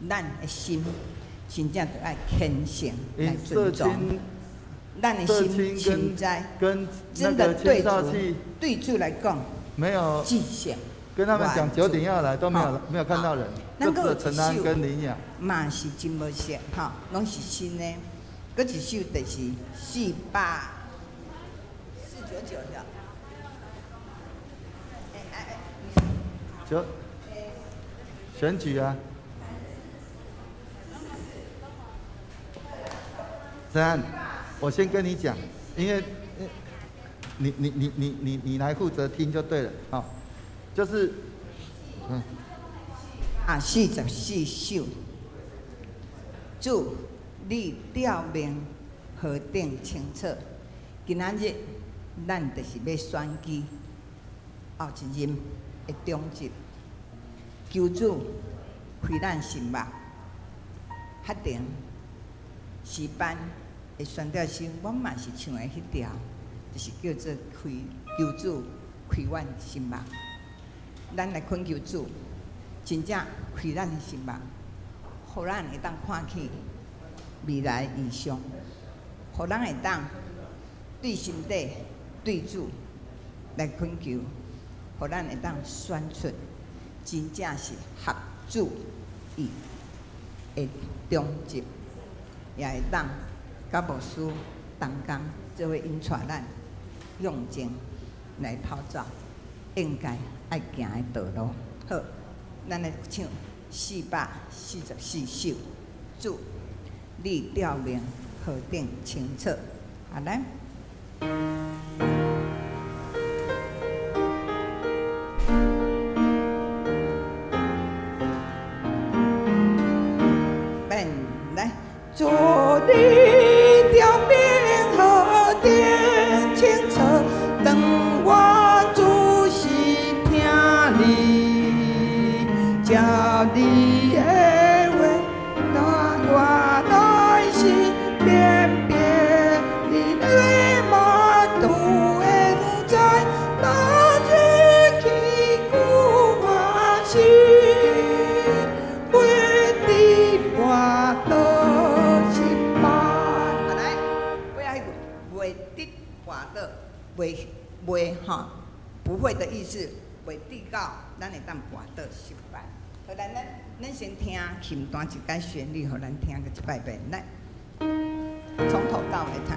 咱的心真正著愛虔誠來尊重。咱的心實在真的對主對主來講，沒有跟他們講9點要來都沒有沒有看到人，咱閣有陳安跟林雅嘛是真無熟吼，攏是新的。閣一首就是499的。就選舉啊！陳安，我先跟你講，因為你來負責聽就對了，好，就是啊，44首，主，你照明何等清楚。今仔日咱就是欲選舉後一任的長執，求主開咱心目，確定詩班的宣教士，阮嘛是唱的彼條，就是叫做開求主開阮心目。咱來懇求主，真正開咱的心目，予咱會當看見未來異象，予咱會當對心底對主來懇求，予咱會當選出真正是合主意的長執，也會當佮牧師同工做伙引帶咱向前來跑走，應該愛行的道路。好，咱來唱444首，主，你照明何等清楚。好來。变來，主你照明何等清楚，當我仔細聽你，照你的話，帶我內心辨別你的馬途會在哪日去顧我心，袂得跋倒失敗。啊來，尾仔彼句袂得跋倒，袂袂吼，不會的意思，袂得到，咱會當跋倒失敗。好，來，咱先聽琴彈一擺旋律，予咱聽閣一擺遍。來，從頭到尾彈。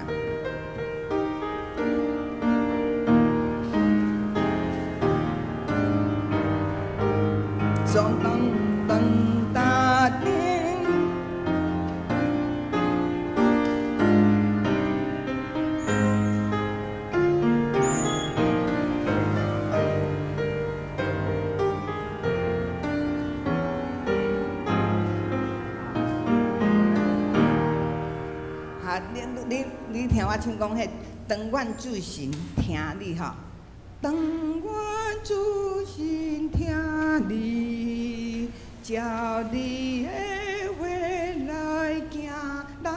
咚咚哒叮。哈，你聽我唱講彼，當阮注神聽你吼，當阮注神聽你，照你的話來行，咱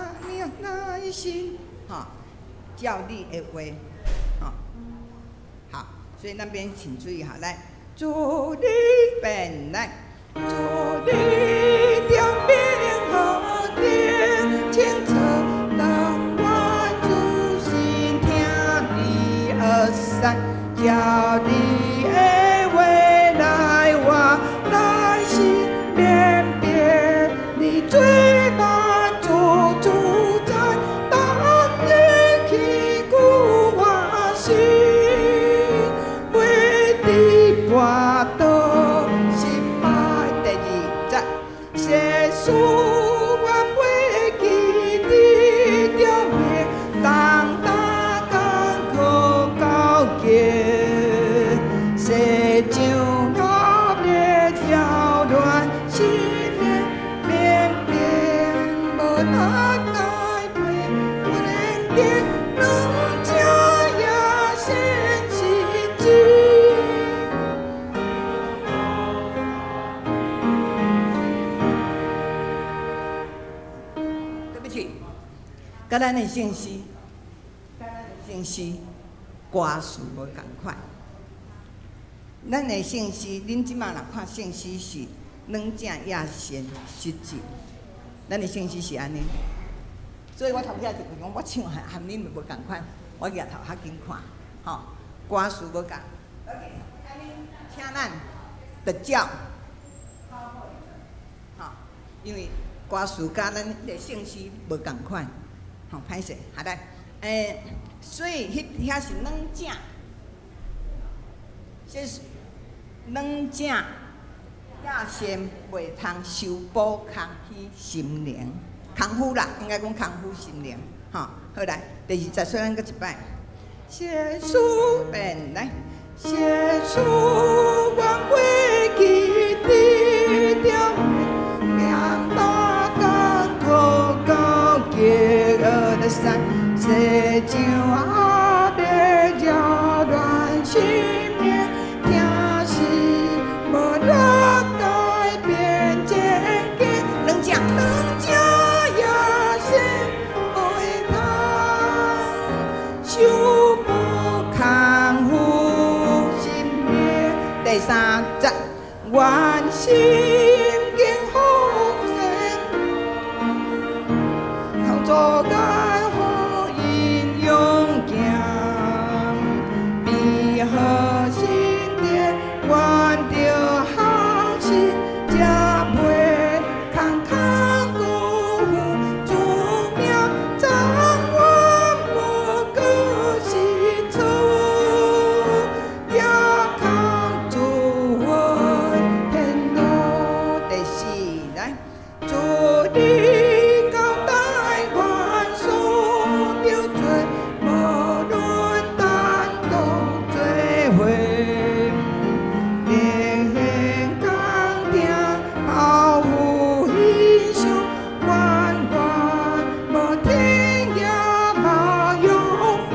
內心，吼，照你的話，吼，好，所以那邊請注意好，來，主你變來，主你照明何等清楚，當我注神聽你二三，照你的話來我內心辨別你最滿足主宰，當日去顧我心，袂得跋倒失敗。第二節，世事我袂記得著命，當擔艱苦到結，世上惡劣擾亂心靈，免變無法改變，不能得兩者也先是真。對不起，佮咱的聖詩，佮咱的聖詩歌詞無仝款。咱的聖詩，恁這馬若看聖詩是兩者也先失职。咱的聖詩是按呢，所以我頭先就講，我唱和恁無仝款，我舉頭較緊看，吼，歌詞無仝。請咱就照，吼，因為歌詞佮咱的聖詩無仝款，吼，歹勢，好來，所以彼遐是兩者，這是兩者也先袂通修補空虛心靈，空虛啦，應該講空虛心靈，吼，好來，第二節說咱閣一擺，寫書變來，寫書願過去得著，兩大艱苦到極惡的山，世上阿的擾亂心靈，聽是無力改變前景，兩者兩者也是袂通修補空虛心靈。第三節，願心經福善，靠做愛好因勇行，美好心地願著學習，才袂空空辜負主名，怎願無過是錯，也空主恩天路。第四來，主你交代願所著罪，無論單獨做伙，連講聽抱負欣賞，願願無天也無勇猛，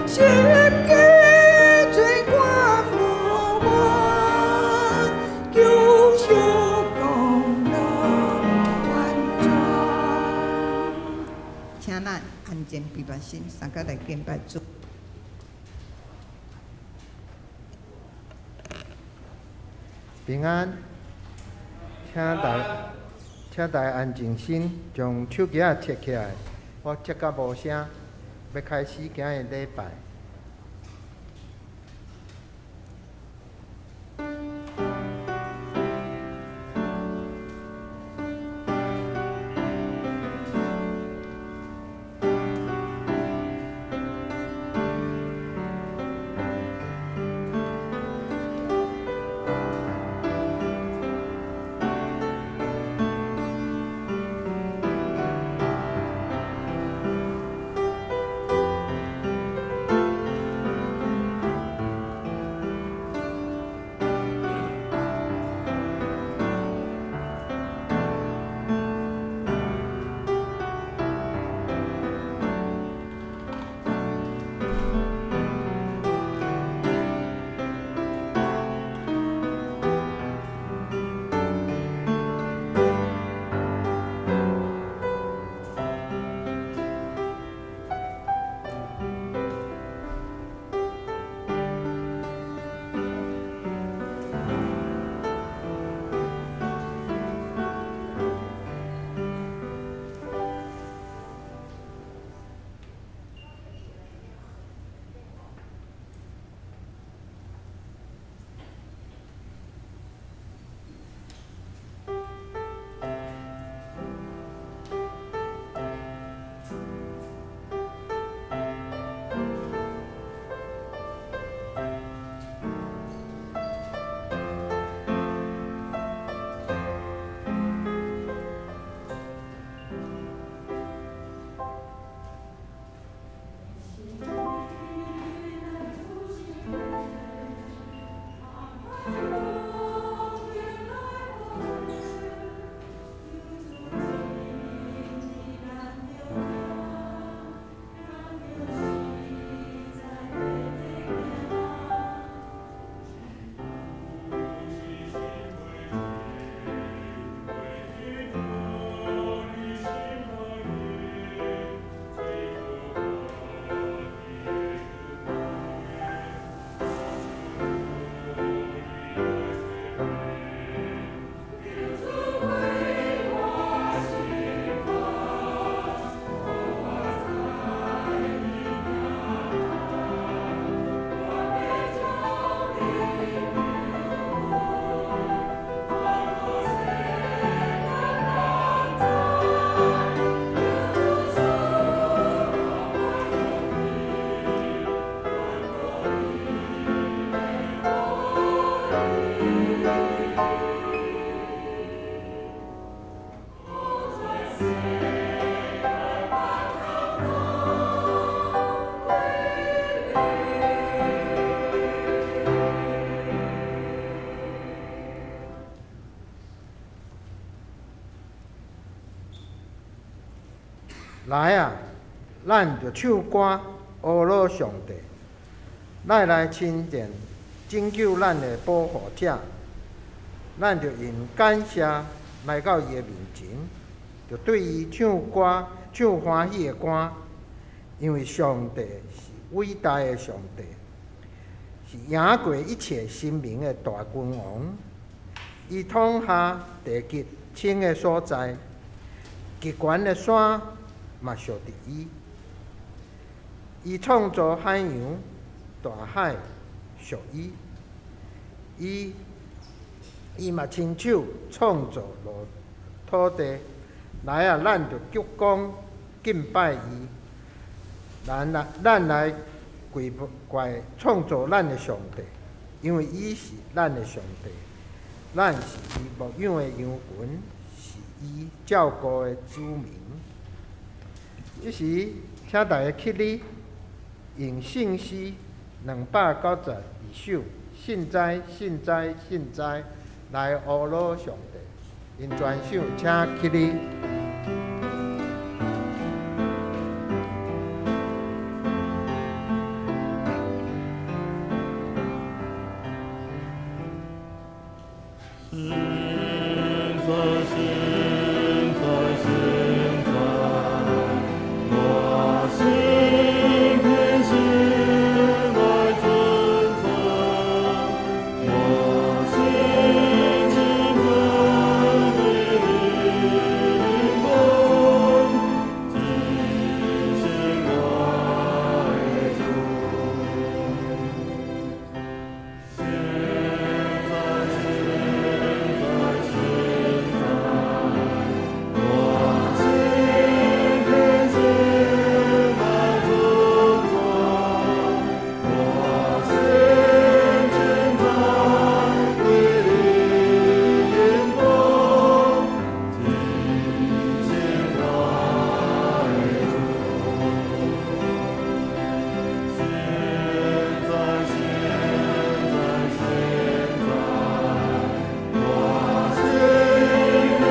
十架罪管無還，救贖功勞完全。請咱安靜閉目心，三個來敬拜主。平安，請大家安靜心，將手機仔切起來，我切甲無聲，欲開始今日禮拜。來啊，咱著唱歌，呵咾上帝，咱來親近拯救咱的保護者，咱著用感謝來到伊的面前，著對伊唱歌，唱歡喜的歌，因為上帝是偉大的上帝，是贏過一切神明的大君王。伊統下地極深的所在，極懸的山嘛屬佇伊。伊創造海洋、大海屬伊。伊嘛親手創造落土地，來啊！咱就鞠躬敬拜伊。咱來跪拜創造咱的上帝，因為伊是咱的上帝，咱是伊牧養的羊群，是伊照顧的子民。這時，請大家起立，用聖詩292首，信哉，信哉，信哉，來呵咾上帝。𪜶全首請起立。信哉，信哉，信哉，我心憑信來尊讚，我心稱讚你靈光，指示我的主。信哉，信哉，信哉，我心憑信來尊讚，我心稱讚你靈光，指示我的主。信哉，信哉，信哉，我心憑信來尊讚，我心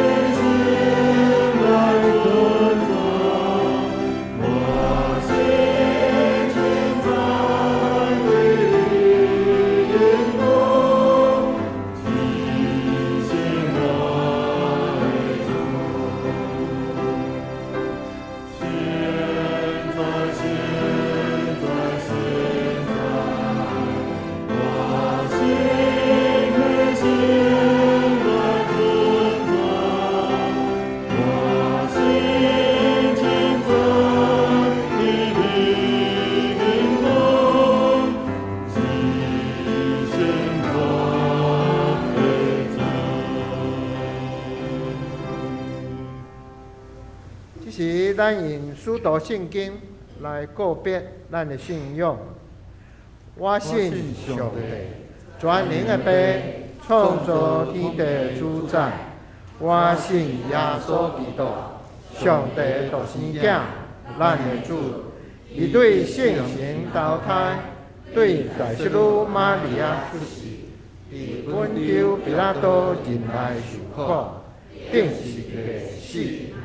稱讚你靈光，指示我的主。信哉，信哉，信哉，我心憑信來尊讚，我心稱讚你靈光，指示我的主。這時，咱用使徒信經來告別咱的信仰。我信上帝，全能的父，創造天地主宰。我信耶穌基督，上帝的獨生囝，咱的主。伊對聖神投胎，對大聖女瑪利亞出世，佇本丟彼拉多忍耐受苦，釘十字架死，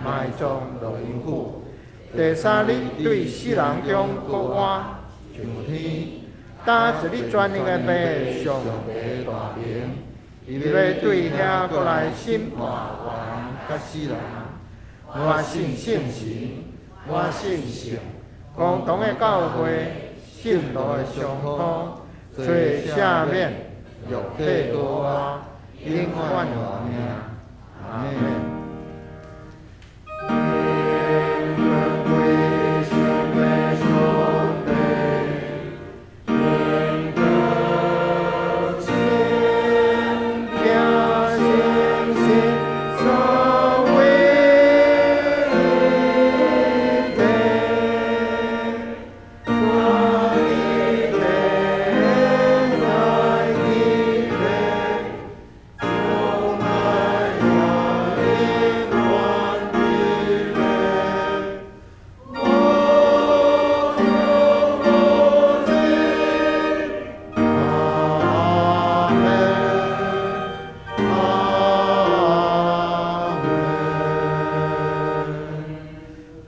埋葬落陰府。第三日對死人中復活，上天，擔一日全能的父上帝大能，伊欲對遐閣來審判活人佮死人。我信聖神，我信聖共同的教會，聖徒的相通，罪赦免，肉體復活，永遠活命。阿們。歸心的上帝，能得勝，行信心所為的，所以的在地的，從來也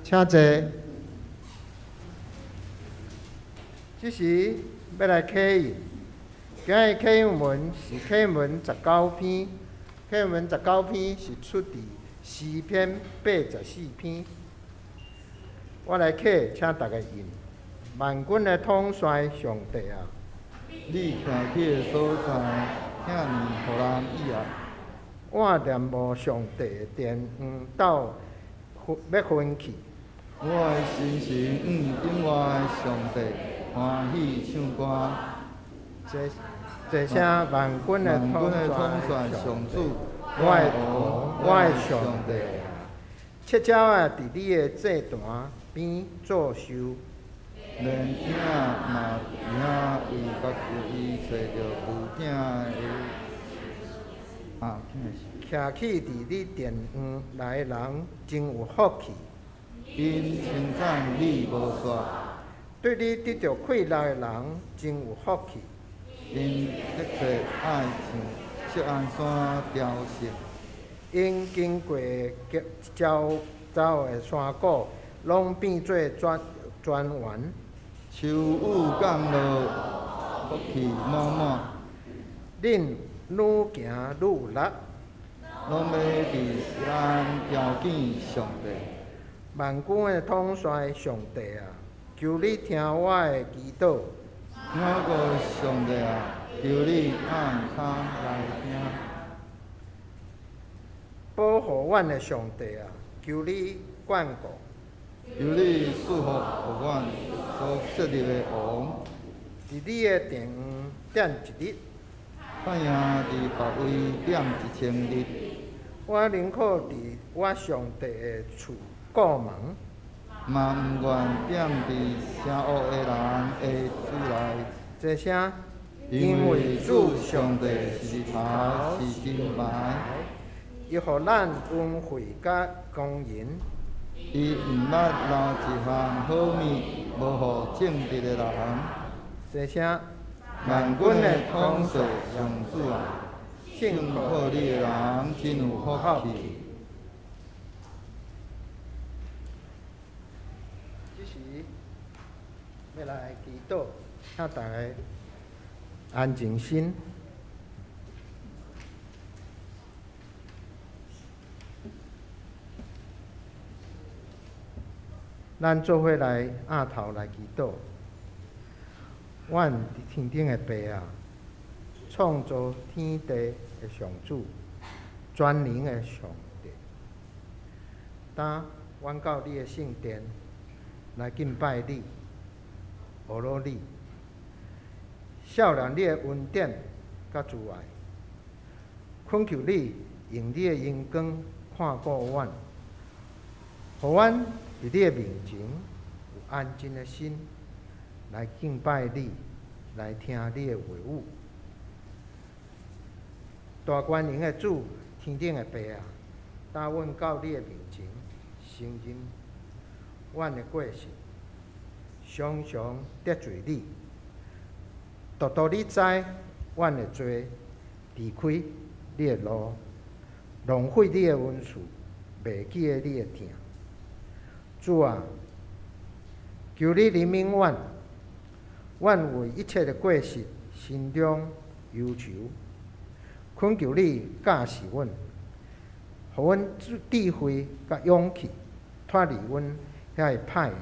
請坐。這時欲來啟印，今日啟印文是啟印文十九篇，啟印文十九篇是出佇詩篇84篇。我來啟，請大家印。萬軍的統帥上帝啊！你徛起的所在，遐爾予人意愛。我念慕上帝的殿，到欲昏去。我的心神向永活的上帝歡喜唱歌。這這聲萬軍的統帥上主，我的王，我的上帝啊！赤鳥仔佇你的祭壇邊做岫。連囝嘛佇遐為家為揣著牛囝的啊，徛起佇你殿院內的人真有福氣。𪜶稱讚你無煞。對你得著快樂的人真有福氣。𪜶迫切愛像錫安山朝聖。𪜶經過周遭的山谷，攏變做莊園。秋雨降落，福氣滿滿。恁愈行愈有力。攏欲佇錫安朝見上帝。萬軍的統帥上帝啊，求你聽我的祈禱。我的上帝啊，求你按跤來聽。保護阮的上帝啊，求你眷顧。求你賜福予阮所設立的王。佇你的殿院踮一日，較贏佇別位踮1000日。我寧可佇我上帝的厝顧門，嘛毋願踮佇邪惡的人的厝內。這聲，因為主上帝是日頭，是盾牌。伊予咱恩惠佮公仁。伊毋捌留一項好物，無予正直的人。這聲，萬軍的統帥上主啊，信靠你的人真有福氣。這時欲來祈禱，請大家安靜心。咱做伙來額頭來祈禱。阮佇天頂的父啊，創造天地的上主，全能的上帝。當阮到你的聖殿來敬拜你，學羅你，少年你的恩典佮慈愛，懇求你用你的榮光看顧阮，予阮佇你的面前有安靜的心來敬拜你，來聽你的話語。大權能的主，天頂的父啊，當阮到你的面前，承認阮的過失，常常得罪你，獨獨你知阮的罪，離開你的路，浪費你的恩賜，袂記得你的疼。主啊，求你憐憫阮，阮為一切的過失，心中憂愁，懇求你教示阮，予阮智慧佮勇氣，脫離阮遐個歹的，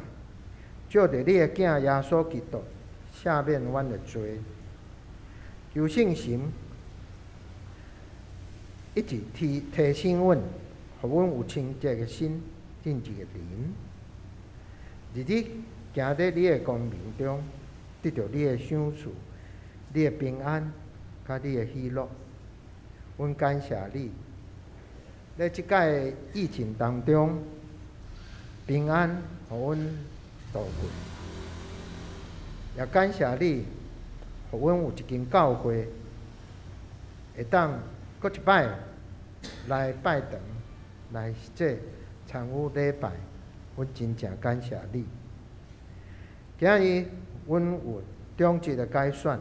藉著你的囝耶穌基督赦免阮的罪，求聖神一直提醒阮，予阮有清潔的心、正直的靈，日日行佇你的光明中，得著你的賞賜、你的平安、佮你的喜樂。阮感謝你，佇這擺疫情當中，平安予阮度過，也感謝你，予阮有一間教會，會當閣一擺來拜堂，來這參與禮拜，阮真正感謝你。今日阮有長執的改選，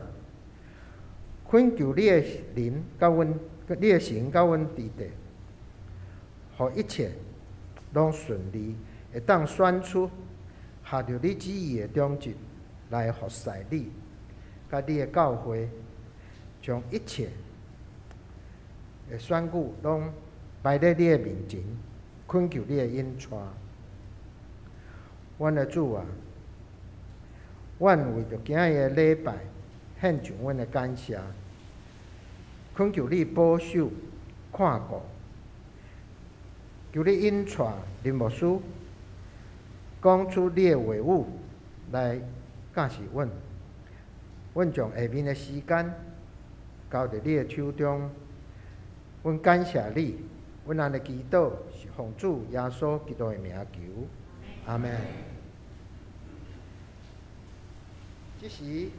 懇求你的靈佮阮，你的神佮阮佇底，予一切攏順利會當選出合著你旨意的長執來服侍你，佮你的教會，將一切的選舉攏擺佇你的面前，懇求你的引帶。阮的主啊，阮為著今日的禮拜獻上阮的感謝，懇求你保守看顧，求你引帶林牧師講出你的話語來教示阮。阮將下面的時間交佇你的手中，阮感謝你，阮按呢祈禱是奉主耶穌基督的名求，阿們。這時欲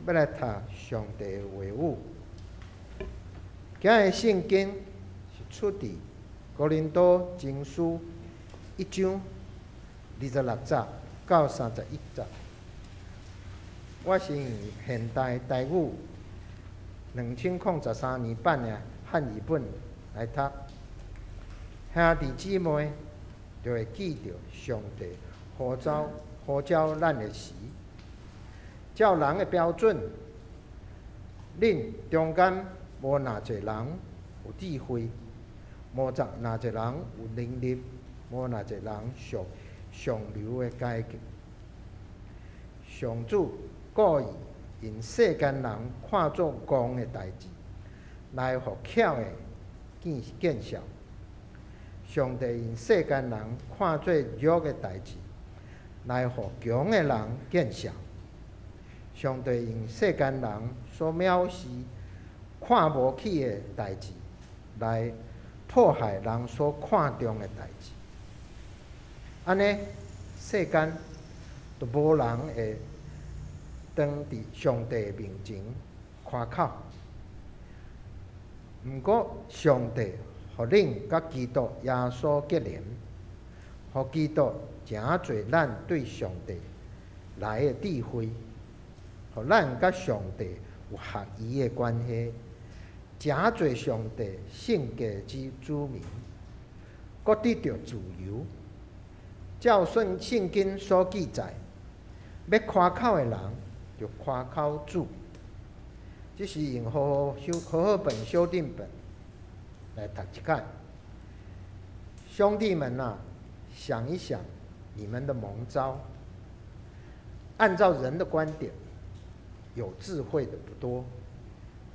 來讀上帝的話語，今日聖經是出佇哥林多前書一章26節到31節。我是用現代台語2013年版的漢語本來讀。兄弟姊妹就會記著上帝呼召咱的時，照人的標準，恁中間無哪一個人有智慧，無哪一個人有能力，無哪一個人屬上流的階級。上主故意用世間人看做戇的代誌，來予巧的見笑。上帝用世間人看做弱的代誌，來予強的人見笑。上帝用世間人所藐視、看無起的代誌，來破壞人所看重的代誌。按呢，世間就無人會當佇上帝面前誇口。毋過，上帝予恁佮基督耶穌結連，予基督成做咱對上帝來的智慧，予咱佮上帝有合宜的關係，成做上帝聖潔之子民，閣得著自由。照聖經所記載，欲誇口的人，就誇口主。這是用和合本修訂本來讀一擺。兄弟們啊，想一想你們的蒙召。按照人的觀點，有智慧的不多，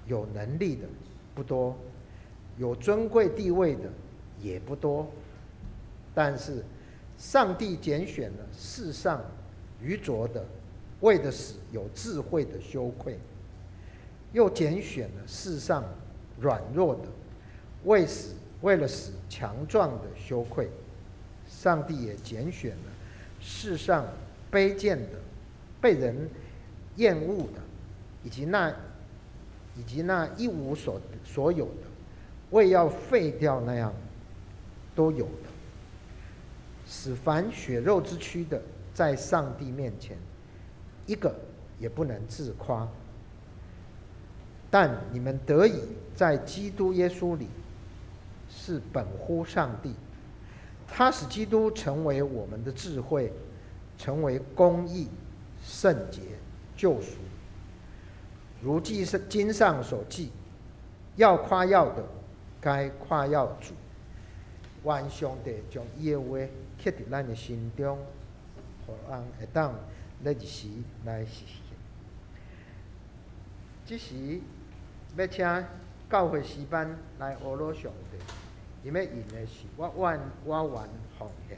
有能力的不多，有尊貴地位的也不多。但是，上帝揀選了世上愚拙的，為的使有智慧的羞愧；又揀選了世上軟弱的，為了使強壯的羞愧。上帝也揀選了世上卑賤的、被人厭惡的，以及那一無所有的，為要廢掉那樣都有的，使凡血肉之軀的，在上帝面前，一個也不能自誇。但你們得以在基督耶穌裡，是本乎上帝。他使基督成為我們的智慧，成為公義、聖潔、救贖。如經上所記，要誇耀的，該誇耀主。願上帝將伊的話刻佇咱的心中，予咱會當咧日時來實行。這時欲請教會詩班來呵咾上帝，𪜶欲用的是我願我願奉獻。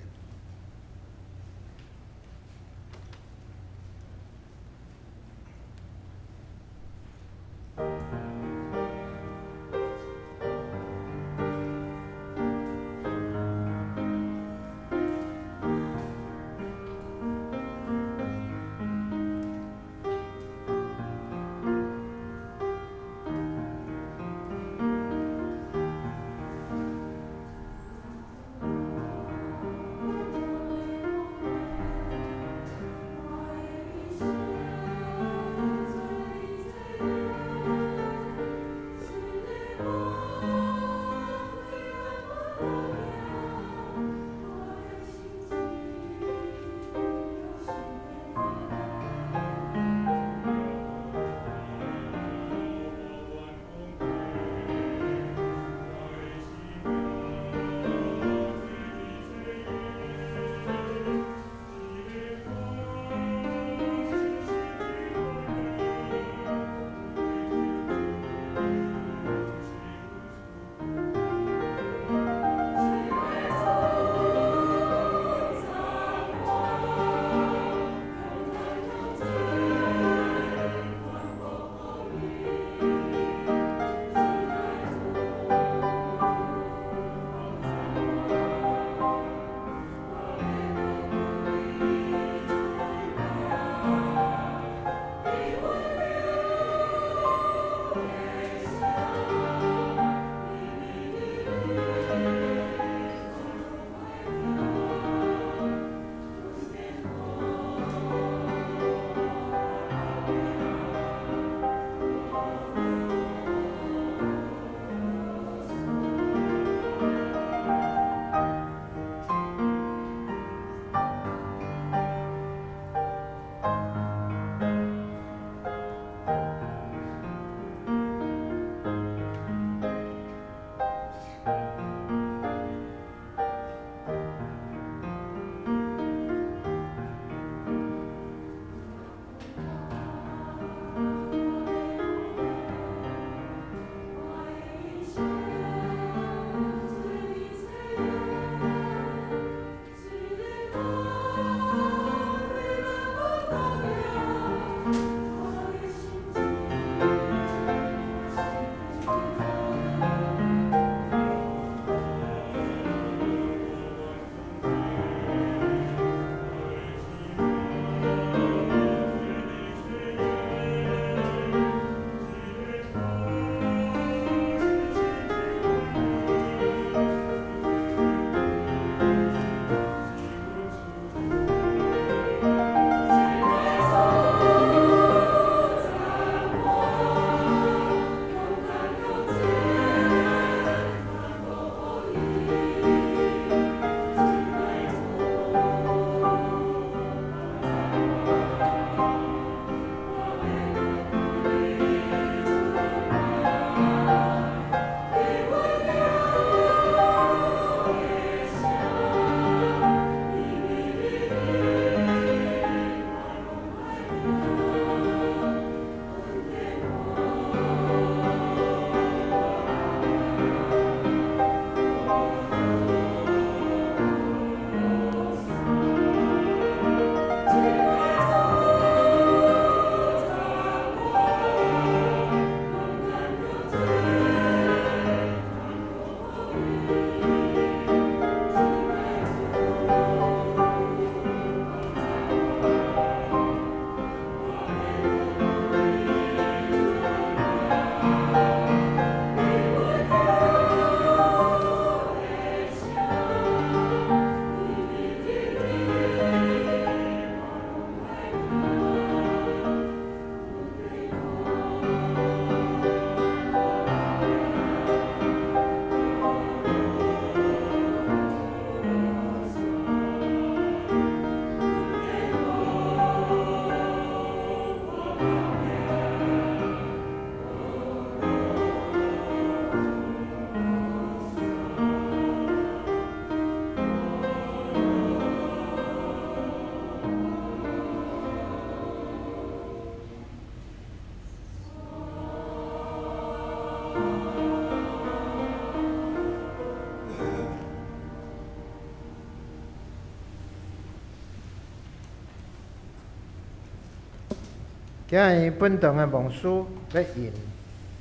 今日本堂的牧師欲用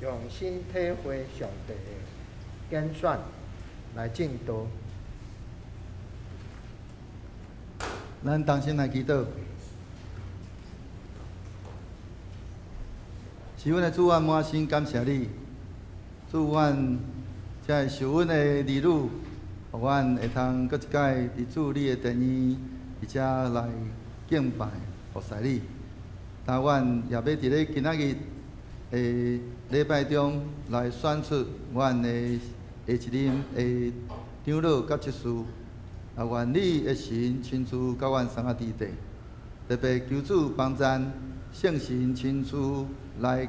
用心體會上帝的揀選來證道。咱同心來祈禱。是阮的主，阮滿心感謝你，主，阮才會受阮的兒女，予阮會通閣一擺佇主你的殿院，佇遮來敬拜服侍你。但阮也欲佇咧今仔日的禮拜中來選出阮的下一任的長老佮執事。啊，願你的神親自佮阮相佮佇地，特別求主幫贊聖神親自來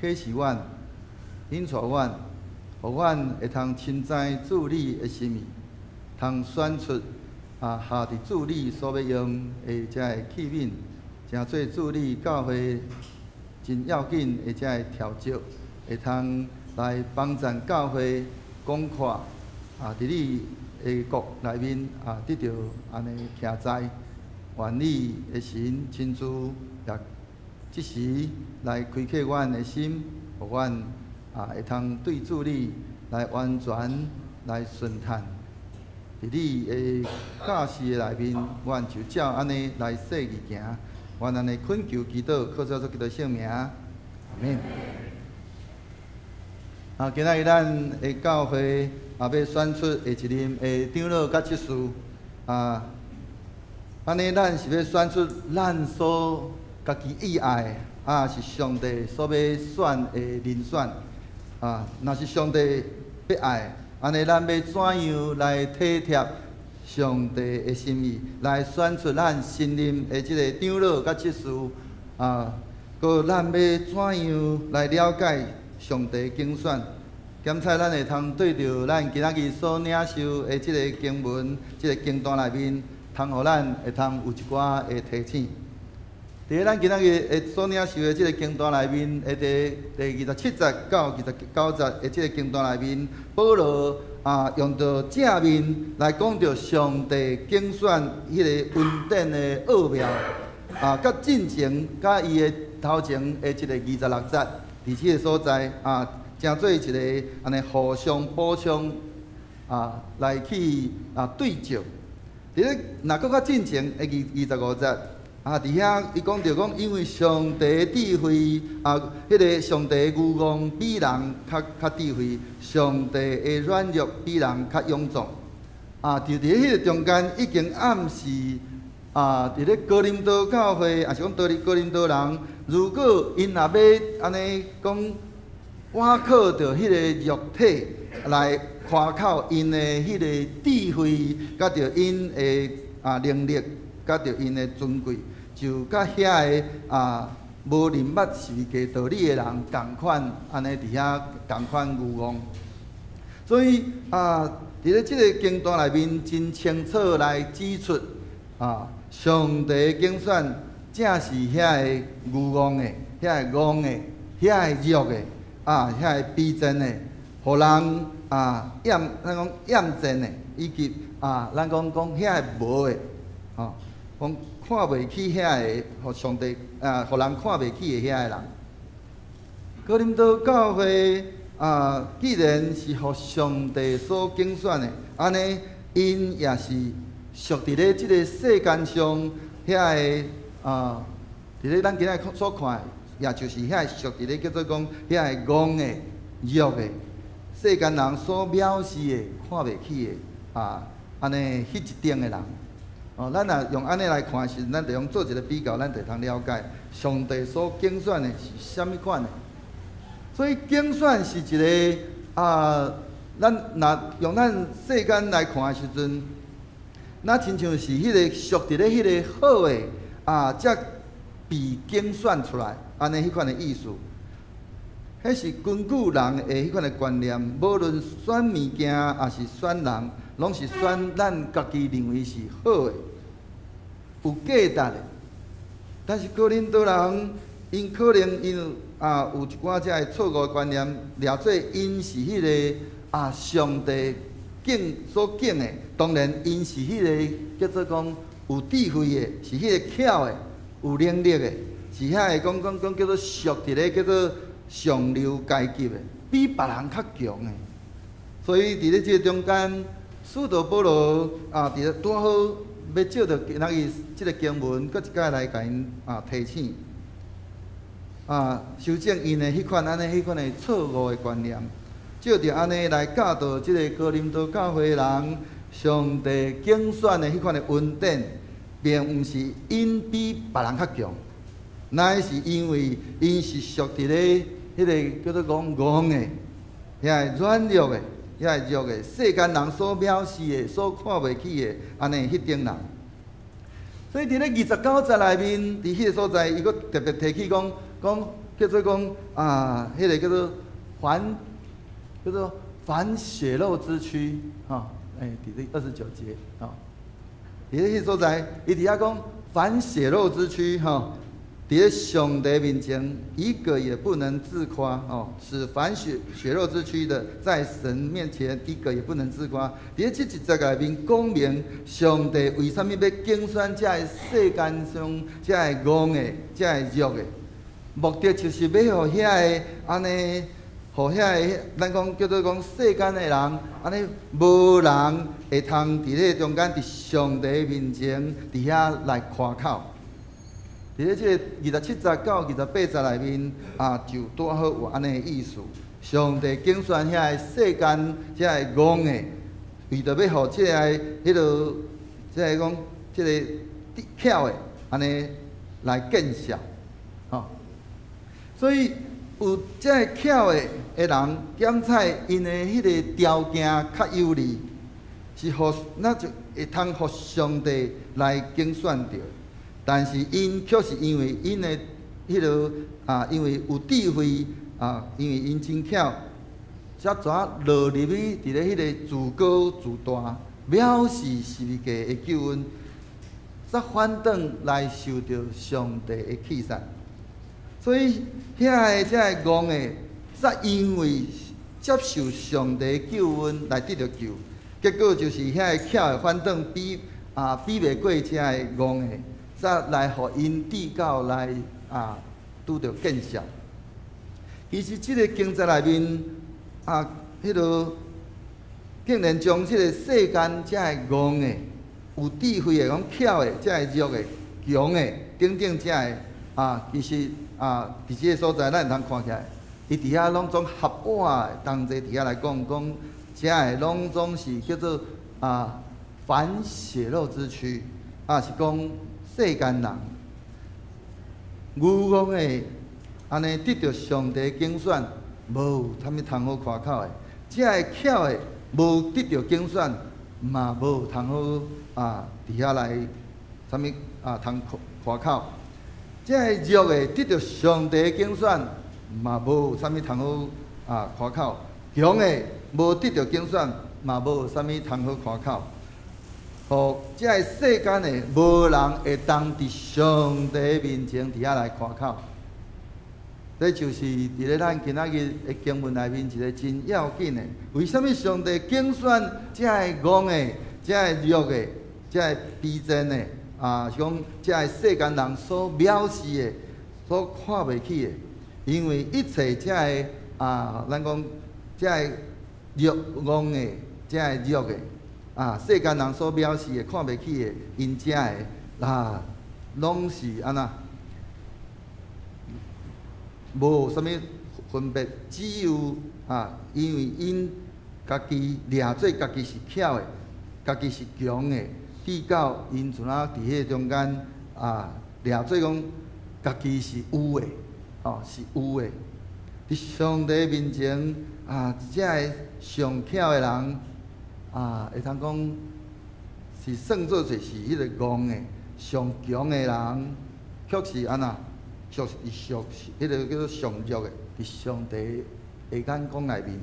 啟示阮、引帶阮，予阮會通親知主你的心意，通選出合佇主你所欲用的這个器皿，成做主你教會真要緊的這个調節，會通來幫贊教會廣闊佇你的國內面得著按呢徛在，願你的神親自也這時來開啟阮的心，予阮會通對主你來完全來順嘆。佇你的教示的內面，阮就照按呢來細意行。阮按呢懇求祈禱，靠主耶穌基督聖名，阿們。今仔日咱的教會欲選出下一任的長老佮執事。按呢咱是欲選出咱所家己意愛的，是上帝所欲選的人選。若是上帝欲愛，按呢咱欲怎樣來體貼上帝的心意，來選出咱新任的這个長老佮執事？閣咱欲怎樣來了解上帝揀選？檢採咱會通對著咱今仔日所領受的這个經文、這个經段內面，通予咱會通有一寡的提醒。佇咧咱今仔日的所領受的這个經段內面，的第27節到29節的這个經段內面，保羅用著正面來講著上帝揀選彼个恩典的奧妙，佮進前佮伊的頭前的這个26節，佇這个所在成做一个按呢互相補充來去對照。佇咧若閣較進前的25節。佇遐伊講著講，因為上帝的智慧，彼个上帝的愚戇比人較智慧，上帝的軟弱比人較勇壯。就佇彼个中間已經暗示，佇咧哥林多教會，抑是講哥林多人，如果𪜶若欲按呢講，倚靠著彼个肉體來誇口𪜶的彼个智慧，佮著𪜶的能力，佮著𪜶的尊貴，就佮遐个無認捌十字架道理的人仝款，按呢佇遐仝款愚戇。所以佇咧這个經段內面，真清楚來指出上帝揀選正是遐個愚戇的、遐個戇的、遐個弱的、遐個卑賤的，予人厭，咱講厭賤的，以及咱講講遐個無的，吼，講看袂起遐个，予上帝予人看袂起的遐個人。哥林多教會既然是予上帝所揀選的，按呢，𪜶也是屬佇咧這个世間上遐个佇咧咱今仔日所看的，也就是遐個屬佇咧叫做講遐个戇的、弱的，世間人所藐視的、看袂起的按呢，彼一等的人。咱若用按呢來看時，咱就用做一个比較，咱就會通了解上帝所揀選的是啥物款的。所以揀選是一个咱若用咱世間來看的時陣，若親像是彼个屬佇咧彼个好的才被揀選出來，按呢彼款的意思。彼是根據人的彼款的觀念，無論選物件抑是選人，攏是選咱家己認為是好的、有價值的。但是哥林多人，𪜶可能𪜶有一寡這个錯誤的觀念，掠做𪜶是彼个上帝揀所揀的，當然𪜶是彼个叫做講有智慧的，是彼个巧的、有能力的。是遐个講講講叫做屬佇咧叫做上流階級的，比別人較強的。所以佇咧這个中間，使徒保羅啊，佇咧拄好欲借著今仔日這个經文，閣一擺來共𪜶啊提醒，啊，修正𪜶的彼款按呢彼款的錯誤的觀念，借著按呢來教導這个哥林多教會人，上帝揀選的彼款的恩典，並毋是𪜶比別人較強，乃是因為𪜶是屬佇咧彼个叫做戇戇的，遐个軟弱的，遐个弱的，世間人所藐視的、所看袂起的，按呢彼等人。所以佇咧29節內面，佇彼个所在，伊閣特別提起講，講叫做講啊，彼个叫做凡，叫做凡血肉之軀，吼，佇咧29節，吼，佇咧彼个所在，伊佇遐講凡血肉之軀，吼，佇咧上帝面前，一個也不能自誇，哦，使凡血肉之軀的，在神面前一個也不能自誇。佇咧這一節內面講明，上帝為啥物欲揀選這个世間上這个戇的、這个弱的，目的就是欲予遐个按呢，予遐个咱講叫做講世間的人，按呢無人會通佇咧中間佇上帝面前佇遐來誇口。佇咧這个27節到28節內面啊，就拄好有按呢的意思。上帝揀選遐个世間遮个戇的，為著欲予這个彼落，這个講這个巧的，按呢來見笑，吼。所以有這个巧的的人，檢採𪜶的彼个條件較有利，是予那就會通予上帝來揀選著。但是𪜶卻是因為𪜶的彼落啊，因為有智慧啊，因為𪜶真巧，才怎落入去佇咧彼个自高自大、藐視十字架的救恩，才反轉來受著上帝的棄殺。所以遐个遮个戇的，才因為接受上帝的救恩來得著救，結果就是遐个巧的反轉比袂過遮个戇的，才來予𪜶至到來啊拄著見笑。其實這个經節內面啊，彼落竟然將這个世間遮个戇的、有智慧的、講巧的、遮个弱的、強的等等遮个啊，其實啊，佇這个所在咱會通看起來，伊佇遐攏總合倚的同齊佇遐來講，講遮个攏總是叫做啊凡血肉之軀，啊是講世間人，愚戇的，按呢得著上帝揀選，無啥物通好誇口的；遮个巧的，無得著揀選，嘛無通好啊，佇遐來啥物啊通誇口。遮个弱的得著上帝揀選，嘛無啥物通好啊誇口；強的無得著揀選，嘛無啥物通好誇口。予遮个世間的無人會當佇上帝面前佇遐來誇口。這就是佇咧咱今仔日的經文內面一個真要緊的。為啥物上帝揀選遮个戇的、遮个弱的、遮个卑賤的，啊，是講遮个世間人所藐視的、所看袂起的？因為一切遮个啊，咱講遮个弱戇的、遮个弱的，啊，世間人所藐視的、看袂起的，𪜶遮个啊，攏是按怎？無啥物分別，只有啊，因為𪜶家己掠做家己是巧的，家己是強的，至到𪜶陣仔佇彼個中間啊，掠做講家己是有的，哦，是有的。佇上帝面前啊，遮个上巧的人啊，會通講是算做是彼个戇的，上強的人，卻是按怎？卻是屬彼个叫做上弱的，佇上帝的眼光內面，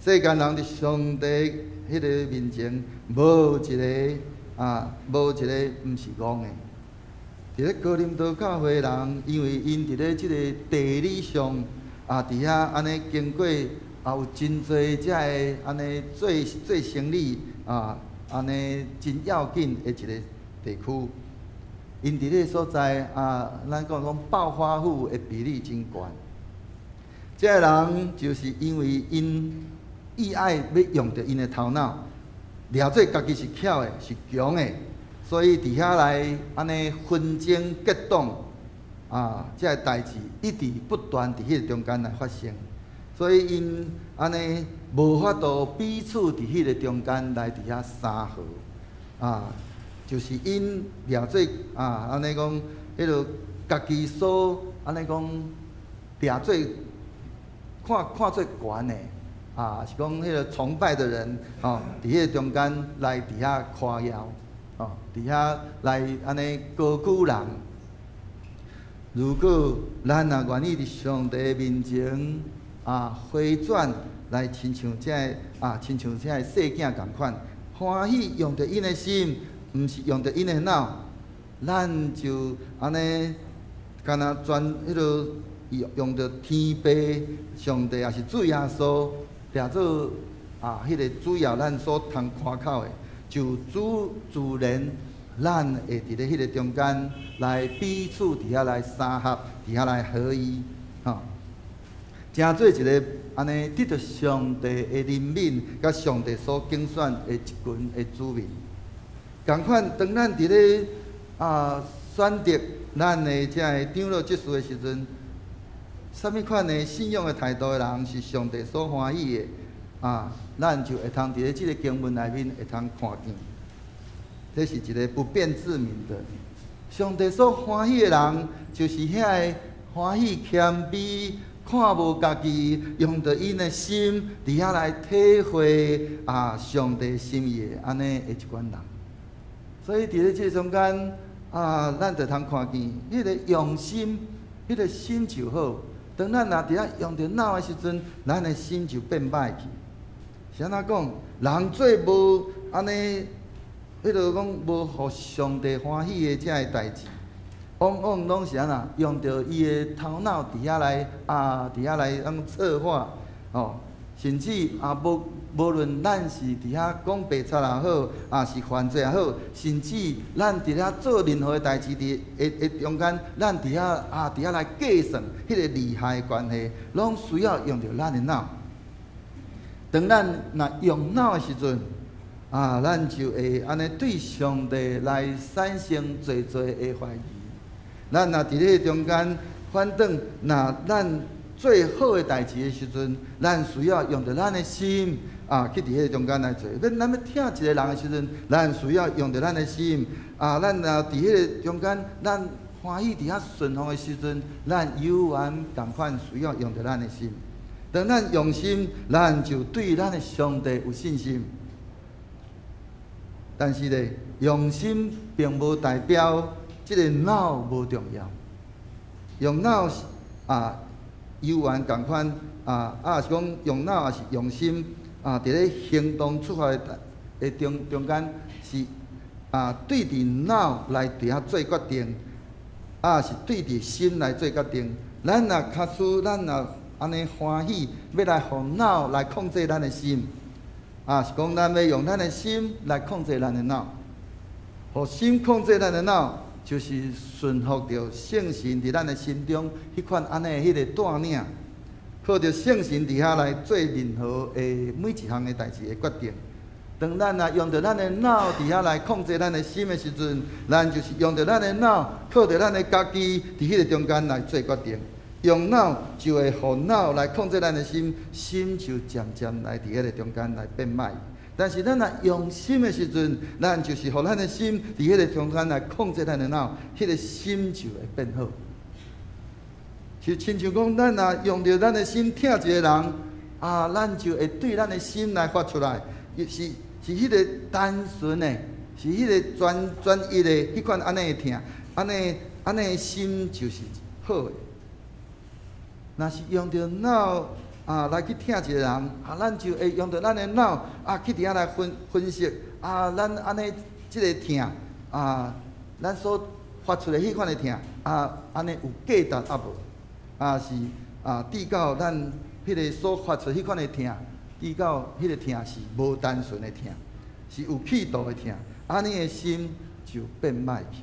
世間人佇上帝彼个面前，無一个啊，無一个毋是戇的。佇咧哥林多教會人，因為𪜶佇咧這个地理上啊，佇遐按呢經過啊，有真濟遮个按呢做做生理啊，按呢真要緊的一个地區。𪜶佇彼个所在啊，咱講講暴發戶的比例真懸。這个人就是因為𪜶意愛欲用著𪜶的頭腦，掠做家己是巧的，是強的，所以佇遐來按呢紛爭結黨啊，這个代誌一直不斷佇彼個中間來發生，所以𪜶按呢無法度彼此佇彼個中間來佇遐相和啊，就是𪜶掠做啊，按呢講，彼个家己所按呢講掠做看看做懸的啊，是講彼個崇拜的人吼，佇彼個中間來佇遐誇耀，吼，佇遐來按呢高舉人。如果咱若願意佇上帝面前啊回轉來，親像這个啊，親像這个細囝仝款，歡喜用著𪜶的心，毋是用著𪜶的腦，咱就按呢，敢若專彼个用用著天父上帝，抑是主耶穌，掠做啊，彼个主要咱所通誇口的，就主自然咱會佇咧彼個中間來彼此佇遐來相合，佇遐來合一，吼，成做一个按呢得著上帝的憐憫，佮上帝所揀選的一群的子民。仝款，當咱佇咧啊選擇咱的這个長老執事的時陣，啥物款的信仰的態度的人是上帝所歡喜的啊，咱就會通佇咧這个經文內面會通看見。這是一個不辯自明的。上帝所歡喜的人，就是遐个歡喜謙卑，看無家己，用著𪜶的心，佇遐來體會啊上帝心意的按呢的一款人。所以佇咧這個中間啊，咱就通看見，彼个用心，彼个心就好。當咱若佇遐用著腦的時陣，咱的心就變歹去。是按怎講？人做無按呢，彼个講無予上帝歡喜的這个代誌，往往攏是按怎用著伊的頭腦佇遐來啊，佇遐來按策劃，哦，甚至啊無無論咱是佇遐講白賊也好，抑是犯罪也好，甚至咱佇遐做任何的代誌佇的的中間，咱佇遐啊佇遐來計算彼个利害關係，攏需要用著咱的腦。當咱若用腦的時陣，啊，咱就會按呢對上帝來產生濟濟的懷疑。咱若佇咧中間反轉，若咱做好的代誌的時陣，咱需要用著咱的心啊，去佇彼个中間來做。咱欲疼一个人的時陣，咱需要用著咱的心啊。咱若佇彼个中間，咱歡喜佇遐順服的時陣，咱猶原仝款需要用著咱的心。當咱用心，咱就對咱的上帝有信心。但是咧，用心並無代表這个腦無重要。用腦啊，猶原仝款啊，啊是講用腦抑是用心啊，佇咧行動出發的中中間是啊，對佇腦來佇遐做決定，啊是對佇心來做決定。咱若假使咱若按呢歡喜，欲來予腦來控制咱的心，啊是講咱欲用咱的心來控制咱的腦，予心控制咱的腦，就是順服著聖神佇咱的心中彼款按呢彼个帶領，靠著聖神佇遐來做任何的每一項的代誌的決定。當咱若用著咱的腦佇遐來控制咱的心的時陣，咱就是用著咱的腦，靠著咱的家己佇彼个中間來做決定。用腦就會予腦來控制咱的心，心就漸漸來佇彼个中間來變歹。但是咱若用心的時陣，咱就是予咱的心佇彼个中間來控制咱的腦，彼个心就會變好。就親像講，咱若用著咱的心疼一个人，啊，咱就會對咱的心來發出來，是是彼个單純的，是彼个專專一的，彼款按呢的疼，按呢按呢的心就是好的。若是用著腦啊來去疼一个人，啊，咱就會用著咱的腦啊去佇遐來分分析啊，咱按呢這个疼啊，咱所發出的彼款的疼啊，按呢有價值抑無？啊是啊，至到咱彼个所發出彼款的疼，至到彼个疼是無單純的疼，是有企圖的疼，按呢的心就變歹去。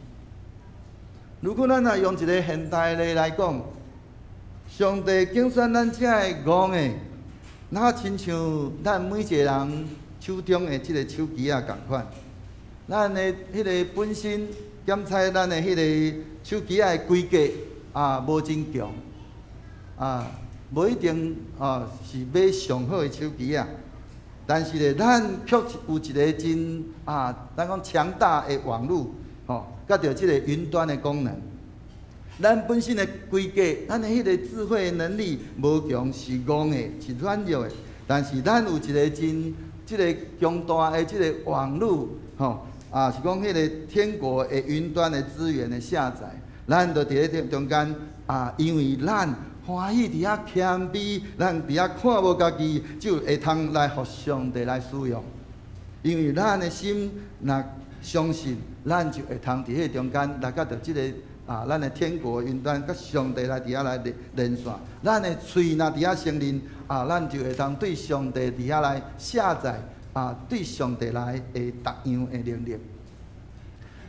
如果咱若用一个現代例來講，上帝揀選咱這个戇的，若親像咱每一個人手中的這个手機仔仝款，咱的彼个本身檢測咱的彼个手機仔的規格啊，無真強，啊，無一定啊是買上好的手機仔，但是咧，咱卻有一个真啊，咱講強大的網路，吼，佮著這个雲端的功能。咱本身的規格，咱的彼个智慧能力無強，是戇的，是軟弱的。但是咱有一个真這个強大的這个網路，吼，啊，是講彼个天國的雲端的資源的下載，咱就佇咧中間啊，因為咱歡喜佇遐謙卑，咱佇遐看無家己，就會通來予上帝來使用。因為咱的心若相信，咱就會通佇彼個中間來佮著這個啊，咱的天國雲端佮上帝來佇遐來連線。咱的喙若佇遐承認啊，咱就會通對上帝佇遐來下載啊，對上帝來的逐樣的能力。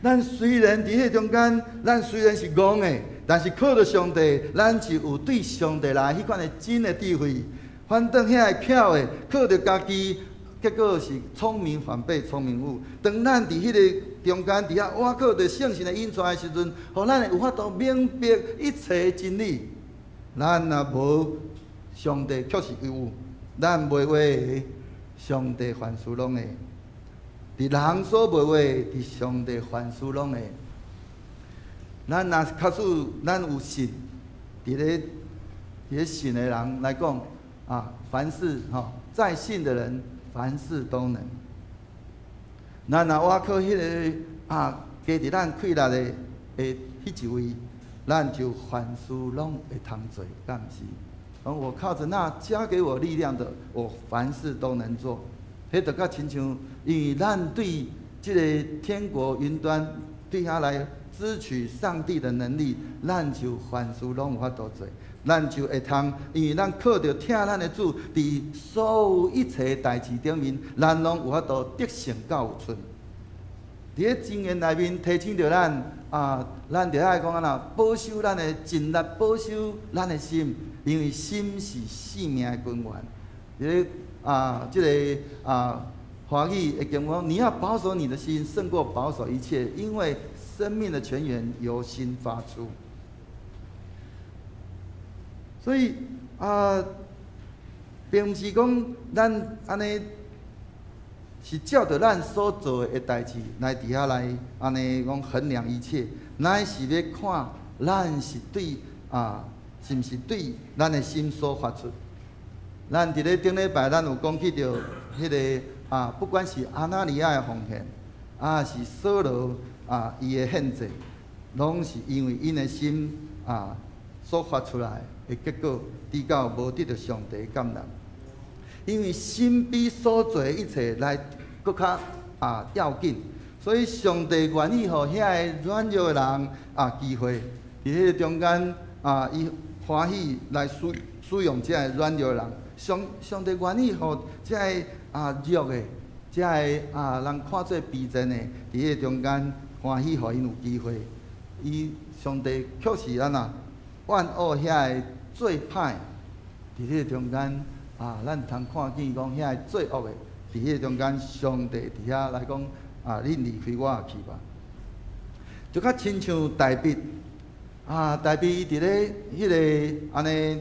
咱雖然佇彼個中間，咱雖然是戇的，但是靠著上帝，咱就有對上帝來彼款的真的智慧。反轉遐个巧的，靠著家己，結果是聰明反被聰明誤。當咱佇彼个中間，佇遐倚靠著聖神的引帶的時陣，予咱會有法度明白一切真理。咱若無上帝，確實有；咱袂話，上帝凡事攏會。佇人所袂話，佇上帝凡事攏會。咱若確實咱有信，佇咧信的人來講，啊，凡事吼，在信的人，凡事都能。咱若倚靠彼个啊，加佇咱氣力的彼一位，咱就凡事攏會通做，敢毋是？我靠著那加給我力量的，我凡事都能做。彼就較親像，因為咱對這个天國雲端對遐來支取上帝的能力，咱就凡事攏有法度做，咱就會通，因為咱靠著疼咱的主，佇所有一切代誌頂面，咱攏有法度得勝到有剩。佇咧箴言內面提醒著咱啊，咱著愛講按怎保守咱的盡力保守咱的心，因為心是性命的根源。佇咧啊，這个啊，華語的經文，你要保守你的心，勝過保守一切，因為生命的泉源由心發出。所以啊，並毋是講咱按呢是照著咱所做的代誌來佇遐來按呢講衡量一切，乃是欲看咱是對啊，是毋是對咱的心所發出。咱佇咧頂禮拜，咱有講起著彼个啊，不管是亞拿尼亞的奉獻，啊是掃羅啊伊的獻祭，攏是因為𪜶的心啊所發出來的結果，直到無得著上帝的悅納。因為心比所做的一切來閣較啊要緊，所以上帝願意予遐个軟弱的人啊機會，佇彼個中間啊，伊歡喜來使用這个軟弱的人。上帝願意予這个啊弱的，這个啊人看做卑賤的，佇彼个中間歡喜予𪜶有機會。伊上帝確實按怎怨惡遐个做歹，佇彼個中間啊，咱通看見講遐個做惡的，佇彼個中間，上帝佇遐來講啊，恁離開我去吧。就較親像大衛啊，大衛伊佇咧彼个按呢。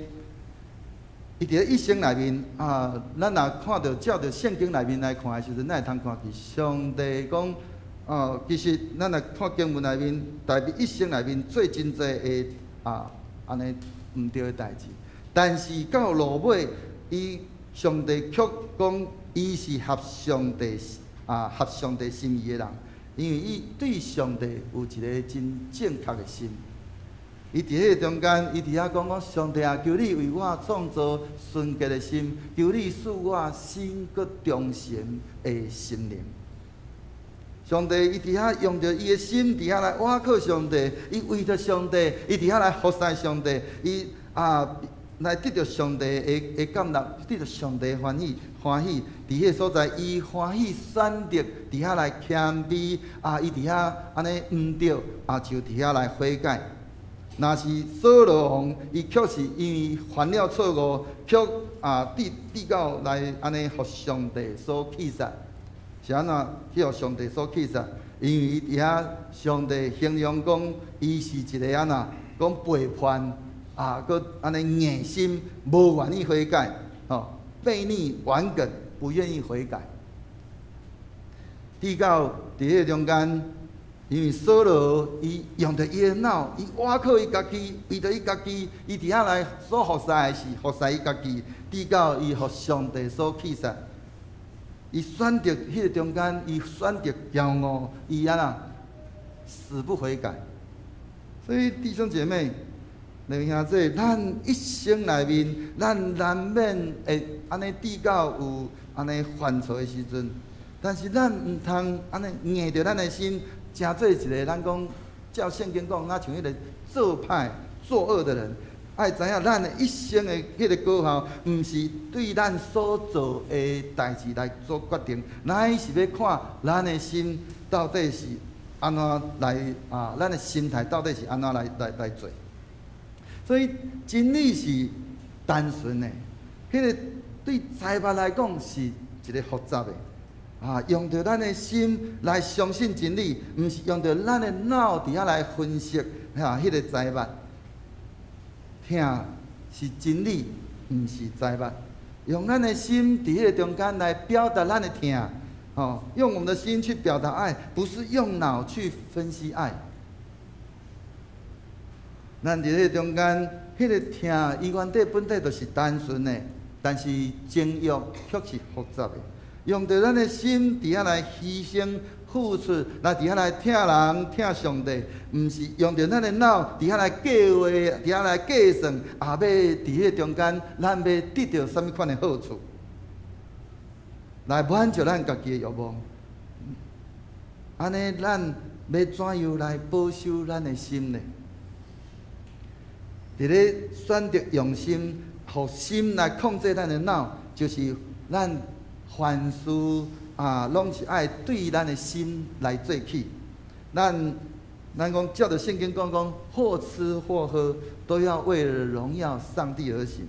伊佇咧一生內面啊，咱若看著照著聖經內面來看的時陣，咱會通看見上帝講，哦，其實咱若看經文內面，大衛一生內面做真濟的啊，按呢毋對的代誌，但是到落尾，伊上帝卻講伊是合上帝啊，合上帝心意的人，因為伊對上帝有一个真正確的心。伊佇彼個中間，伊佇遐講講上帝啊，求你為我創造純潔的心，求你賜我新閣忠誠的心靈。上帝伊佇遐用著伊的心佇遐來倚靠上帝，伊為著上帝，伊佇遐來服侍上帝，伊啊來得著上帝的感納，得著上帝歡喜歡喜。佇彼个所在，伊歡喜選擇佇遐來謙卑，啊，伊佇遐按呢毋對，啊，就佇遐來悔改。若是掃羅王，伊卻是因為犯了錯誤，卻啊，至到來按呢，予上帝所棄殺。是按怎去予上帝所棄殺？因為伊佇遐，上帝形容講，伊是一个按怎講背叛啊，閣按呢硬心，無願意悔改，吼，悖逆頑梗，不願意悔改。至到佇彼个中間，因為掃羅伊用著伊的腦，伊倚靠伊家己，為著伊家己，伊佇遐來所服侍的是服侍伊家己，直到伊予上帝所棄殺。伊選擇彼个中間，伊選擇驕傲，伊按怎死不悔改。所以弟兄姐妹、弟兄姊，咱一生內面，咱難免會按呢至到有按呢犯錯的時陣，但是咱毋通按呢硬著咱的心。成做一个，咱講照聖經講，若像彼个做歹、作惡的人，愛知影咱的一生的彼个果效，毋是對咱所做的代誌來做決定，乃是欲看咱的心到底是按怎來啊？咱的心態到底是按怎來做？所以真理是單純的，彼个對財物來講是一个複雜的。啊，用著咱的心來相信真理，毋是用著咱的腦佇遐來分析哈，彼个財物。疼是真理，毋是財物。用咱的心佇彼个中間來表達咱的疼，吼，用我們的心去表達愛，不是用腦去分析愛。咱佇彼個中間，彼个疼，伊原底本底就是單純的，但是情慾卻是複雜的。用著咱的心佇遐來犧牲、付出，來佇遐來疼人、疼上帝，毋是用著咱的腦佇遐來計劃、佇遐來計算，啊，欲佇彼个中間，咱欲得著啥物款的好處，來滿足咱家己的欲望。按呢，咱欲怎樣來保守咱的心呢？佇咧選擇用心，予心來控制咱的腦，就是咱凡事啊，攏是愛對咱的心來做起。咱講照著聖經講講，或吃或喝，都要為了榮耀上帝而行。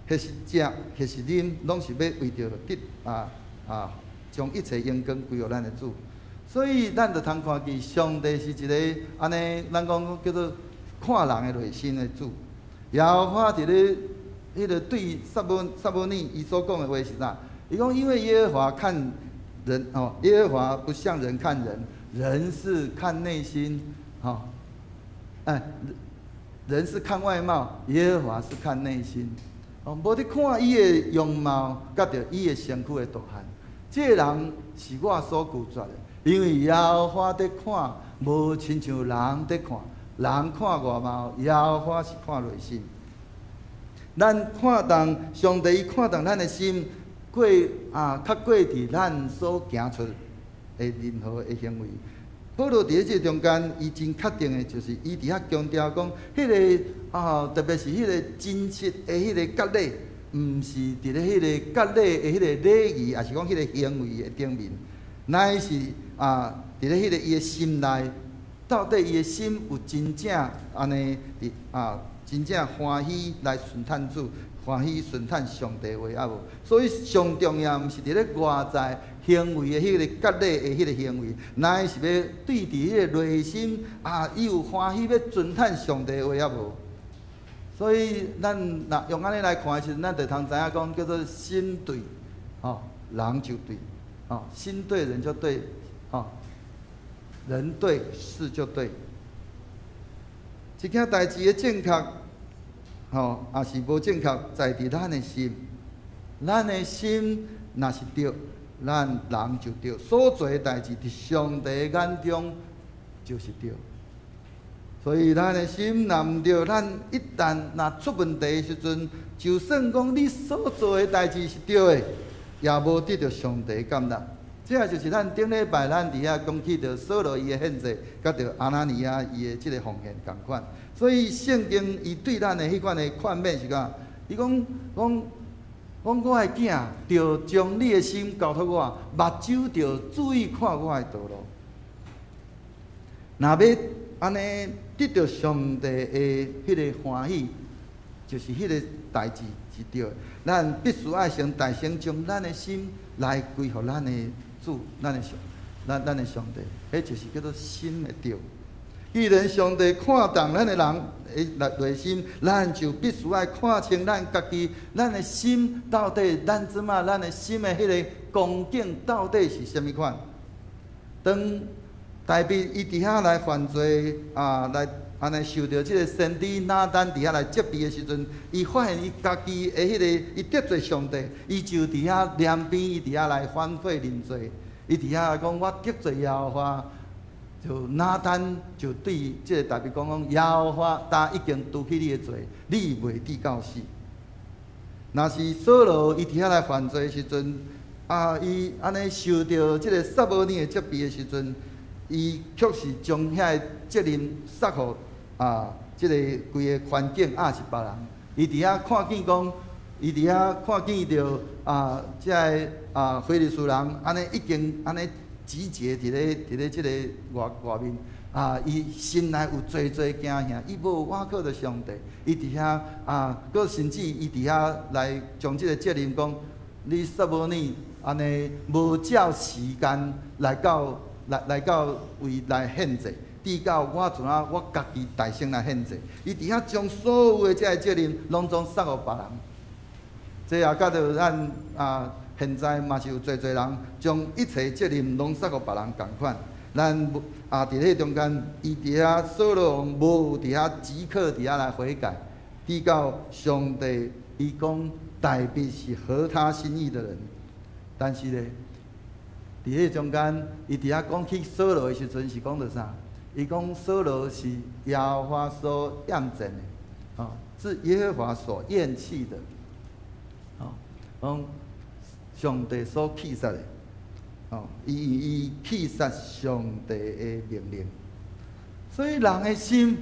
或是食，或是啉，攏是欲為著得啊啊，將一切榮光歸予咱的主。所以咱就通看見上帝是一个按呢，咱講叫做看人的內心的主。耶和華佇咧彼个對撒母耳伊所講的話是啥？伊講因為耶和華看人哦，耶和華不像人看人，人是看內心，吼，哎，人是看外貌，耶和華是看內心。哦，無佇看伊的容貌，佮著伊的身軀的大漢，這个人是我所拒絕的，因為耶和華佇看，無親像人佇看，人看外貌，耶和華是看內心。咱看重上帝，伊看重咱的心，過啊，較過佇咱所行出的任何的行為。保羅佇咧這中間，伊真確定的就是，伊佇遐強調講，彼个啊，特別是彼个真實的彼个割禮，毋是佇咧彼个割禮的彼个禮儀，抑是講彼个行為的頂面，乃是啊，佇咧彼个伊的心內，到底伊的心有真正按呢佇啊，真正歡喜來順趁主，歡喜順趁上帝話抑無？所以上重要毋是佇咧外在行為的彼个割禮的彼個行為，乃是欲對佇彼个內心啊，伊有歡喜欲遵趁上帝話抑無？所以咱若用按呢來看的時陣，咱就通知影講叫做心對，吼，人就對，吼，心對人就對，吼，人對事就對。一件代誌的正確，吼，抑是無正確，在佇咱的心。咱的心若是對，咱人就對。所做的代誌，佇上帝眼中就是對。所以咱的心若毋對，咱一旦若出問題的時陣，就算講你所做的代誌是對的，也無得著上帝感納。這就是咱頂禮拜咱佇遐講起著掃羅伊的獻祭，佮著亞拿尼亞伊的這个奉獻仝款。所以聖經伊對咱的彼款的勸勉是講，伊講講講我的囝，著將你的心交託我，目睭著注意看我的道路。若欲按呢得著上帝的彼个歡喜，就是彼个代誌是對的。咱必須愛先代先將咱的心來歸予咱的主，咱的上，咱咱的上帝，彼就是叫做心的對。既然上帝看重咱的人的內心，咱就必須愛看清咱家己，咱的心到底，咱這馬咱的心的彼个光景到底是啥物款？當大衛伊佇遐來犯罪啊，來按呢受著這个先知拿單佇遐來責備的時陣，伊發現伊家己的彼个伊得罪上帝，伊就佇遐兩邊伊佇遐來反悔認罪，伊佇遐講我得罪耶和華，就拿單就對這个大衛講講，耶和華呾已經除去你的罪，你袂致到死。若是掃羅伊佇遐來犯罪的時陣，啊，伊按呢受著這个撒母耳的責備的時陣，伊卻是將遐个責任捒予啊，這个規个環境抑是別人。伊佇遐看見講，伊佇遐看見著啊，這个啊非利士人按呢已經按呢集結佇咧這個外外面啊，伊心內有濟濟驚嚇，伊無倚靠著上帝，伊佇遐啊，閣甚至伊佇遐來將這個責任講，你撒母耳按呢無照時間來到。來來到位來獻祭，直到我陣啊，我家己代先來獻祭。伊佇遐將所有的這个責任，攏總捒予別人。這也佮著咱啊，現在嘛是有濟濟人將一切責任攏捒予別人仝款。咱啊，佇彼中間，伊佇遐掃羅王無佇遐即刻佇遐來悔改，直到上帝伊講大衛是合他心意的人，但是咧，佇彼中間，伊佇遐講起掃羅的時陣是講著啥？伊講掃羅是耶和華所厭賤的，哦，是耶和華所厭棄的，哦，講上帝所棄殺的，哦，伊伊棄殺上帝的命令，所以人的心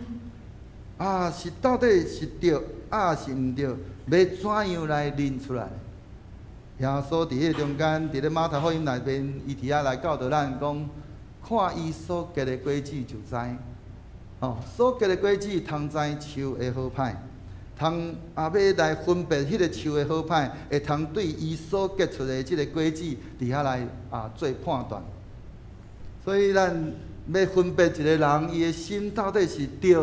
啊，是到底是對抑是毋對，欲怎樣來認出來？耶穌佇彼中間，佇咧馬太福音內面，伊佇遐來教導咱講，看伊所結的果子就知。哦，所結的果子通知樹的好歹，通啊欲來分別彼个樹的好歹，會通對伊所結出的這个果子，佇遐來啊做判斷。所以咱欲分別一个人，伊的心到底是對抑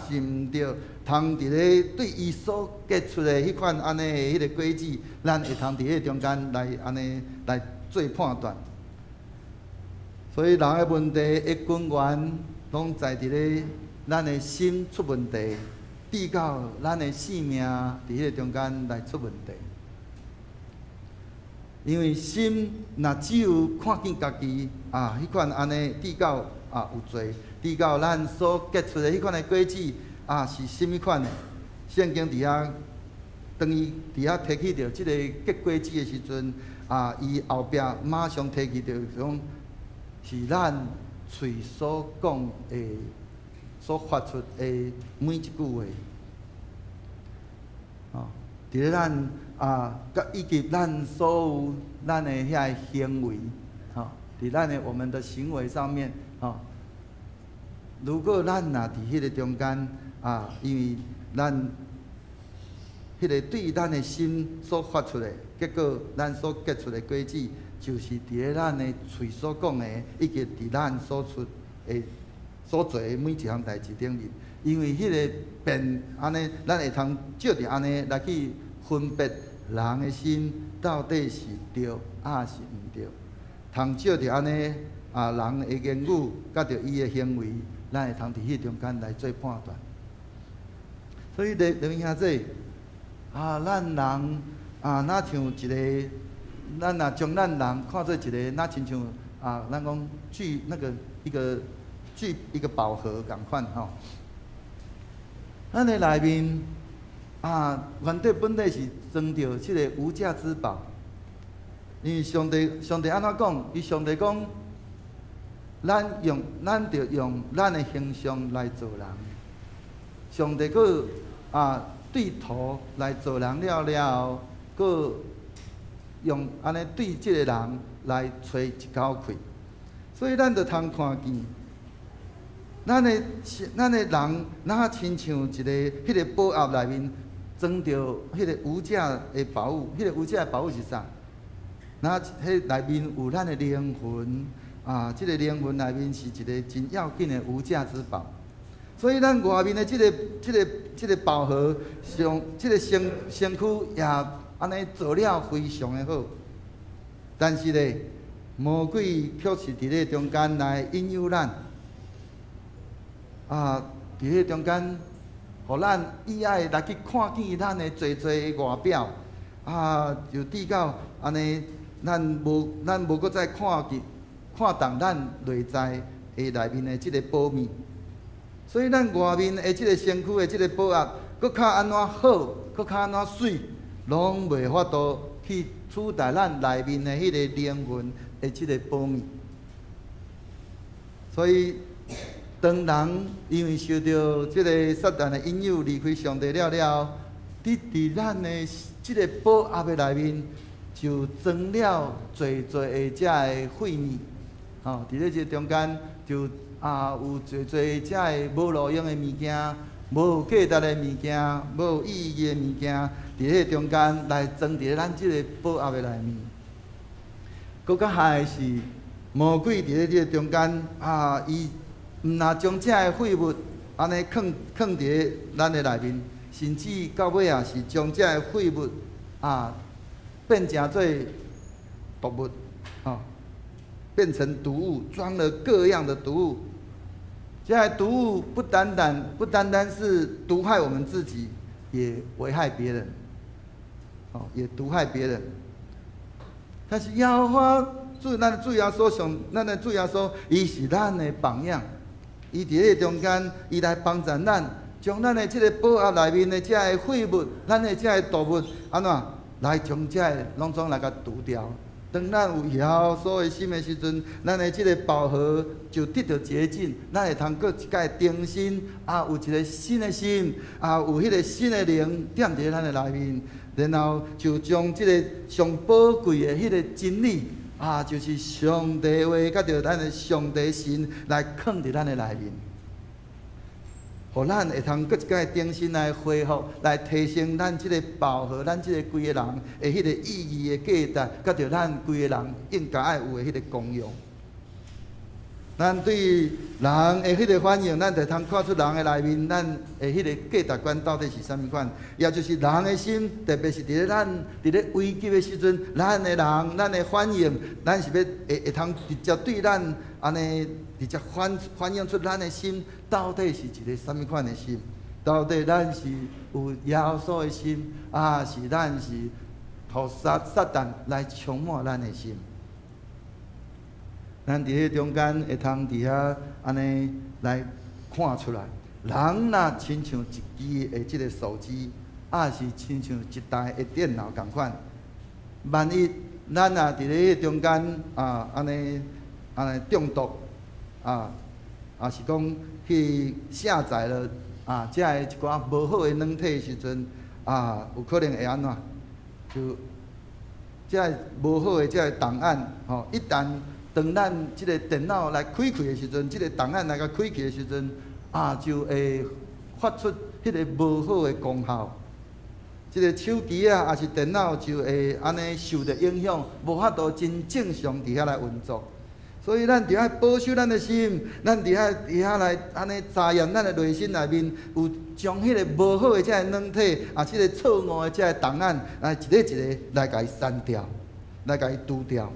是毋對，通佇咧對伊所結出的彼款按呢的彼个果子，咱會通佇彼中間來按呢來做判斷。所以人的問題的根源，攏在佇咧咱的心出問題，直到咱的性命佇彼個中間來出問題。因為心若只有看見家己啊，彼款按呢，直到啊有罪，直到咱所結出的彼款的果子啊是啥物款的？聖經佇遐，當伊佇遐提起著這個結果子的時陣，啊，伊後壁馬上提起著講是咱喙所講的、所發出的每一句話，哦，佇咧咱啊，佮以及咱所有咱的遐个行為，吼，佇咱的我們的行為上面，吼，如果咱若佇彼个中間啊，因為咱彼个對咱的心所發出的，結果咱所結出的果子，就是佇咧咱的喙所講的，以及佇咱所出的、所做的每一項代誌頂面，因為彼个變按呢，咱會通藉著按呢來去分別人的心到底是對抑是毋對，通藉著按呢啊，人的言語佮著伊的行為，咱會通佇彼中間來做判斷。所以，弟弟兄姊啊，咱人啊，若像一个，咱若將咱人看做一个，若親像啊，咱講聚那個一個聚一個寶盒仝款吼。咱的內面啊，原底本底是裝著這个無價之寶。因為上帝，上帝按怎講？伊上帝講，咱用咱著用咱的形象來造人。上帝閣啊，對土來造人了了後，閣用按呢對這个人來吹一口氣。所以咱就通看見，咱的人若親像一个彼个寶盒內面裝著彼个無價的寶物，彼個無價的寶物是啥？若彼內面有咱的靈魂啊，這个靈魂內面是一个真要緊的無價之寶。所以咱外面的這個寶盒上，這個身軀也按呢做了非常的好，但是咧，魔鬼卻是佇咧中間來引誘咱，啊，佇咧中間，予咱意愛來去看見咱的濟濟外表，啊，就至到按呢，咱無閣再看見看重咱內在的內面的這个寶物。所以咱外面的這个身軀的這个寶盒，閣較按怎好，閣較按怎媠，攏袂法度去取代咱內面的彼個靈魂的這个寶物。所以，當人因為受著這个撒旦的引誘離開上帝了了後，佇咱的這个寶盒的內面，就裝了濟濟的這个廢物。吼，佇咧這中間就有濟濟這个無路用的物件，無價值的物件，無意義的物件，佇彼中間來裝佇咧咱這个寶盒的內面。閣較害的是，魔鬼佇咧這个中間啊，伊毋若將這个廢物按呢囥囥佇咧咱的內面，甚至到尾啊是將這个廢物啊變成做毒物，吼，變成毒物，裝了各樣的毒物。這个毒物不單單是毒害我們自己，也危害別人，哦，也毒害別人。但是耶和華主，咱的主耶穌上，咱的主耶穌，伊是咱的榜樣，伊佇咧中間，伊來幫助咱，將咱的這个寶盒內面的這个廢物，咱的這个毒物，按怎來將這个攏總來共除掉。當咱有耶穌的心的時陣，咱的這个寶盒就得著潔淨，咱會通閣一擺重新啊，有一个新的心，啊，有彼个新的靈踮佇咱的內面，然後就將這个上寶貴的彼个真理，啊，就是上帝話，佮著咱的上帝神來囥佇咱的內面，予咱會通閣一擺重新來恢復，來提升咱這个寶盒，咱這个規个人的彼个意義的價值，佮著咱規個人應該愛有的彼个功用。咱對人的彼个反應，咱就通看出人的內面，咱的彼個價值觀到底是啥物款。也就是人的心，特別是佇咧咱佇咧危急的時陣，咱的人，咱的反應，咱是欲會通直接對咱按呢直接反映出咱的心到底是一個啥物款的心。到底咱是有耶穌的心，抑是咱是予撒旦來充滿咱的心？咱佇彼中間會通佇遐按呢來看出來，人若親像一支的這个手機，抑是親像一台的電腦仝款。萬一咱若佇咧彼中間啊，按呢中毒啊，抑是講去下載了啊，這个一寡無好的軟體的時陣啊，有可能會按怎？就這个無好的這个檔案，吼，一旦當咱這个電腦來開啟的時陣，這个檔案來共開啟的時陣，啊，就會發出彼个無好的功效。這个手機啊，抑是電腦就會按呢受著影響，無法度真正常佇遐來運作。所以咱著愛保守咱的心，咱佇遐來按呢查驗咱的內心內面，有將彼个無好的這个軟體，啊，這个錯誤的這个檔案，來一个一个來共伊刪掉，來共伊除掉。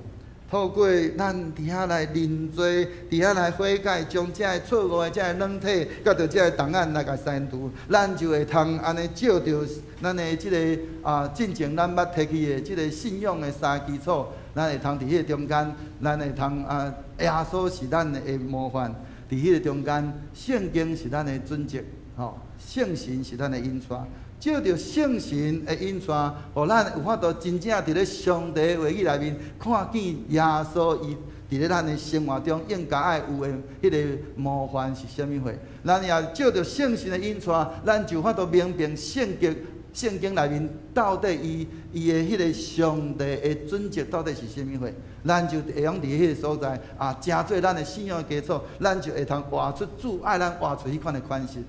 透過咱佇遐來認罪，佇遐來悔改，將這个錯誤的這个軟體，佮著這个檔案來共刪除，咱就會通按呢照著咱的這个啊，進前咱捌提起的這个信仰的三基礎，咱會通佇彼個中間，咱會通啊，耶穌是咱的模範，佇彼個中間，聖經是咱的準則，吼，聖神是咱的引帶。藉著聖神的引帶，予咱有法度真正佇咧上帝話語內面看見耶穌伊佇咧咱的生活中應該愛有的彼個模範是啥物貨？咱也藉著聖神的引帶，咱就有法度明白聖經內面到底伊的彼個上帝的準則到底是啥物貨？咱就會用佇彼個所在啊，成做咱的信仰的基礎，咱就會通活出主愛咱活出彼款的款式。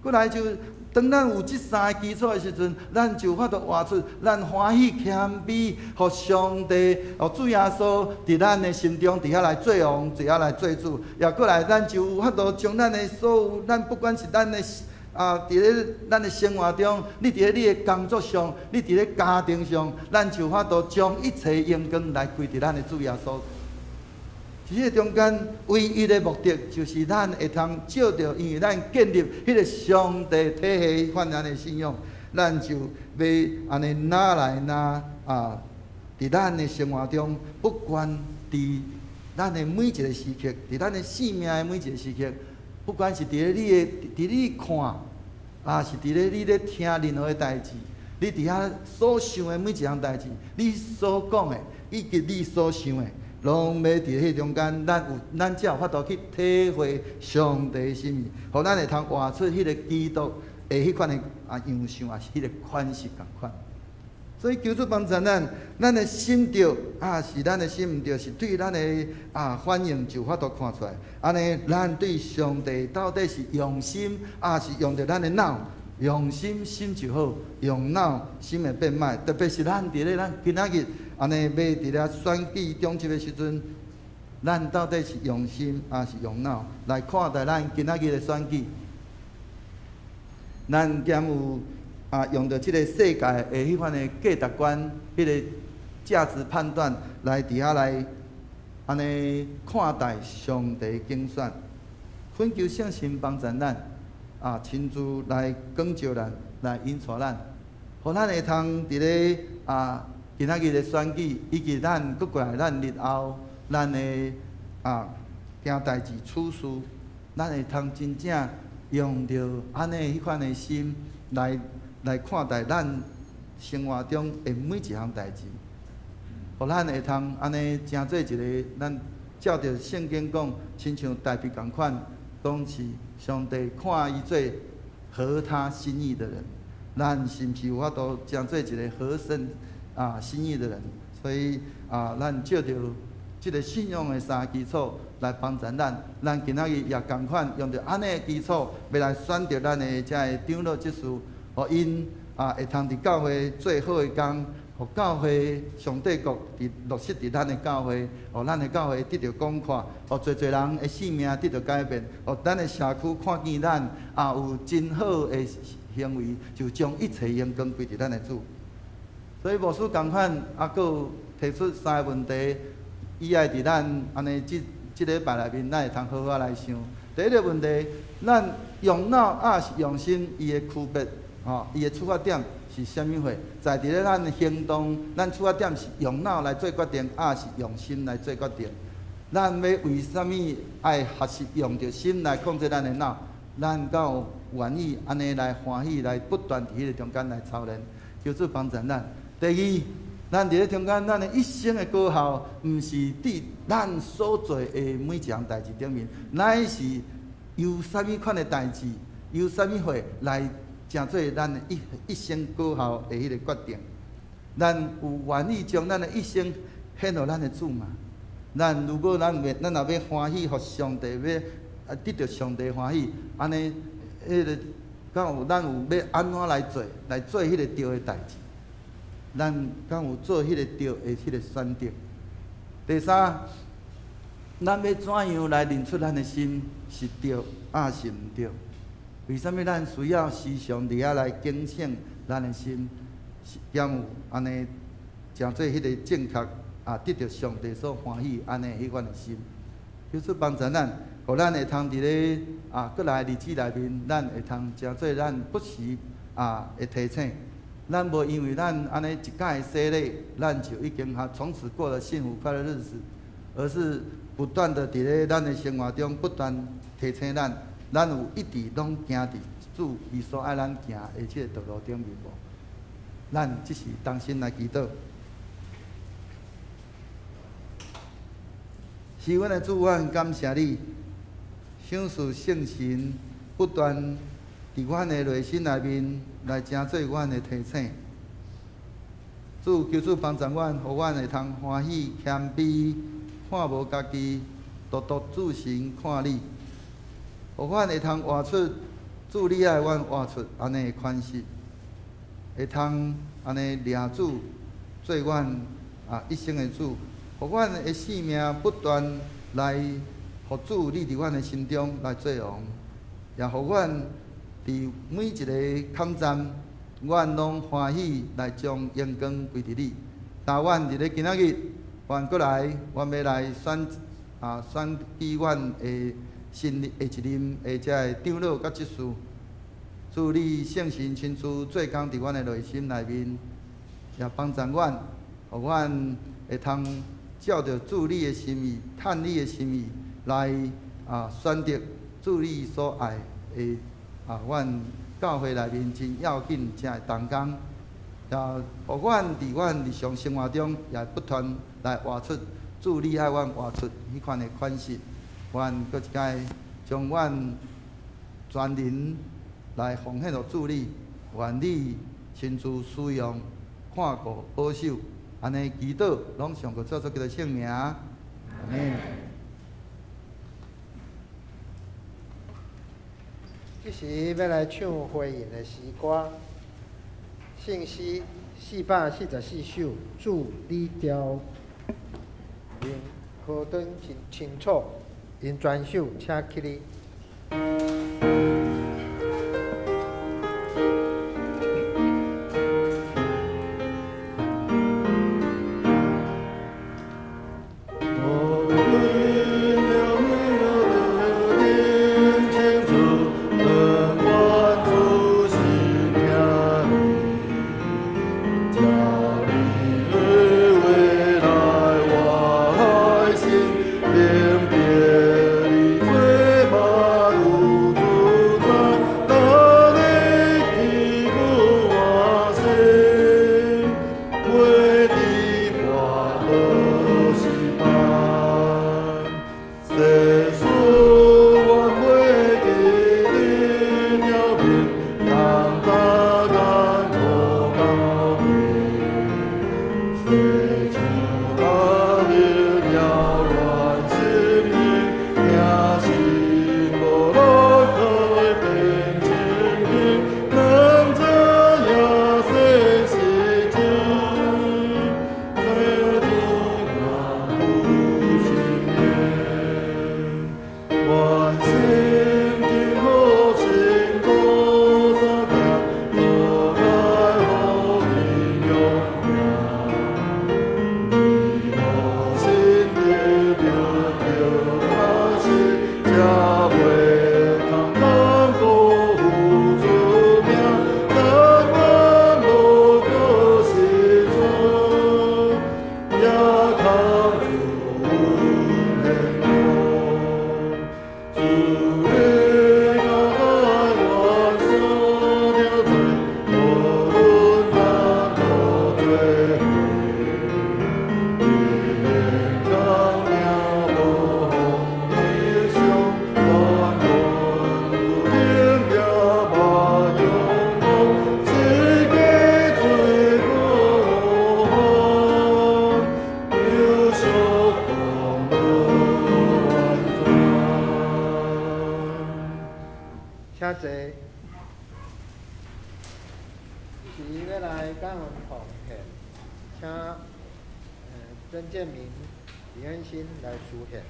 過來就當咱有這三個基礎的時陣，咱就有法度活出咱歡喜謙卑，予上帝、予主耶穌佇咱的心中佇遐來做王，佇遐來做主。也過來，咱就有法度將咱的所有，咱不管是咱的啊，佇咧咱的生活中，你佇咧你的工作上，你佇咧家庭上，咱就有法度將一切榮光來歸佇咱的主耶穌。佇這個中間，唯一的目的就是咱會通藉著，因為咱建立彼個上帝體系彼款的信仰，咱就欲按呢愈來愈啊，佇咱的生活中，不管佇咱的每一個時刻，佇咱的生命的每一個時刻，不管是佇咧你的，佇你看，抑是佇咧你咧聽任何的代誌，你佇遐所想的每一項代誌，你所講的，以及你所想的，攏欲佇彼中間，咱才有法度去體會上帝的心意，予咱會通活出彼個基督的彼款的啊樣式，抑是彼個款式仝款。所以求主幫助咱，咱的心對，抑是咱的心毋對，是對咱的啊反應就有法度看出來。按呢，咱對上帝到底是用心，抑是用著咱的腦？用心心就好，用腦心會變歹。特別是咱佇咧咱今仔日按呢欲佇咧選舉中這个時陣，咱到底是用心抑是用腦來看待咱今仔日的選舉？咱敢有啊用著這个世界的彼款的價值觀、彼个價值判斷來佇遐來按呢看待上帝揀選？懇求聖神幫助咱啊，親自來光照咱，來引帶咱，予咱會通佇咧啊今仔日的選舉，以及咱閣過來咱日後咱的啊行代誌處事，咱會通真正用著按呢彼款的心來看待咱生活中的每一項代誌，予咱會通按呢成做一个咱照著聖經講，親像大衛仝款，講是上帝看伊做合他心意的人，咱是毋是有法度成做一个合神啊心意的人？所以啊，咱藉著這个信仰的三基礎來幫助咱，咱今仔日也仝款用著按呢的基礎，欲來選擇咱的這个長老執事，予𪜶啊會通佇教會做好的工，予教會上帝國佇落實佇咱的教會，予咱的教會得著廣闊，予濟濟人的性命得著改變，予咱的社區看見咱也有真好的行為，就將一切榮光歸佇咱的主。所以牧師仝款，猶閣有提出三个問題，伊愛佇咱按呢這這禮拜內面，咱會通好好來想。第一个問題，咱用腦抑是用心，伊的區別，吼，伊的出發點是啥物貨？在佇咧咱的行動，咱出發點是用腦來做決定，抑是用心來做決定？咱欲為啥物愛學習用著心來控制咱的腦？咱敢有願意按呢來歡喜，來不斷佇彼个中間來操練，求主幫助咱。第二，咱佇咧中間，咱的一生的果效，毋是佇咱所做的每一項代誌頂面，乃是由啥物款的代誌，由啥物貨來成做咱的一生果效的彼个決定。咱有願意將咱的一生獻予咱的主嗎？咱如果咱欲，咱若欲歡喜，予上帝欲啊得著上帝歡喜，按呢，彼个敢有咱有欲按怎來做，來做彼个對的代誌？咱敢有做彼个對的彼个選擇？第三，咱欲怎樣來認出咱的心是對，抑是毋對？為啥物咱需要時常佇遐來警醒咱的心，是敢有按呢成做彼个正確啊，得著上帝所歡喜按呢彼款的心？求主幫助咱，予咱會通佇咧啊，閣來日子內面，咱會通成做咱不時啊會提醒。咱無因為咱按呢一擺洗禮，咱就已經哈從此過了幸福快樂日子，而是不斷的佇咧咱的生活中不斷提醒咱，咱有一直攏行佇主伊所愛咱行的這个道路頂面無？咱這時同心來祈禱。是阮的主，阮感謝你，賞賜聖神不斷佇阮的內心內面來成做阮的提醒。主，求主幫助阮，予阮會通歡喜謙卑，看無家己，獨獨注神看你，予阮會通活出主你愛阮活出按呢的款式，會通按呢掠主做阮一生的主，予阮的生命不斷來予主你佇阮的心中來做王，也予阮佇每一个空站，阮攏歡喜來將榮光歸佇你。但阮佇咧今仔日，阮閣來，阮欲來選舉阮的新下一任的這个長老佮執事。主你聖神親自做工佇阮的內心內面，也幫助阮，予阮會通照著主你的心意、趁你的心意來選擇主你所愛的阮教會內面真要緊、真會同工，也予阮佇阮日常生活中也不斷來活出主你愛阮活出彼款的款式。阮閣一擺將阮全人來奉獻予主你，願你親自使用、看顧、保守，按呢祈禱，攏上過主耶穌基督聖名。阿們。這時欲來唱回應的詩歌，聖詩444首，主你調明何等真清楚，𪜶全首請起立。請坐。是欲來感恩奉獻，請曾建明、李恩新來書獻。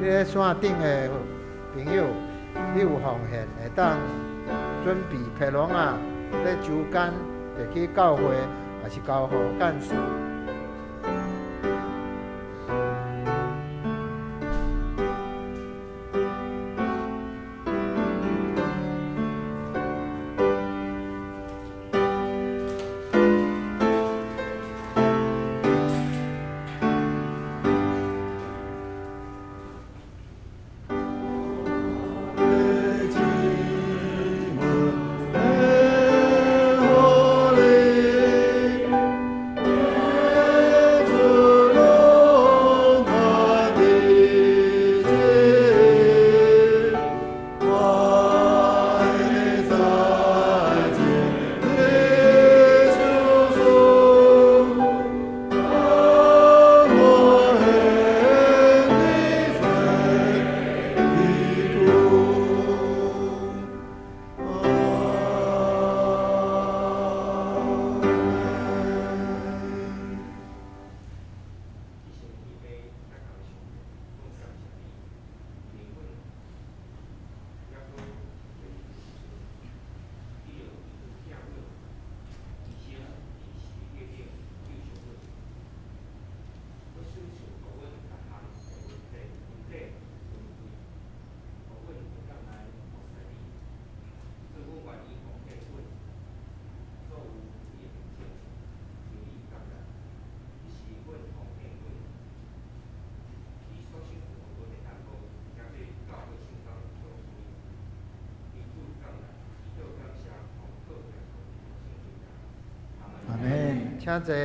你咧线顶的朋友，你有奉献，会当准备皮笼仔，咧周间摕去教会，也是交予干事。請坐。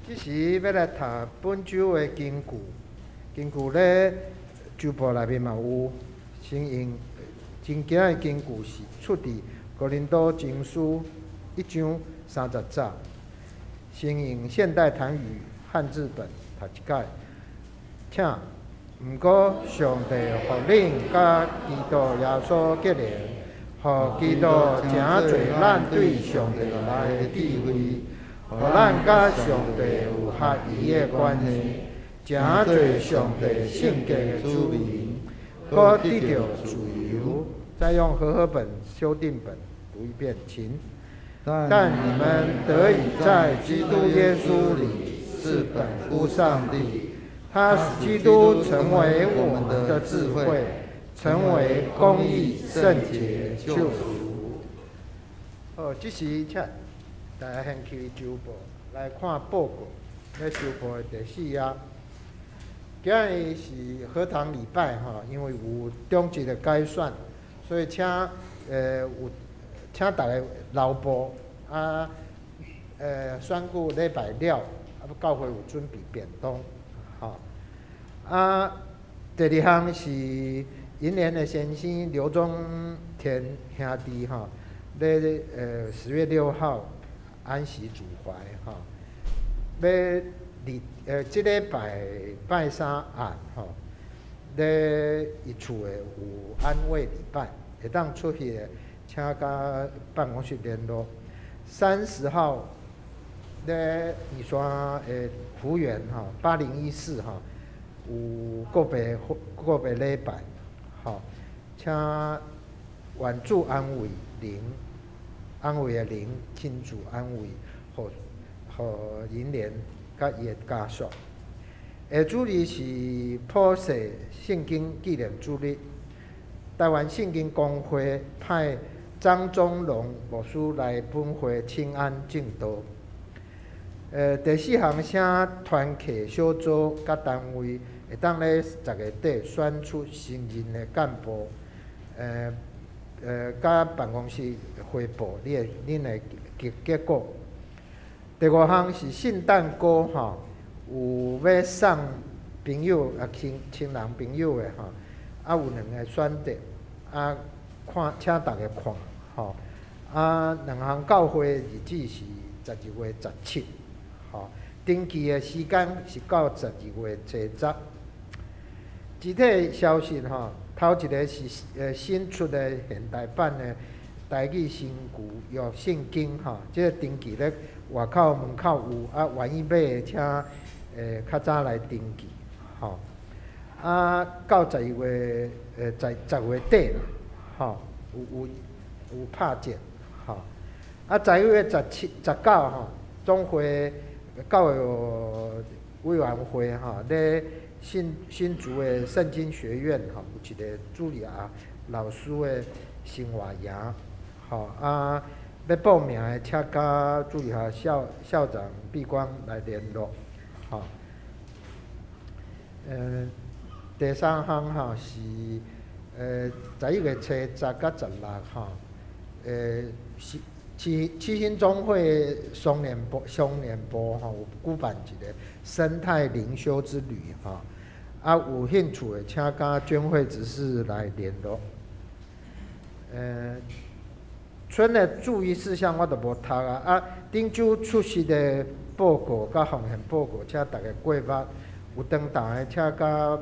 這時欲來讀本周的經句，經句咧周報內面嘛有，先用真今的經句是出佇哥林多前書一章三十節，先用現代台語漢字本讀一擺，請。毋過上帝予恁佮基督耶穌結連，予基督成做咱對上帝來的智慧，予咱佮上帝有合宜的關係，成做上帝聖潔的子民，閣得著自由。再用和合本修訂本讀一遍，請。但你們得以在基督耶穌裡是本乎上帝，他使基督成為我們的智慧，成為公義、聖潔、救贖。好，這時請大家掀起周報來看報告，咧周報的第四頁。今日是合堂禮拜吼，因為有長執的改選，所以請有請大家留步啊，選舉禮拜了，啊，教會有準備便當，吼。啊，第二項是銀聯的先生劉宗田兄弟吼，咧10月6號安息主懷吼，欲佇這禮拜拜三暗吼，咧伊厝的有安慰禮拜，會當出去的，請佮辦公室聯絡。30號咧義山的福園吼，801室吼，有個別禮拜，吼，請願主安慰靈，安慰的靈親自安慰，予銀蓮佮伊的家屬。下主日是普世聖經紀念主日，台灣聖經公會派張忠龍牧師來本會請安證道。第四項，請團契小組佮單位會當咧10月底選出新任的幹部，佮辦公室匯報你的恁的結果。第五項是聖誕歌吼，有欲送朋友啊親人朋友的吼，啊有兩個選擇，啊看請大家看吼，啊兩項教會日子是12月17，吼，登記的時間是到12月初十。具體消息吼，頭一个是新出的現代版的台語新舊約聖經吼，這个登記咧外口門口有，啊，願意買的請較早來登記，吼。啊，到11月十月底啦，吼，有拍折，吼。啊，11月17、19吼，總會教育委員會吼，咧新竹的聖經學院吼，有一个茱莉亞老師的生活營，吼啊，欲報名的，請佮茱莉亞校長畢光來聯絡，吼。第三項吼是11月初十佮16吼，是七星總會雙連部吼有舉辦一个生態靈修之旅吼，啊有興趣的請佮捐會執事來聯絡。村的注意事項我就無讀啊，啊頂週出席的報告佮奉獻報告，請逐家過目。有當當的，請佮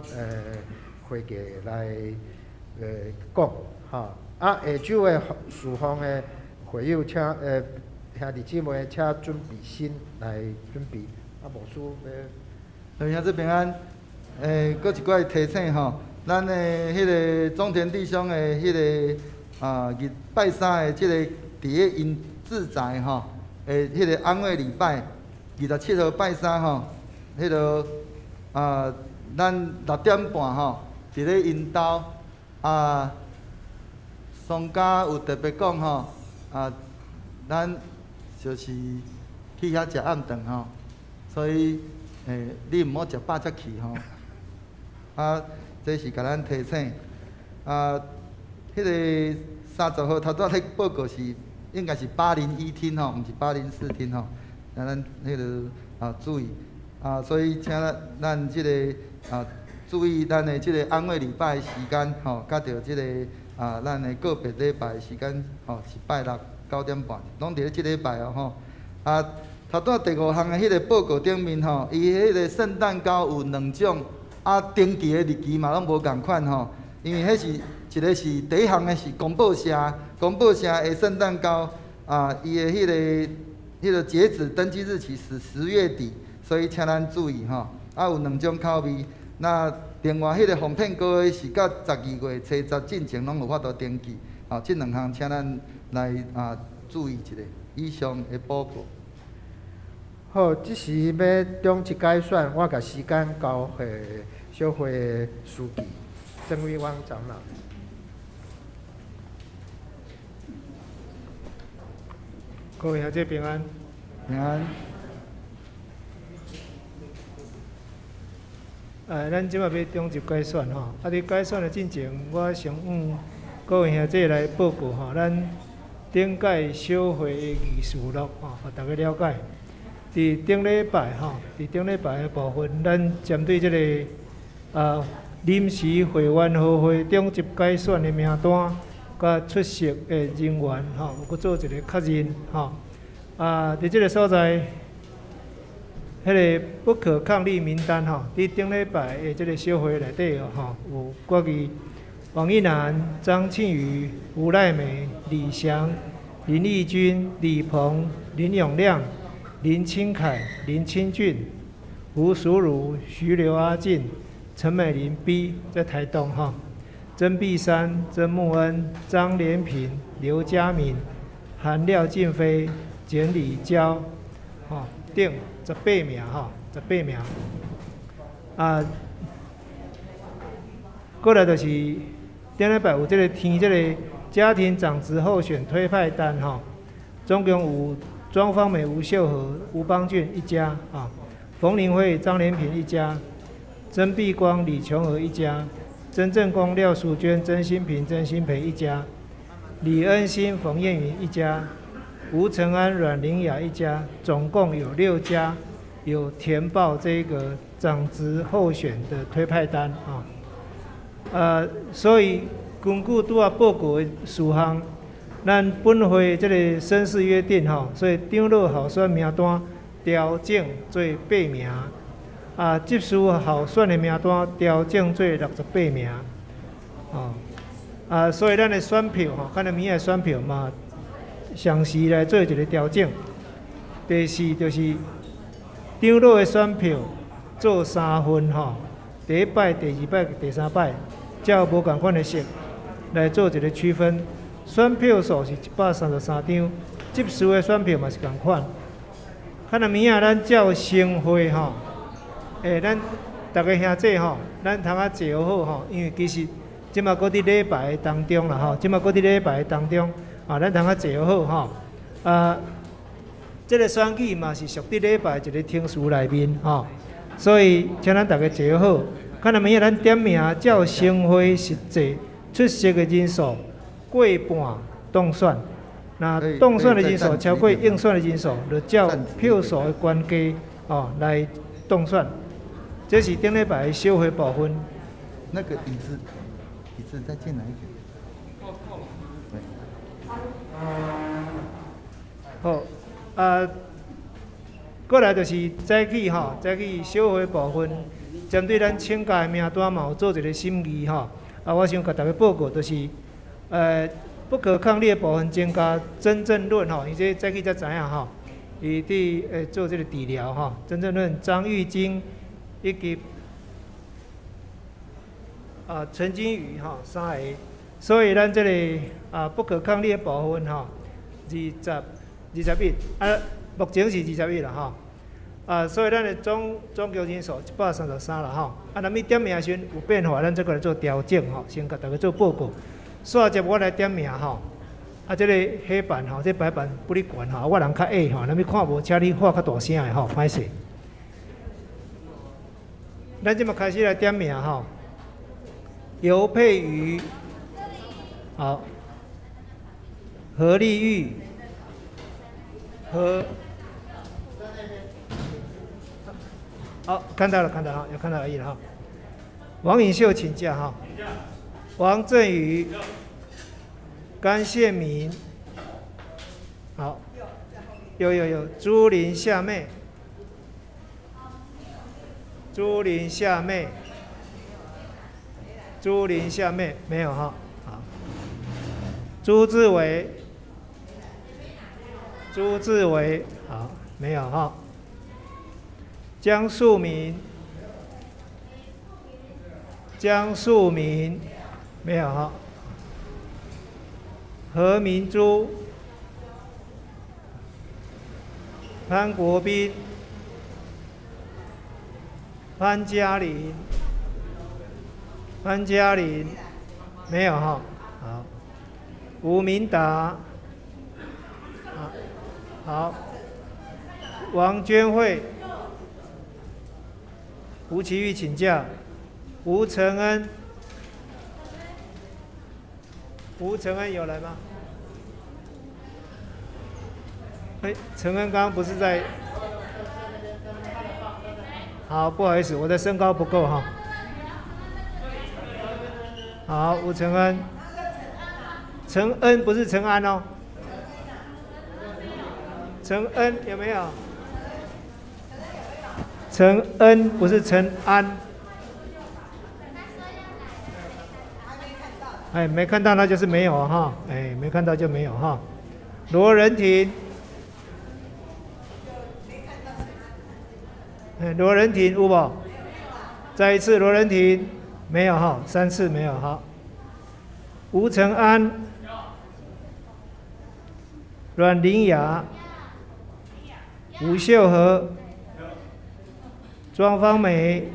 會計來講吼。啊，下晝的事奉的會友請兄弟姊妹請準備心來準備。啊，牧師欲。兄弟平安。閣一擺提醒吼，咱的彼个中田弟兄的彼个啊，日拜三的這个佇咧𪜶自宅吼，的彼个安慰禮拜，27號拜三吼，彼个啊，咱6點半吼，佇咧𪜶兜啊，商家有特別講吼，啊，咱就是去遐食暗頓吼，所以你毋好食飽才去吼。啊，這是共咱提醒。啊，彼个30號頭拄仔咧報告是應該是801廳吼，毋是804廳吼，啊，咱彼个啊注意。啊，所以請咱這个啊注意咱的這个安慰禮拜的時間吼，佮著這个啊咱的告別禮拜的時間吼，是拜六9點半，攏佇咧這禮拜哦吼。啊，頭拄仔第五項的彼个報告頂面吼，伊彼个聖誕糕有兩種，啊，登記的日期嘛攏無仝款吼，因為彼是一个是第一項的是公報社，公報社的聖誕糕啊，伊的彼个截止登記日期是10月底。所以請咱注意吼，啊有兩種口味。那另外彼个鳳片糕的是到12月初十進前攏有法度登記。吼，這兩項請咱來啊注意一下。以上的報告。好，這時欲中一改選，我共時間交予小會書記曾威汪長老。各位兄弟平安。平安。咱這擺欲中集改選吼，啊！佇改選的進前，我先向各位兄弟來報告吼，咱頂屆小會的議事錄吼，予大家了解。佇頂禮拜吼，佇頂禮拜的部分，咱針對這个臨時會員和會中集改選的名單，佮出席的人員吼，有閣做一个確認吼。啊，佇這个所在。彼个不可抗力名單吼，佇頂禮拜的這个小會內底哦吼，有決議王一楠、張慶瑜、吳賴美、李翔、林義君、李鵬、林永亮、林清凱、林清俊、吳淑如、徐劉阿進、陳美玲 B 在台東吼，曾碧珊、曾慕恩、張連平、劉佳敏、韓廖進飛、簡李嬌，吼等。18名吼，18名。啊，過來就是頂禮拜有這个添這个家庭長職候選推派單吼，總共有莊芳美、吳秀和、吳邦俊一家啊，馮林慧、張連平一家，曾碧光、李瓊娥一家，曾正光、廖淑娟、曾新平、曾新培一家，李恩新、馮燕雲一家。吳承安、阮玲雅一家，總共有6家有填報這個長職候選的推派單啊。所以根據拄仔報告的事項，咱本會這個紳士約定吼，所以長老候選名單調整做8名，啊，執事候選的名單調整做68名。哦，啊，所以咱的选票吼，可能明仔的选票嘛，相时來做一个調整。第四就是長老的選票做三份吼，第一擺、第二擺、第三擺，照無仝款的色來做一個區分。選票數是133張，執事的選票嘛是仝款。可能明仔咱照成會吼，咱逐个兄弟吼，咱通啊坐好吼，因為其實這馬閣佇禮拜當中啦吼，這馬閣佇禮拜當中啊，咱通啊坐好吼。啊，這个選舉嘛是屬佇禮拜一个程序內面吼，所以請咱逐家坐好。可能明仔咱點名照成會實際出席的人數過半當選。那當選的人數超過應選的人數，就照票數的懸低哦來當選。這是頂禮拜的小會部分。那個椅子，椅子再進來一點。好，啊，過來就是早起吼，早起小會部分，針對咱請假的名單嘛有做一個審議吼。啊，我想共大家報告就是，不可抗力的部分增加曾正論吼，伊這早起才知影吼，伊佇做這個治療吼，曾正論、張玉晶以及啊陳金宇吼三个，所以咱這個啊不可抗力的部分吼，21啊，目前是21啦吼，啊，所以咱的總共人數133啦吼，啊，若物點名時陣有變化，咱再閣來做調整吼，先共大家做報告。煞接我來點名吼，啊，這個黑板吼，這白板不哩懸吼，我人較矮吼，若欲看無，請你喊較大聲的吼，歹勢。咱這馬開始來點名吼，尤佩瑜，好，何麗玉，何，好，看到了，看到了，有看到而已了哈。王颖秀請假哈。王振宇、甘憲民，好，有有有，朱林夏妹，朱林夏妹，朱林夏妹沒有哈，好，朱志偉，朱志偉，好，沒有哈，江樹明，江樹明。沒有哈，何明珠、潘國斌、潘嘉玲、潘嘉玲，沒有哈，好，吳明達，好，王娟慧、吳奇玉請假，吳承恩。吳承恩有來嗎？哎，承恩剛剛不是在？好，不好意思，我的身高不夠哈。好，吳承恩，承恩不是承安哦。承恩有沒有？承恩不是承安。哎，沒看到那就是沒有哈，哎，沒看到就沒有哈。羅仁婷，哎，羅仁婷有無？再一次，羅仁婷沒有哈，三次沒有哈。吳承安，阮玲雅，吳秀和，莊芳美，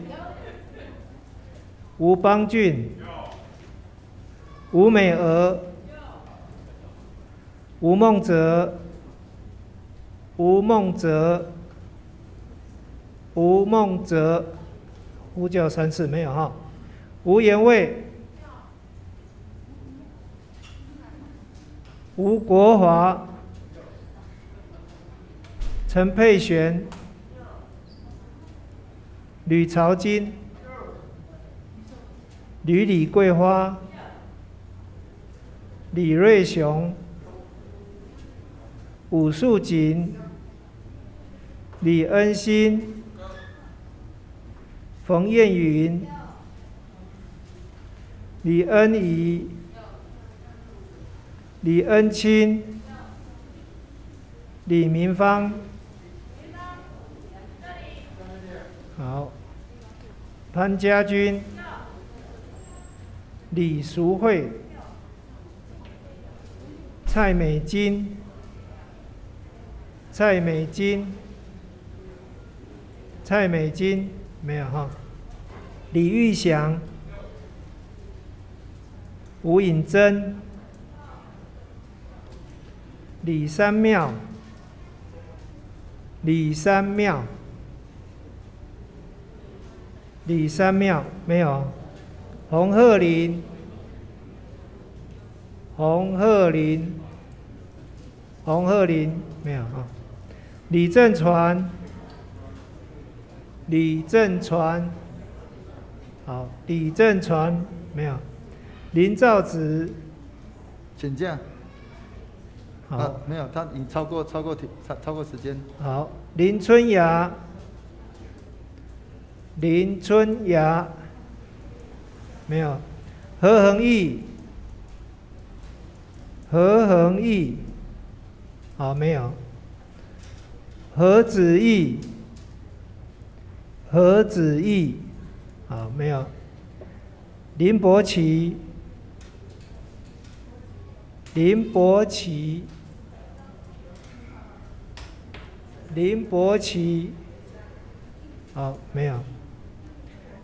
吳邦俊。吳美娥、吳夢哲、吳夢哲、吳夢哲，呼叫三次沒有哈。吳延衛、吳國華、陳佩璇、呂朝金、呂李桂花。李瑞雄、武素錦、李恩心、馮燕雲、李恩仪，李恩清，李明芳，好，潘家军，李淑慧，蔡美金，蔡美金，蔡美金，没有哈。李玉祥，吴颖珍，李三妙，李三妙，李三妙，没有。洪鹤林，洪鹤林，洪鹤林，没有啊。李正传，李正传，好，李正传没有。林兆子，请假。好，啊，没有，他已经超过时间。好，林春芽，林春芽，没有。何恒毅，何恒毅，好，没有。何子义，何子义，好，没有。林伯奇，林伯奇，林伯奇，好，没有。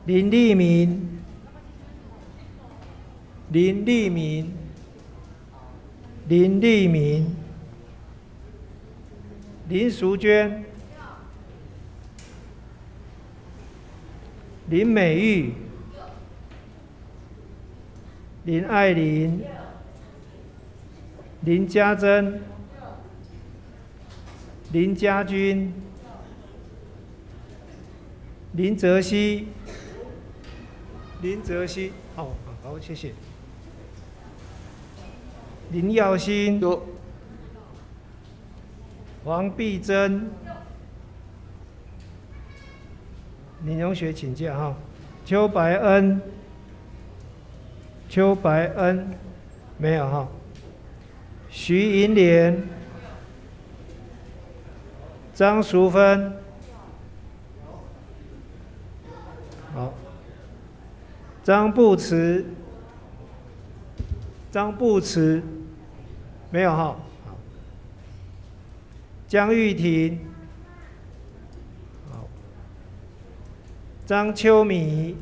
林立明，林立明，林立明，林淑娟，林美玉，林爱玲，林家珍，林家军，林哲熙，林哲熙，好，好，谢谢。林耀新，黄碧珍，林荣学请假哈。邱白恩，邱白恩，没有哈。徐银莲，张淑芬，好。张布慈，张布慈，没有哈。好。江玉婷，好。张秋米，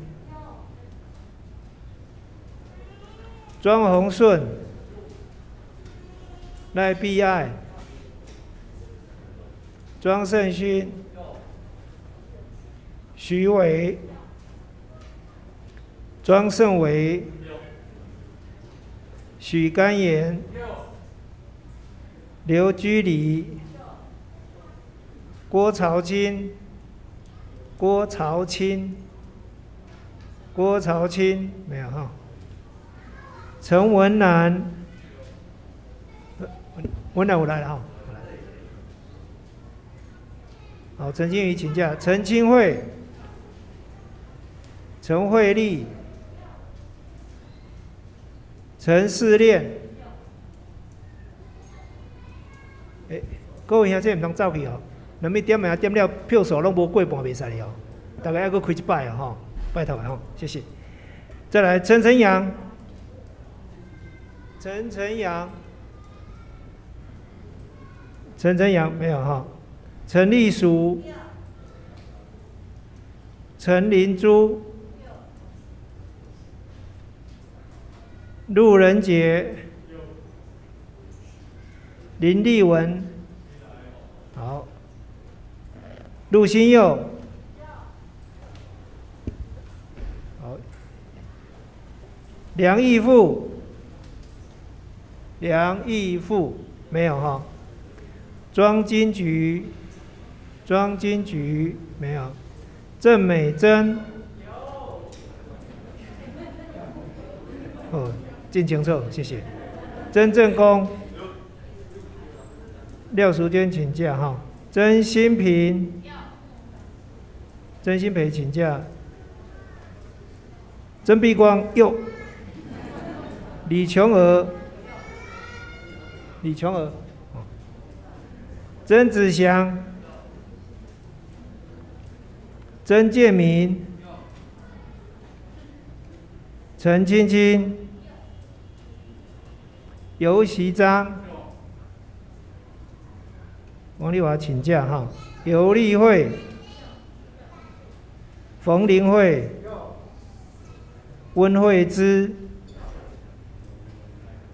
庄宏顺，赖碧爱，庄胜勋，徐伟，庄胜伟，许甘言，刘居礼，郭朝清，郭朝清，郭朝清，没有哈。陈文南，文南我来了哈。好，陈金鱼请假。陈清慧，陈慧丽，陈世炼。欸，各位兄，这毋通走去哦，两物点名点了，票数拢无过半，袂使哩哦。大家犹阁开一摆哦，吼，拜托吼，谢谢。再来，陈晨阳，陈晨阳，陈晨阳没有哈。陈丽淑，陈林珠，陆仁杰，林立文，好，陆新佑，好，梁义富，梁义富没有哈，庄金菊，庄金菊没有，郑美珍，哦，真清楚，谢谢。曾正功，廖淑娟请假哈，曾新平，曾新培请假，曾碧光又，李琼娥，李琼娥，曾子祥，曾建明，陈青青，游锡章，王丽华请假哈，游丽慧，冯林慧，温慧芝，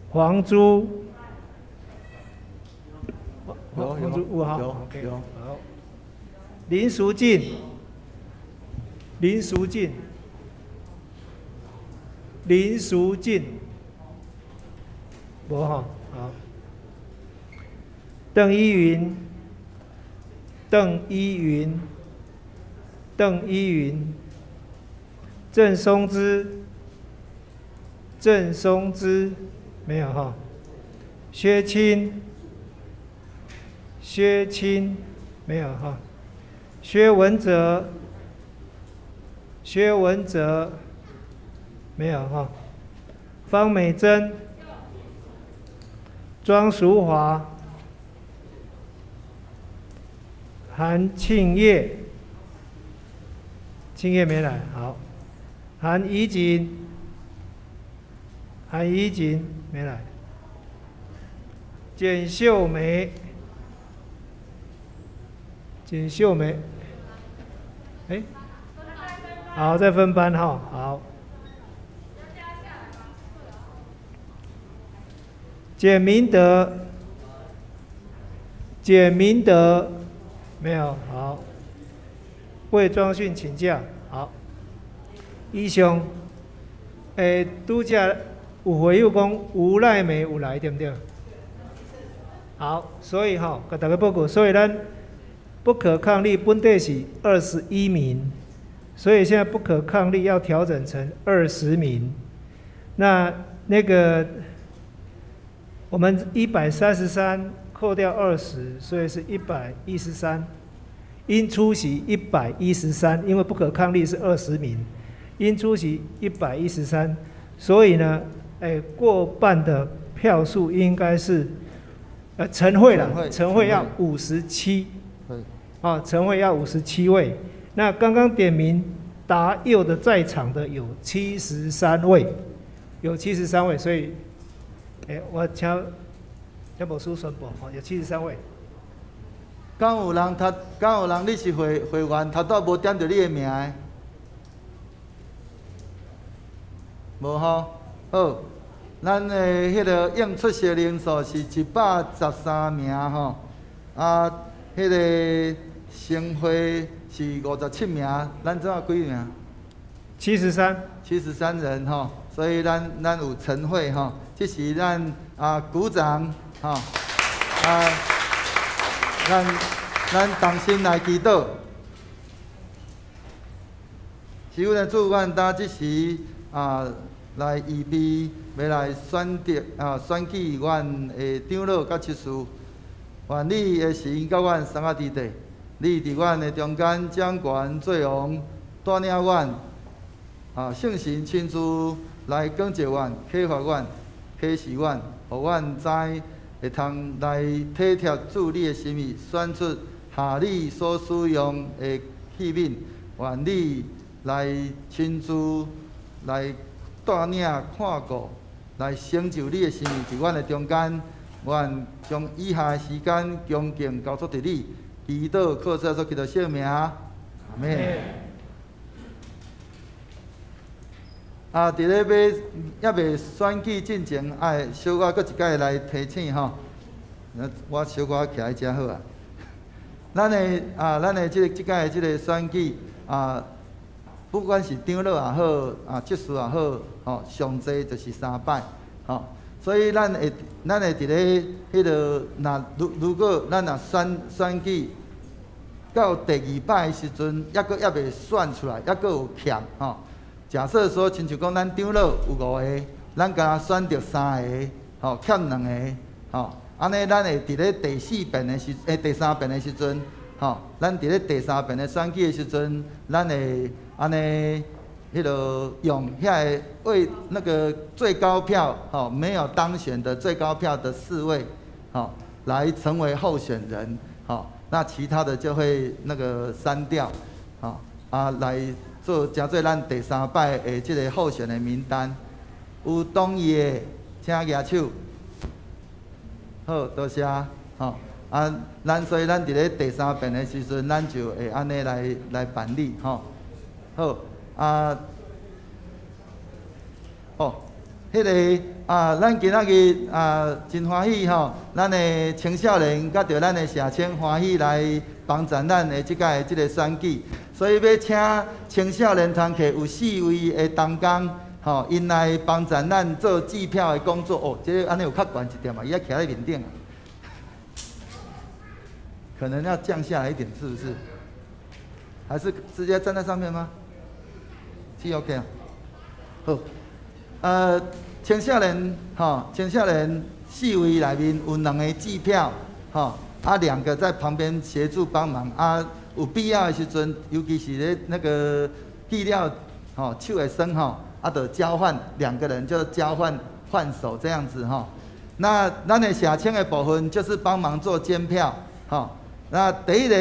黄珠，黄珠，好，有，好，林淑静，林淑静，林淑静，无吼，好，邓依云，邓依云，邓依云，郑松枝，郑松枝，没有哈，薛清，薛清，没有哈，薛文哲，薛文哲，没有哈，方美珍，庄淑华，韩庆业，庆业没来，好，韩怡锦，韩怡锦没来，简秀梅，简秀梅，哎，好，再分班哈，好。简明德，简明德，没有，好。魏庄训请假，好。以上，拄才有会友讲吴赖美有来，对不对？好，所以吼，共大家报告，所以咱不可抗力本底是21名，所以现在不可抗力要调整成20名。那个我们133扣掉20，所以是113。应出席一百一十三，因为不可抗力是20名，应出席一百一十三，所以呢，过半的票数应该是，陈会了，陈会要五十七，啊，陈会要57位。那刚刚点名答右的在场的有七十三位，有七十三位，所以，我请牧师宣布，哦，有七十三位。敢有人读？敢有人你是会员，头拄无点著你的名的？无吼，好，咱的彼个应出席人数是113名吼，啊，彼个成会是57名，咱这几名？七十三。73人吼，所以咱有晨会吼，这是咱啊鼓掌吼，啊。咱同心来祈祷。是阮的主，阮今这时啊，来预备欲来选择啊，选举阮的长老佮执事。愿你的神佮阮相佮伫地，你伫阮的中间掌权做王，带领阮啊，圣神亲自来管教阮、启发阮、启示阮，予阮知会通来体贴主你的心意，选出合你所使用的器皿，愿你来亲自来带领看顾，来成就你的心意伫阮的中间。愿将以下的时间恭敬交托伫你，祈祷靠主耶稣基督圣名，阿门。啊，伫咧欲犹未选举进前，爱小可阁一摆来提醒吼。我小可徛佇遮好啊。咱的这摆的这个选举啊，不管是长老也好，啊，执事也好，吼，上济就是三摆，吼。所以咱会伫咧彼个，若如果咱若选举到第二摆的时阵，犹阁犹未选出来，犹阁有欠吼。假设说，亲像讲咱长老有五个，咱敢若选著三个，吼，欠两个，吼，按呢，咱会伫咧第四遍的时，第三遍的时阵，吼，咱伫咧第三遍的选举的时阵，咱会按呢，彼彼落用遐个為那個最高票，吼，沒有當選的最高票的四位，吼，來成為候選人，吼，那其他的就會那個刪掉，吼，啊來做成做咱第三擺的這個候選的名單。有同意的，請舉手。好，多謝，吼，啊，咱所以咱佇咧第三遍的時陣，咱就會按呢來辦理，吼。好，啊，哦，彼個啊，咱今仔日啊真歡喜吼，咱的青少年佮著咱的社青歡喜來幫贊咱的這擺這個選舉，所以欲請青少年團契有四位的同工，吼，𪜶來幫贊咱做計票的工作。哦，這個按呢有較懸一點嘛，伊愛徛咧面頂，可能要降下來一點，是不是？還是直接站在上面嗎？是 OK 啊。好，青少年吼，青少年四位內面有兩個計票，吼，啊兩個在旁邊協助幫忙，啊有必要的時陣，尤其是咧那個計了，吼手會酸吼，啊就交換兩個人就交換換手這樣子吼。那咱的社青的部分就是幫忙做監票，吼。那第一個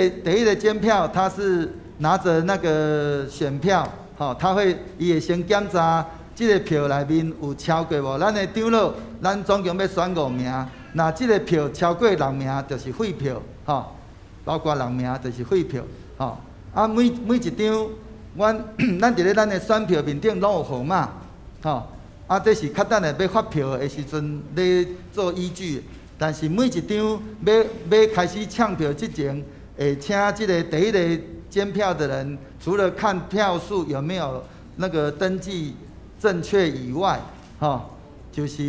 監票，他是拿着那個選票，吼，他會伊會先檢查這個票內面有超過無？咱的長老，咱總共欲選五名，若這個票超過六名，就是廢票，吼，包括六名就是廢票，吼。啊，每一張，阮咱佇咧咱的選票面頂攏有號碼，吼。啊，這是較等下欲發票的時陣咧做依據。但是每一張欲開始唱票之前，會請這個第一個監票的人，除了看票數有沒有那個登記正確以外，吼，就是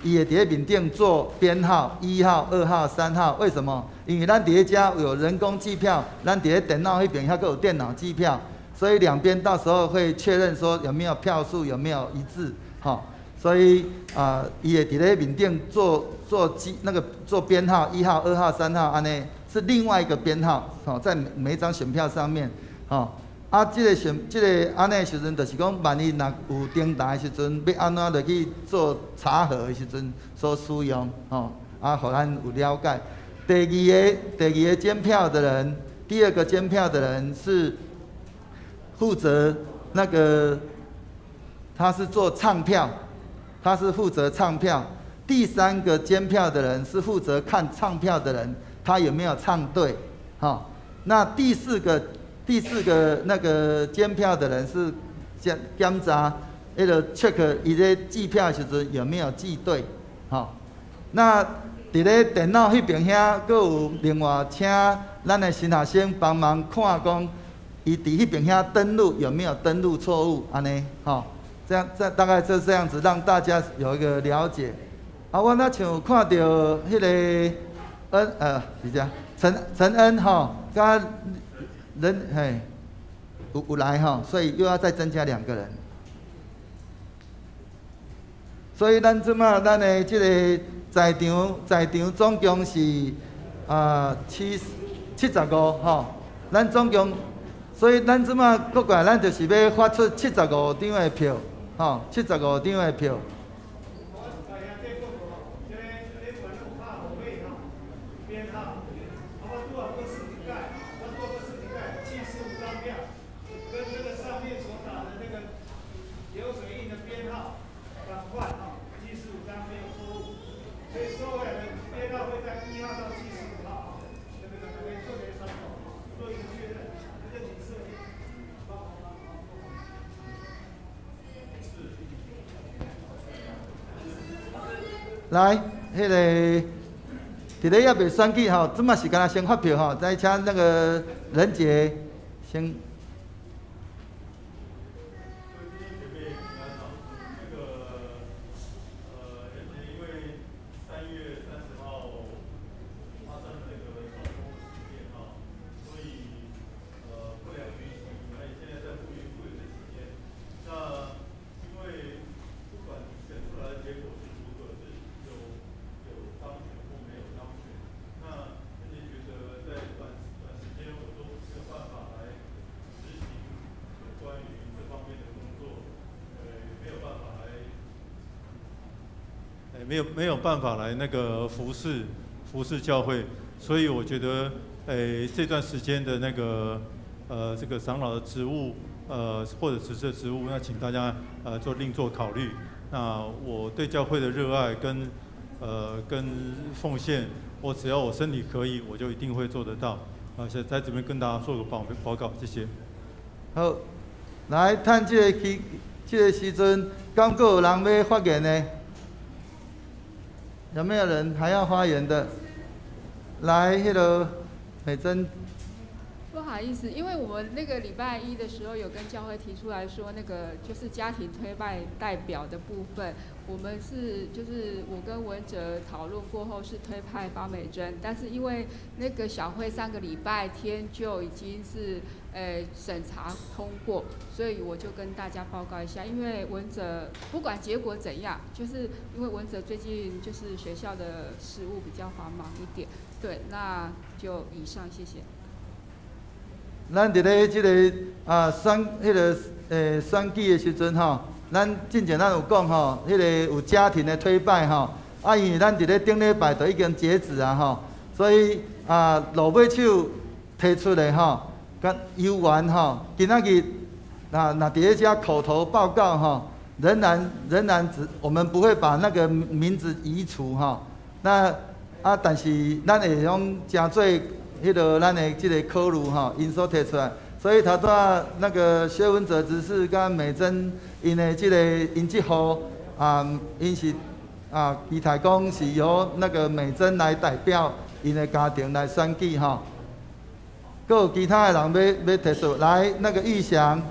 伊會佇咧面頂做編號，1號、2號、3號。為什麼？因為咱佇咧遮有人工計票，咱佇咧電腦彼邊還閣有電腦計票，所以兩邊到時候會確認說有沒有票數有沒有一致，吼。所以啊，伊會佇咧面頂做記那個做編號，1號、2號、3號，按呢是另外一個編號，吼，在每一張選票上面，吼。啊，這個選這個按呢時陣，就是講，萬一若有重疊的時陣，欲按怎落去做查核的時陣所使用，吼，啊，予咱有了解。第二個監票的人，第二個監票的人是負責那個，他是做唱票，他是負責唱票。第三個監票的人是負責看唱票的人，他有沒有唱對，吼。那第四個那個監票的人是檢查，彼個 check 伊咧計票的時陣有沒有計對，吼。那佇咧電腦彼邊遐，閣有另外請咱的新學生幫忙看講，伊佇彼邊遐登錄有沒有登錄錯誤，按呢，吼。這樣這大概就這樣子，讓大家有一個了解。啊，我若像看著彼個恩是這陳恩吼，佮人嘿有來吼，所以又要再增加兩個人。所以咱這馬咱的這個在場總共是啊75吼，咱總共，所以咱這馬閣過來，咱就是欲發出七十五張的票，吼，七十五張的票。來，彼個佇咧猶未選舉吼，這馬是敢若先發票吼，再請那個任傑先。没有办法来那个服侍教会，所以我觉得，这段时间的那个这个长老的职务，或者执事的职务，那请大家做另做考虑。那我对教会的热爱跟奉献，我只要我身体可以，我就一定会做得到。啊，现在在这边跟大家做个报告，谢谢。好，来，趁这个期这个时阵，敢阁有人欲发言的？有没有人还要发言的？来，彼个美珍。不好意思，因为我们那个礼拜一的时候有跟教会提出来说，那个就是家庭推派代表的部分，我们是就是我跟文哲讨论过后是推派方美珍，但是因为那个小会上个礼拜天就已经是审查通过，所以我就跟大家报告一下，因为文哲不管结果怎样，就是因为文哲最近就是学校的事务比较繁忙一点，对，那就以上，谢谢。咱伫咧这个啊选彼个选举的时阵吼，咱进前咱有讲吼，彼个有家庭的推派吼，啊，因为咱伫咧顶礼拜就已经截止啊吼，所以啊落尾手提出的吼，佮犹原吼，今仔日啊若伫咧遮口头报告吼，仍然只我们不会把那个名字移除吼，那啊但是咱会用诚做。彼个咱的这个考虑吼，𪜶所提出来，所以头拄仔那个薛文哲执事佮美珍𪜶的这个𪜶这户啊，𪜶是啊，期待讲是由那个美珍来代表𪜶的家庭来选举吼。阁有其他的人欲提出来，那个玉祥。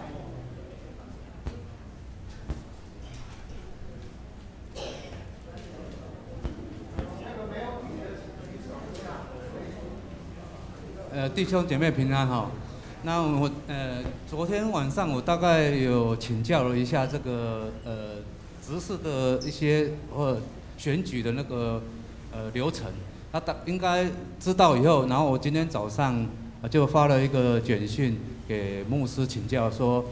弟兄姐妹平安哈。那我昨天晚上我大概有请教了一下这个执事的一些或选举的那个流程，那大应该知道以后，然后我今天早上就发了一个简讯给牧师请教说，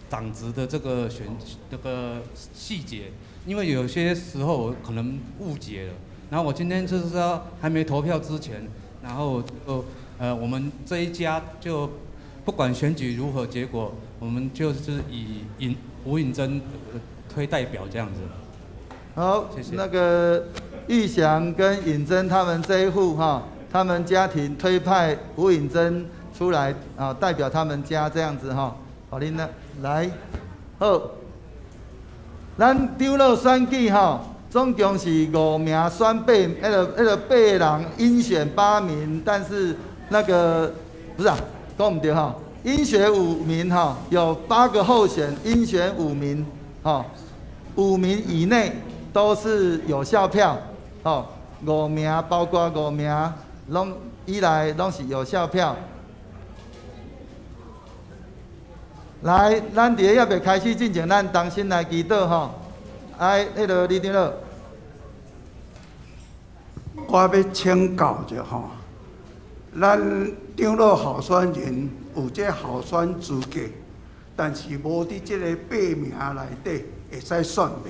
长执的这个选这个细节，因为有些时候我可能误解了，然后我今天就是说还没投票之前。然后就我们这一家就不管选举如何结果，我们就是以吴颖珍推代表这样子。好，谢谢。那个玉祥跟颖珍他们这一户哈，他们家庭推派吴颖珍出来啊，代表他们家这样子哈。好，恁呢来，好，咱长老选举哈。总共是五名选八，彼个八个人甄选八名，但是那个不是啊，讲毋对吼，甄选五名吼，有八个候选，甄选五名，吼，五名以内都是有效票，吼，五名包括五名，拢以来拢是有效票。来，咱伫咧犹未开始进前，咱同心来祈祷吼。哎，彼个李长老，我欲请教者吼，咱长老候选人有这候选资格，但是无伫这个八名内底，会使选袂？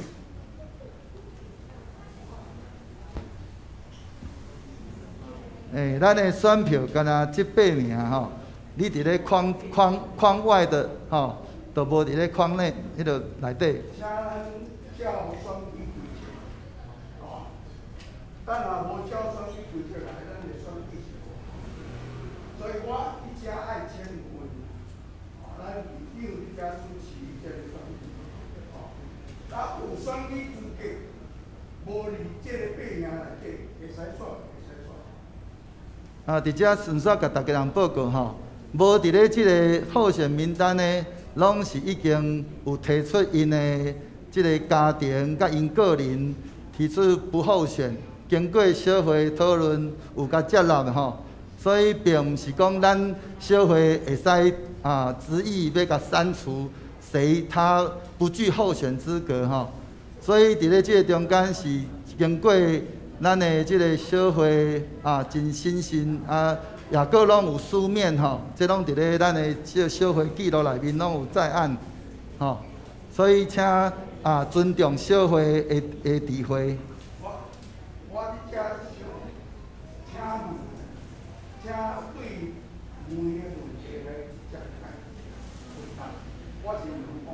欸，咱的选票干焦这八名吼，你伫咧框外的吼，都无伫咧框内彼个内底。照选举规则，哦，咱若无照选举规则来，咱的选举是无。所以我伫遮爱请问，哦，咱市长伫遮主持这个选举，哦，啊有选举资格，无伫这个八名内底，会使选，会使选。啊，伫遮顺续共逐家人报告吼，无伫咧这个候选名单的，拢是已经有提出𪜶的。这个家庭佮𪜶个人提出不候选，经过小会讨论有共接纳的吼，所以并毋是讲咱小会会使啊执意欲共删除谁他不具候选资格吼，所以伫咧这个中间是经过咱的这个小会啊真审慎啊，也阁拢有书面吼，这拢伫咧咱的这个小会记录内面拢有在案吼，所以请。啊，尊重小会的智慧。我伫遮想请问，请对问的问题来接来回答。我是问讲，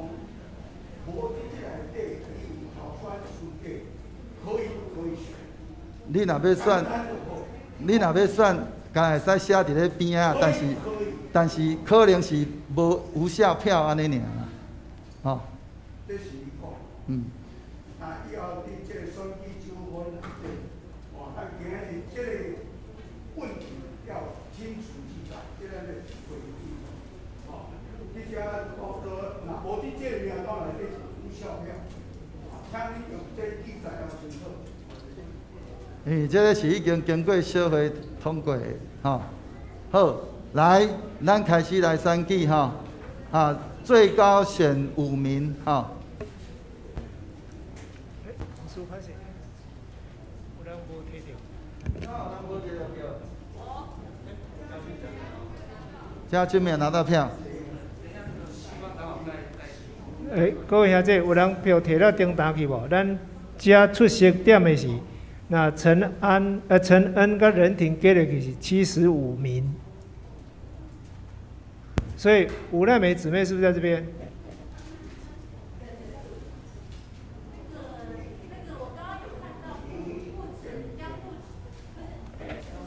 无伫这内底，你有候选资格，可以不可以选？你若欲选，你若欲选，敢会使写伫咧边仔，但是可能是无无效票按呢尔啦，吼。这是伊讲。啊，以后伫这个选举纠纷内底，哦，啊，今日这个问题要清楚记载，这个咧会议，哦，你遮讲说，若无伫这个名单内底是无效票，请你用这记载要清楚。欸，这个是已经经过小会通过的，吼。好，来，咱开始来选举吼，啊，最高选5名，吼。有人无提著？嘉俊没有拿到票。欸，各位兄弟，有人票提到顶台去无？咱遮出席点的是，那陈安、陈恩佮任婷加入去是75名，所以吴奈美姊妹是不是在这边？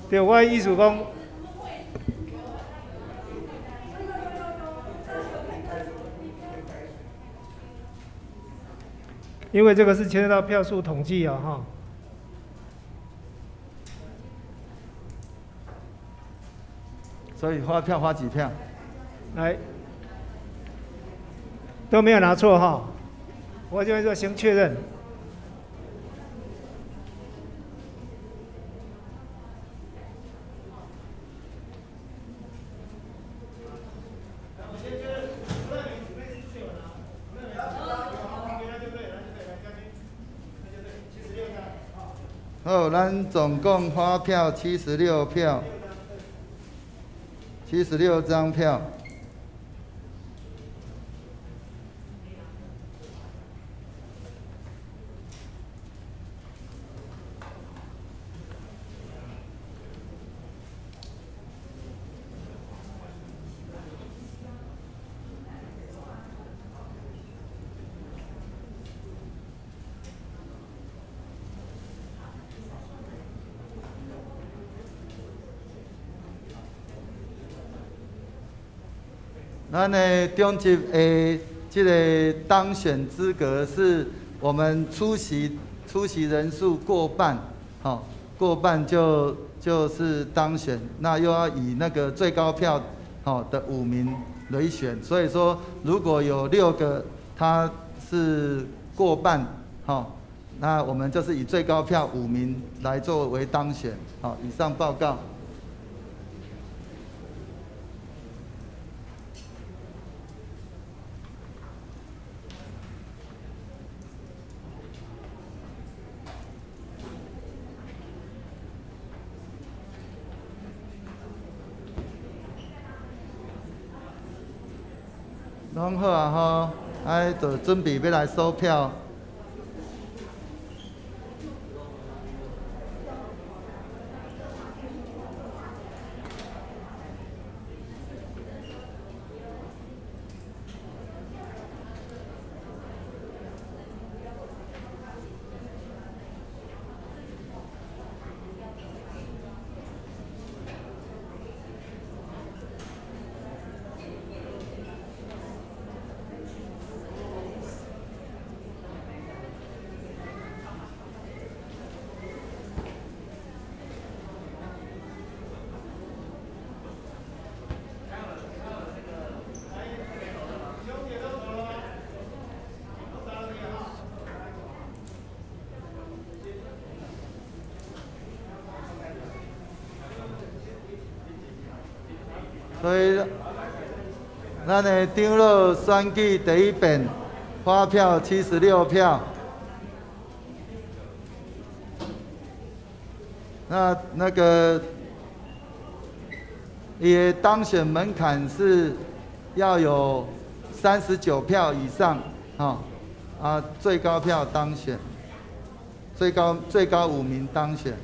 对，我的意思讲，因为这个是牵涉到票数统计啊，哈。所以发票发几票？来，都没有拿错哈，我这边就先确认。好，咱总共发票76票，76张票。咱的中级的这个当选资格是我们出席人数过半，好，过半就是当选。那又要以那个最高票好的5名来选，所以说如果有6个他是过半，好，那我们就是以最高票5名来作为当选。好，以上报告。拢好啊吼，哎，就准备欲来数票。所以，咱的长老选举第一遍发票76票，那个，伊的当选门槛是要有39票以上，吼。啊，最高票当选，最高5名当选。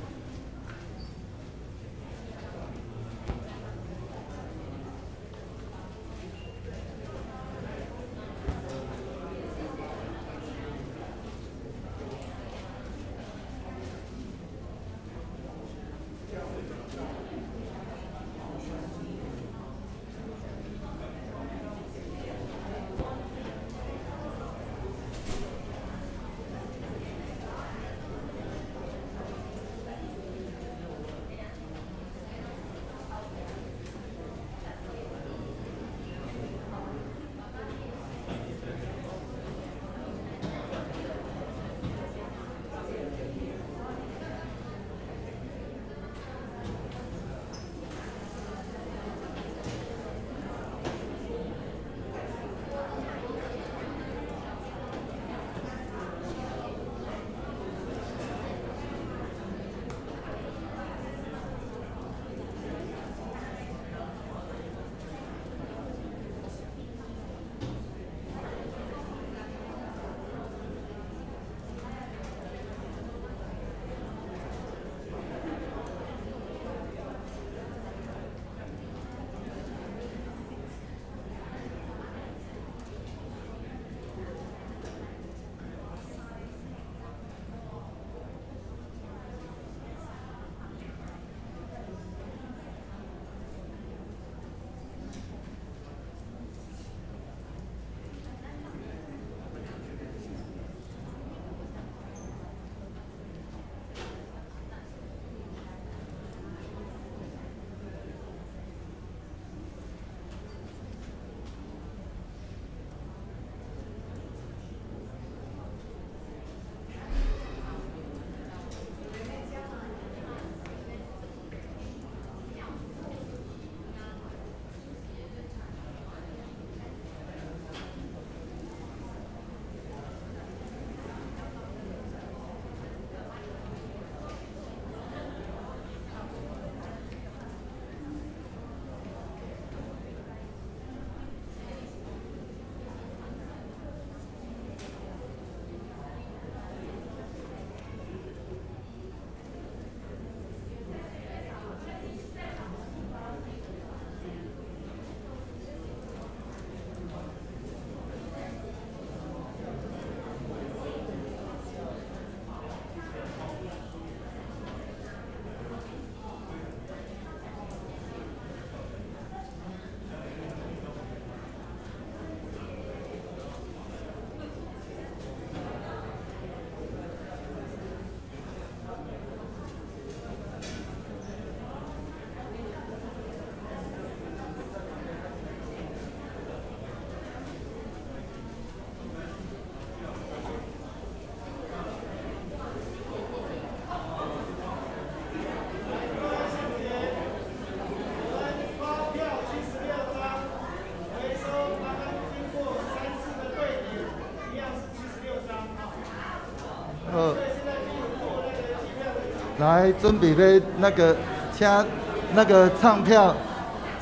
来，准备欲那个，请那个唱票，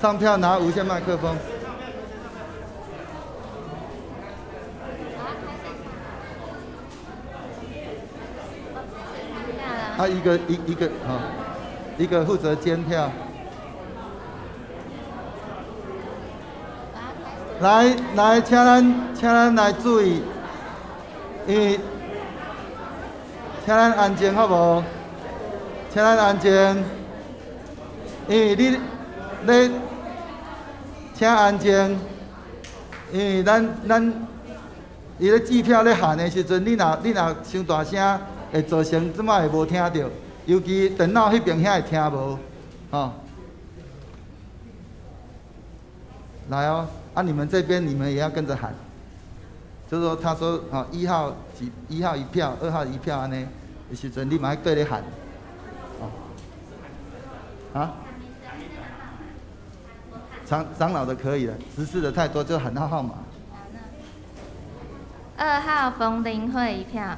唱票拿无线麦克风。啊，一个一一个哈，一个负责监票。来来，请咱来注意，因为请咱安静好无？请咱安静，因为你咧，请安静，因为咱伊咧计票咧喊的时阵，你若伤大声，会造成这摆会无听著，尤其电脑彼边遐会听无，吼。来哦，啊，你们这边你们也要跟着喊，就是说，他说，吼，一号几，一号一票，二号一票按呢，的时阵你嘛爱缀咧喊。啊？长老的可以了，执事的太多就喊号码。 2号冯林慧一票。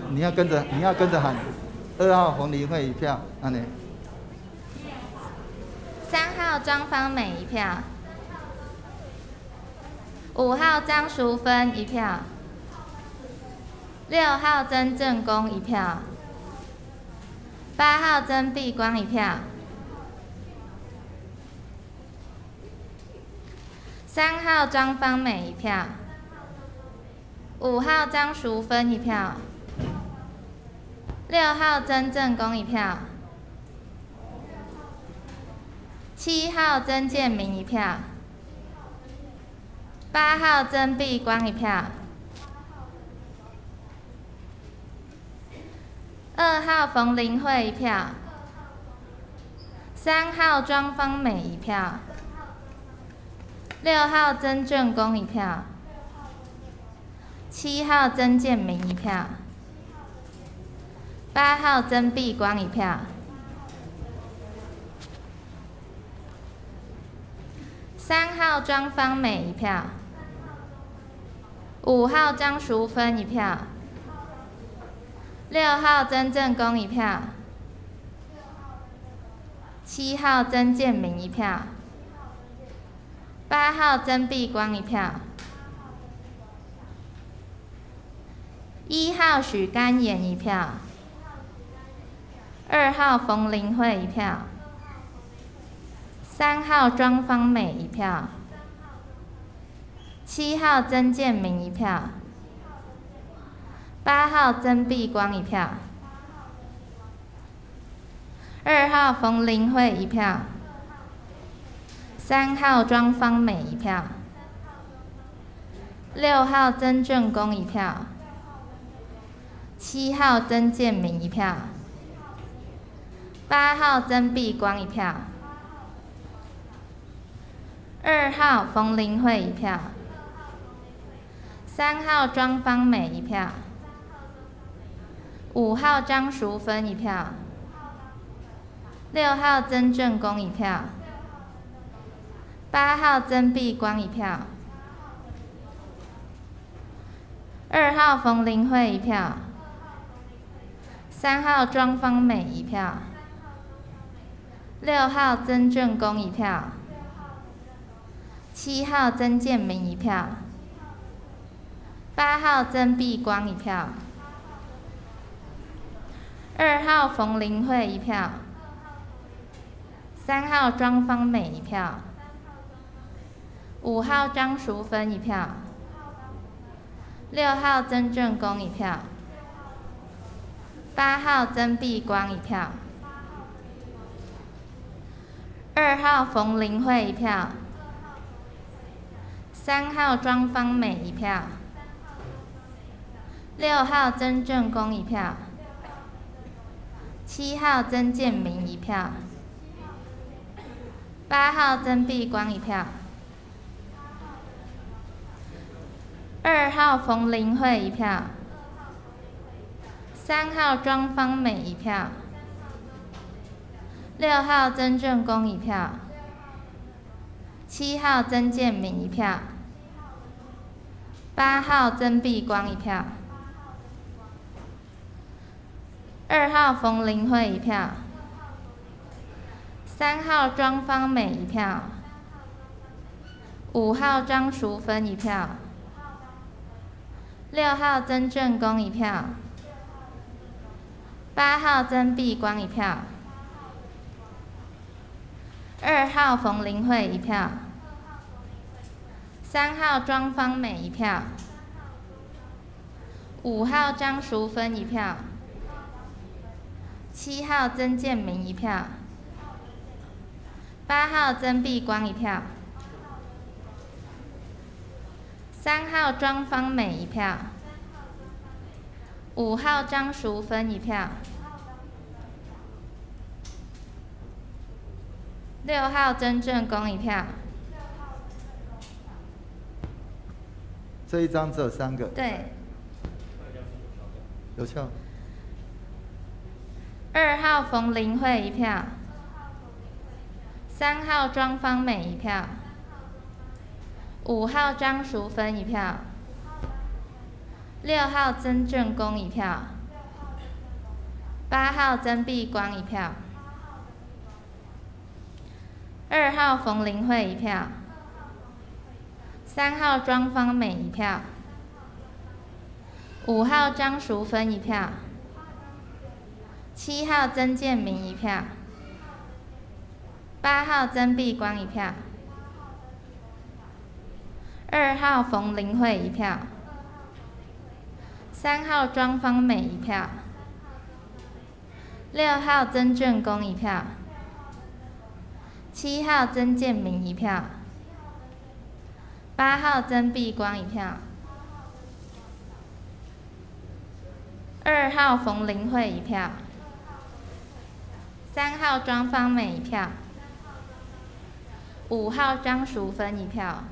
你要跟着喊，2号冯林慧一票，按呢。3号庄芳美一票。5号张淑芬一票，6号曾正功一票，8号曾碧光一票，3号张芳美一票，5号张淑芬一票，6号曾正功一票，7号曾建明一票，8号曾碧光一票，2号冯林慧一票，3号庄芳美一票，6号曾正功一票，7号曾建明一票，8号曾碧光一票，3号庄芳美一票，5号张淑芬一票，6号曾正功一票，7号曾建明一票，8号曾碧光一票，1号许甘言一票，2号冯林慧一票，3号庄芳美一票，7号曾建明一票，8号曾碧光一票，2号冯林慧一票，3号庄芳美一票，6号曾正功一票，7号曾建明一票，8号曾碧光一票，2号冯林慧一票，3号庄芳美一票，5号张淑芬一票，6号曾正功一票，8号曾碧光一票，2号冯林慧一票，3号庄芳美一票，6号曾正功一票，7号曾建明一票，8号曾碧光一票，2号冯林慧一票，3号庄芳美一票，5号张淑芬一票，6号曾正功一票，8号曾碧光一票，2号冯林慧一票，3号庄芳美一票，6号曾正功一票，7号曾建明一票，8号曾碧光一票，2号冯林慧一票，3号庄芳美一票，6号曾正功一票，7号曾建明一票，8号曾碧光一票，2号冯林慧一票，3号庄芳美一票，5号张淑芬一票，6号曾正功一票，8号曾碧光一票，2号冯林慧一票，3号庄芳美一票，5号张淑芬一票，7号曾建明一票，8号曾碧光一票，3号庄芳美一票，5号张淑芬一票，6号曾正功一票。这一张只有3个。对。有效。2号冯林慧一票，3号庄芳美一票，5号张淑芬一票，6号曾正功一票，8号曾碧光一票，2号冯林慧一票， 3号庄芳美一票，5号张淑芬一票，7号曾建明一票，8号曾碧光一票，2号冯林慧一票，3号庄芳美一票，6号曾正功一票，7号曾建明一票，8号曾碧光一票，2号冯林慧一票，3号庄芳美一票，5号张淑芬一票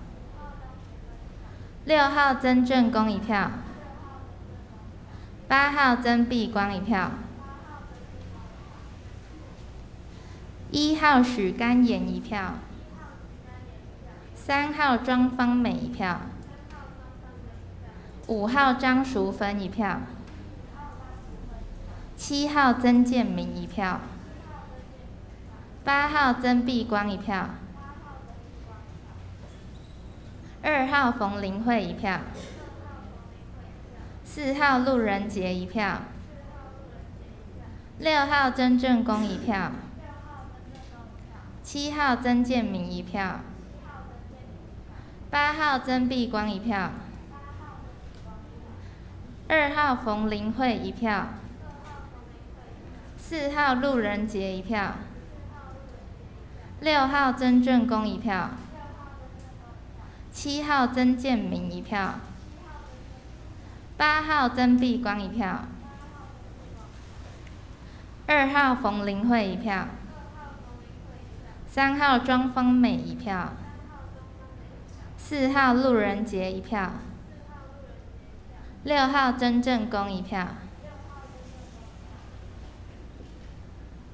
，6号曾正功一票，8号曾碧光一票，1号许甘言一票，3号庄芳美一票，5号张淑芬一票，7号曾建明一票，8号曾碧光一票，2号冯林慧一票，4号路人杰一票，6号曾正功一票，7号曾建明一票，8号曾碧光一票，2号冯林慧一票，4号路人杰一票，6号曾正功一票，7号曾建明一票，8号曾碧光一票，2号冯林慧一票，3号庄芳美一票，4号路人杰一票，6号曾正功一票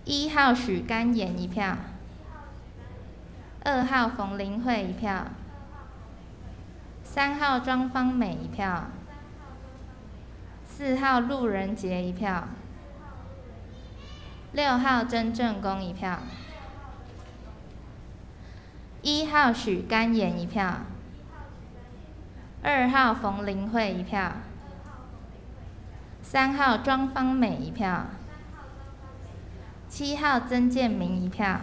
，1号许甘言一票，2号冯林慧一票，3号庄芳美一票，4号路人杰一票，6号曾正功一票，1号许甘言一票，2号冯林慧一票，3号庄芳美一票，7号曾建明一票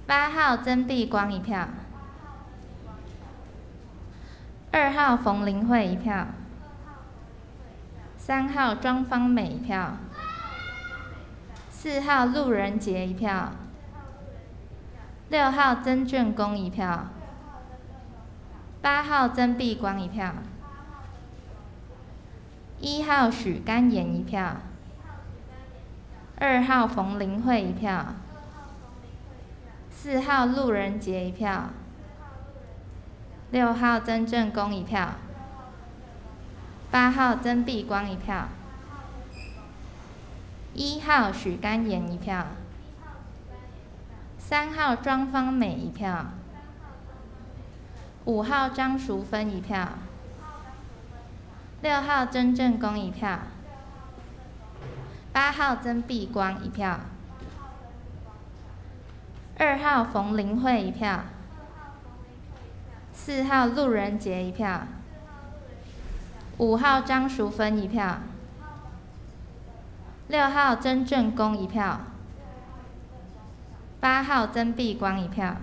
，8号曾碧光一票，2号冯林慧一票，3号庄芳美一票，4号路人杰一票，6号曾正功一票，8号曾碧光一票，1号许甘言一票，2号冯林慧一票，4号路人杰一票，6号曾正功一票，8号曾碧光一票，1号许甘言一票，3号庄芳美一票，5号张淑芬一票，6号曾正功一票，8号曾碧光一票，2号冯林慧一票，4号路人杰一票，5号张淑芬一票，6号曾正功一票，8号曾碧光一票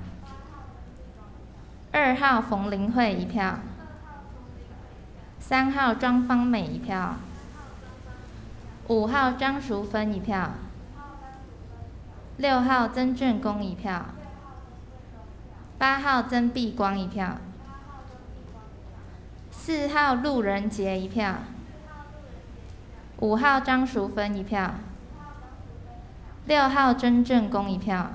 ，2号冯林慧一票，3号庄芳美一票，5号张淑芬一票，6号曾正功一票，8号曾碧光一票，4号路人杰一票，5号张淑芬一票，6号曾正功一票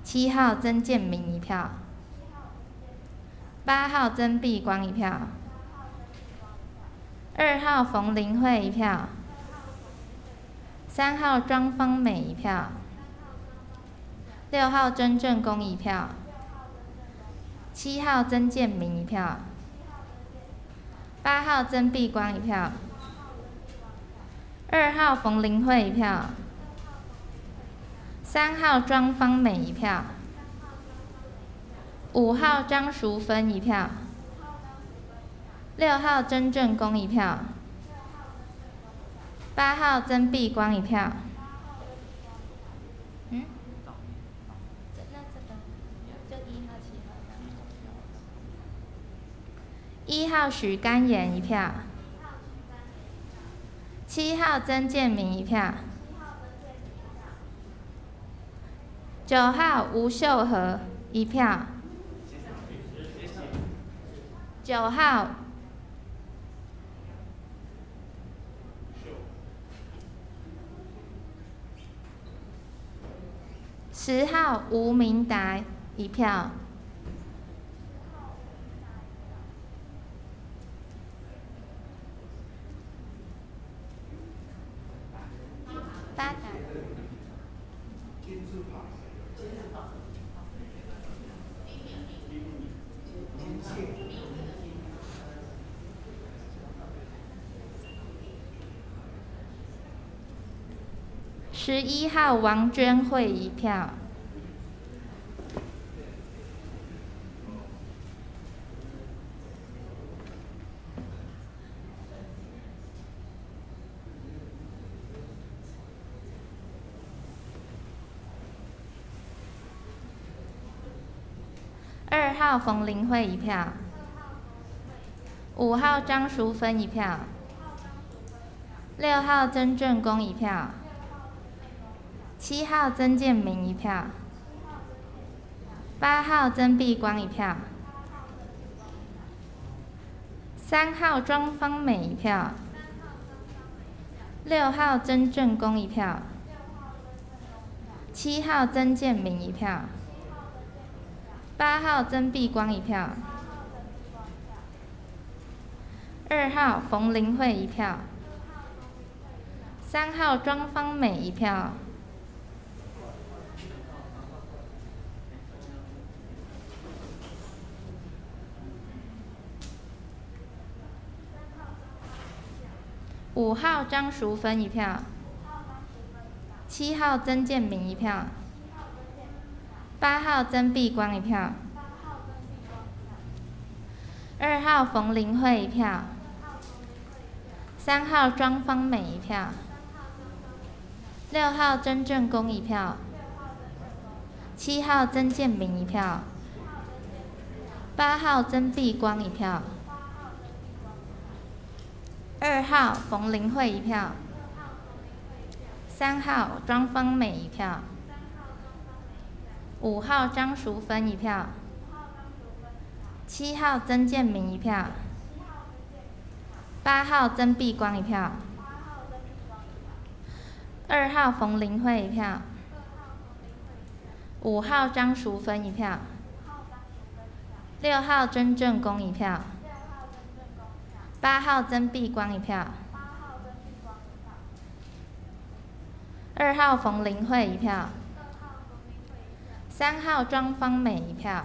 ，7号曾建明一票，8号曾碧光一票，2号冯林慧一票，3号庄芳美一票，6号曾正功一票，7号曾建明一票，8号曾碧光一票，2号冯林慧一票，3号庄芳美一票， 5号张淑芬一票，6号曾正功一票，8号曾碧光一票。嗯？那这个就1号、7号。1号许甘言一票，7号曾建明一票，9号吴秀和一票。9号，10号吴明达一票。发达。11号王娟慧一票。2号冯林慧一票，5号张淑芬一票，6号曾正功一票。7号曾建明一票，8号曾碧光一票，3号庄芳美一票，6号曾正功一票，7号曾建明一票，8号曾碧光一票，2号冯林慧一票，3号庄芳美一票。5号张淑芬一票，7号曾建明一票，8号曾碧光一票，2号冯林慧一票，3号庄芳美一票，6号曾正功一票，7号曾建明一票，8号曾碧光一票。2号冯林慧一票，3号庄芳美一票，5号张淑芬一票，7号曾建明一票，8号曾碧光一票，2号冯林慧一票，5号张淑芬一票，6号曾正功一票。8号曾碧光一票，2号冯林慧一票，3号庄芳美一票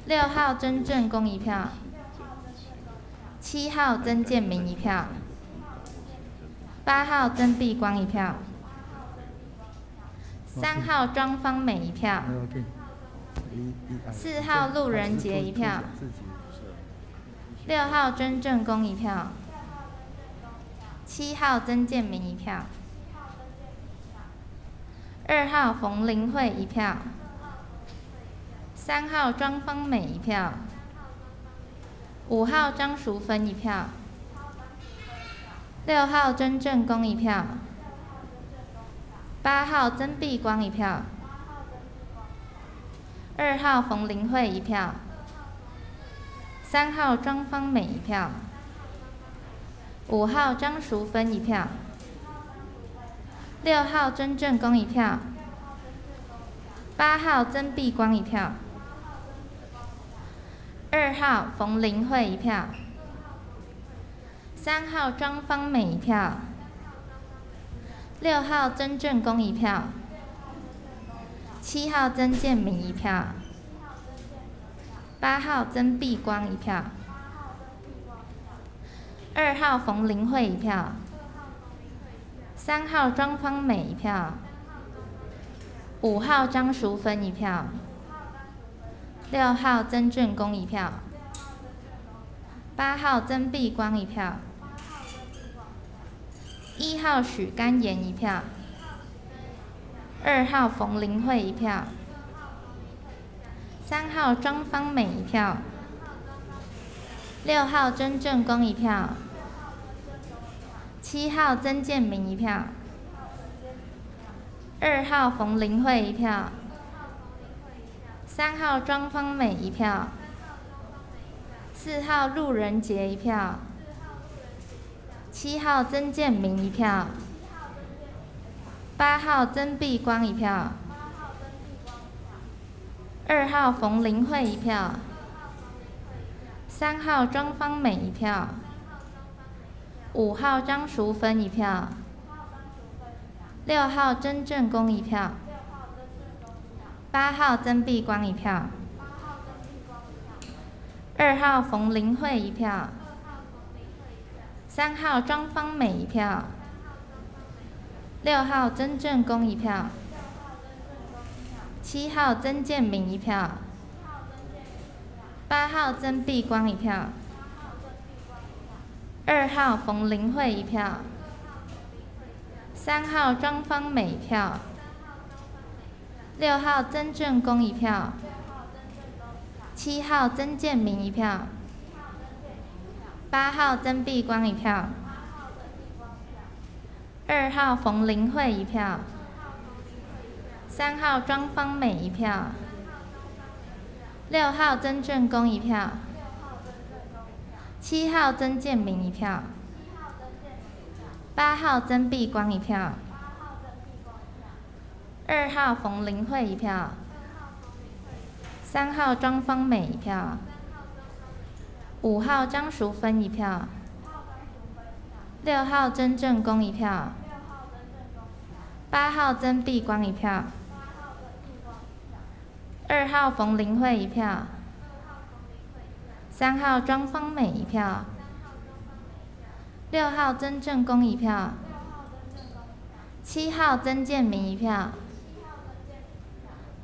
，6号曾正功一票，7号曾建明一票，8号曾碧光一票，3号庄芳美一票，4号路人杰一票。6号曾正功一票，7号曾建明一票，2号冯林慧一票，3号庄芳美一票，5号张淑芬一票，6号曾正功一票，8号曾碧光一票，2号冯林慧一票。3号庄芳美一票，5号张淑芬一票，6号曾正功一票，8号曾碧光一票，2号冯林慧一票，3号庄芳美一票，6号曾正功一票，7号曾建明一票。8号曾碧光一票，2号冯林慧一票，3号庄芳美一票，5号张淑芬一票，六号曾正功一票，八号曾碧光一票，一号许甘言一票，二号冯林慧一票，三号庄芳美一票，六号曾正功一票，七号曾建明一票，二号冯林慧一票，三号庄芳美一票，四号路人杰一票，七号曾建明一票，八号曾碧光一票，二号冯林慧一票，三号庄芳美一票，五号张淑芬一票，六号曾正功一票，八号曾碧光一票，二号冯林慧一票，三号庄芳美一票，六号曾正功一票，七号曾建明一票，八号曾碧光一票，二号冯林慧一票，三号庄芳美一票，六号曾正功一票，七号曾建明一票，八号曾碧光一票，二号冯林慧一票，三号庄芳美一票，六号曾正功一票，七号曾建明一票，八号曾碧光一票，二号冯林慧一票，三号庄芳美一票，五号张淑芬一票，六号曾正功一票，八号曾碧光一票，二号冯林慧一票，三号庄芳美一票，六号曾正功一票，七号曾建明一票，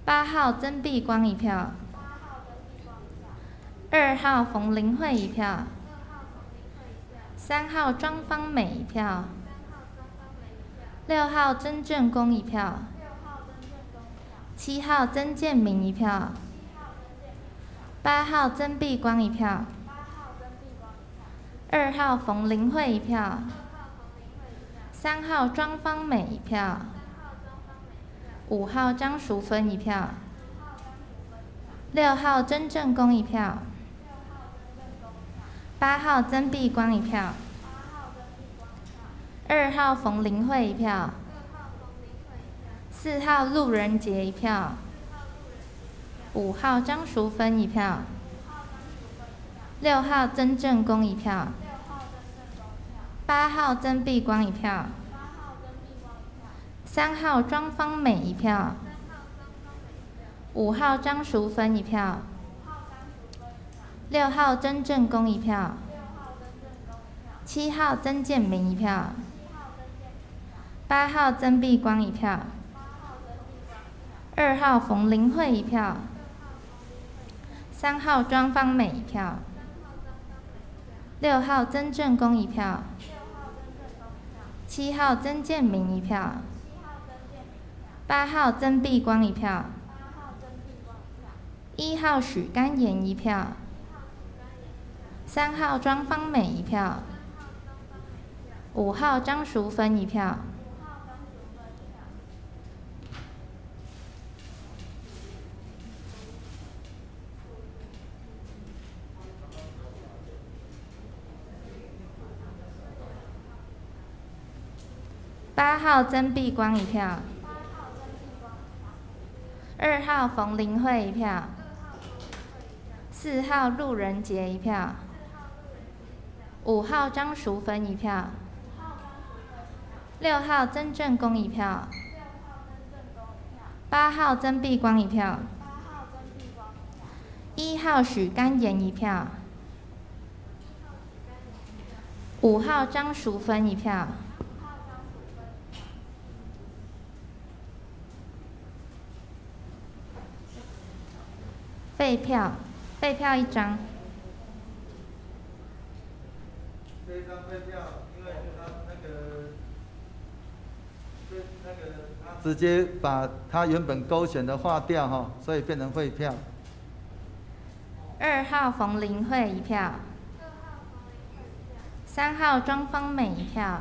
八号曾碧光一票，二号冯林慧一票，三号庄芳美一票，六号曾正功一票，七号曾建明一票，八号曾碧光一票，二号冯林慧一票，三号庄芳美一票，五号张淑芬一票，六号曾正功一票，八号曾碧光一票，二号冯林慧一票，四号路人杰一票，五号张淑芬一票，六号曾正功一票，八号曾碧光一票，三号庄芳美一票，五号张淑芬一票，六号曾正功一票，七号曾建明一票，八号曾碧光一票，二号冯林慧一票，三号庄芳美一票，六号曾正功一票，七号曾建明一票，八号曾碧光一票，一号许甘言一票，三号庄芳美一票，五号张淑芬一票。八号曾碧光一票，二号冯林慧一票，四号路人杰一票，五号张淑芬一票，六号曾正功一票，八号曾碧光一票，一号许甘言一票，五号张淑芬一票。废票，废票一张。这张废票，因为他那个，那个他直接把他原本勾选的划掉哈，所以变成废票。2号冯林慧一票，3号庄芳美一票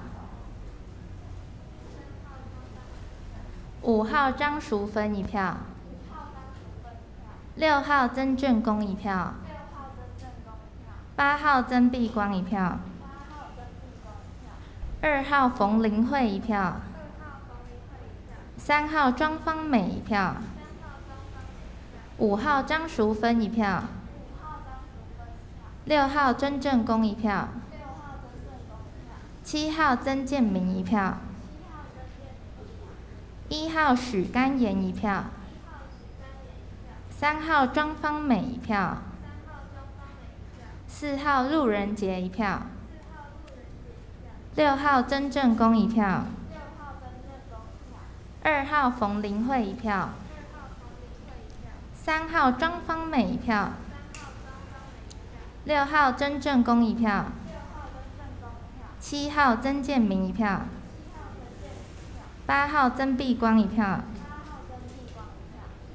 ，5号张淑芬一票，6号曾正功一票，8号曾碧光一票，2号冯林慧一票，3号庄芳美一票，5号张淑芬一票，6号曾正功一票，7号曾建明一票，1号许甘言一票，3号庄芳美一票，4号路人杰一票，6号曾正功一票，2号冯林慧一票，3号庄芳美一票，6号曾正功一票，7号曾建明一票，8号曾碧光一票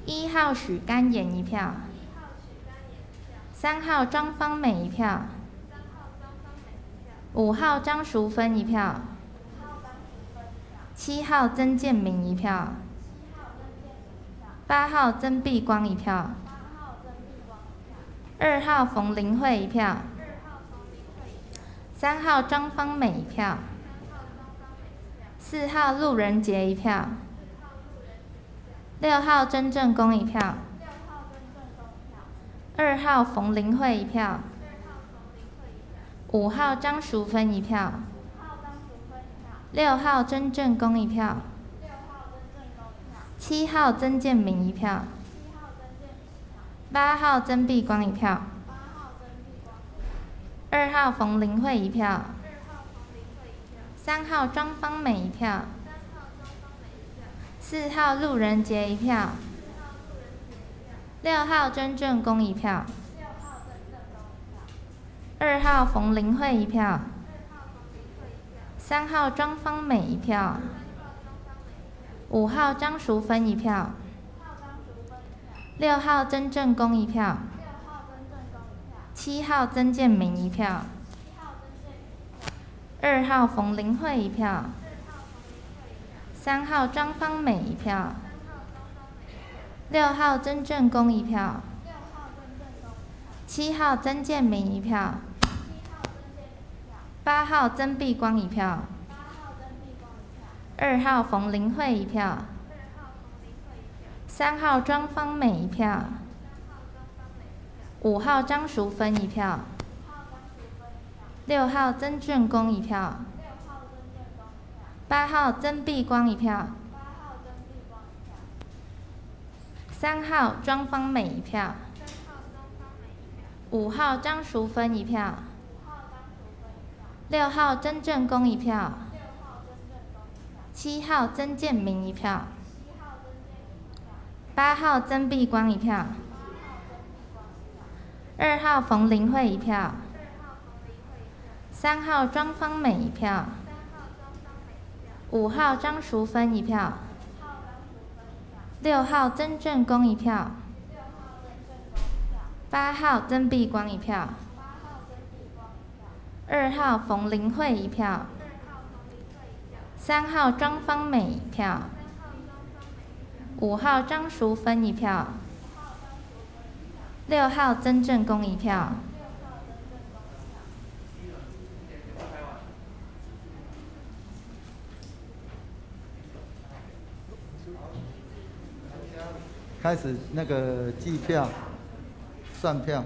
，1号许甘言一票，3号庄芳美一票，5号张淑芬一票，7号曾建明一票，8号曾碧光一票，2号冯林慧一票，3号庄芳美一票，4号路人杰一票，6号曾正功一票，2号冯林慧一票，5号张淑芬一票，6号曾正功一票，7号曾建明一票，8号曾碧光一票，2号冯林慧一票，3号庄芳美一票，4号路人杰一票，6号曾正功一票，2号冯林慧一票，3号庄芳美一票，5号张淑芬一票，6号曾正功一票，7号曾建明一票，2号冯林慧一票，3号庄芳美一票，6号曾正功一票，7号曾建明一票，8号曾碧光一票，2号冯林慧一票，3号庄芳美一票，5号张淑芬一票，6号曾正功一票，8号曾碧光一票，3号庄芳美一票，5号张淑芬一票，6号曾正功一票，7号曾建明一票，8号曾碧光一票，2号冯林慧一票，3号庄芳美一票，5号张淑芬一票，6号曾正功一票，8号曾碧光一票，2号冯林慧一票，3号庄芳美一票，5号张淑芬一票，6号曾正功一票。开始那个计票、算票。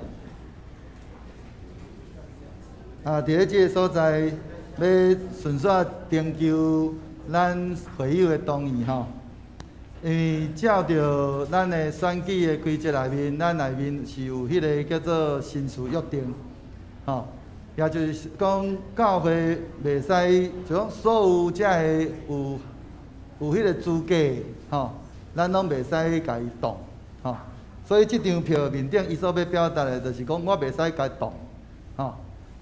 啊，伫咧这个所在，欲顺续征求咱会友的同意吼，因为照著咱的选举的规则内面，咱内面是有彼个叫做新事约定，吼，也就是讲教会袂使，就讲所有遮个有彼个资格，吼，咱拢袂使共伊动，吼。所以這張票面頂伊所欲表達的，就是講我袂使共動，吼。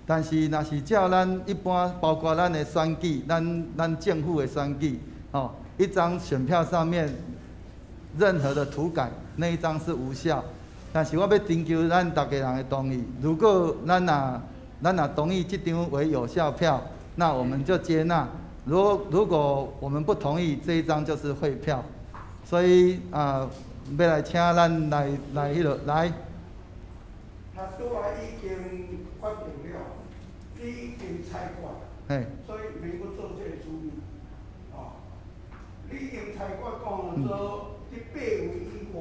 但是若是照咱一般，包括咱的選舉，咱政府的選舉，吼，一張選票上面任何的塗改，那一張是無效。但是我欲徵求咱逐家人的同意，如果咱若同意這張為有效票，那我們就接納；如果我們不同意，這一張就是廢票。所以啊，欲來請咱來彼落來。他拄仔已經決定了，你已經裁決，所以免閣做這個處理。哦，你已經裁決講做，佇八位以外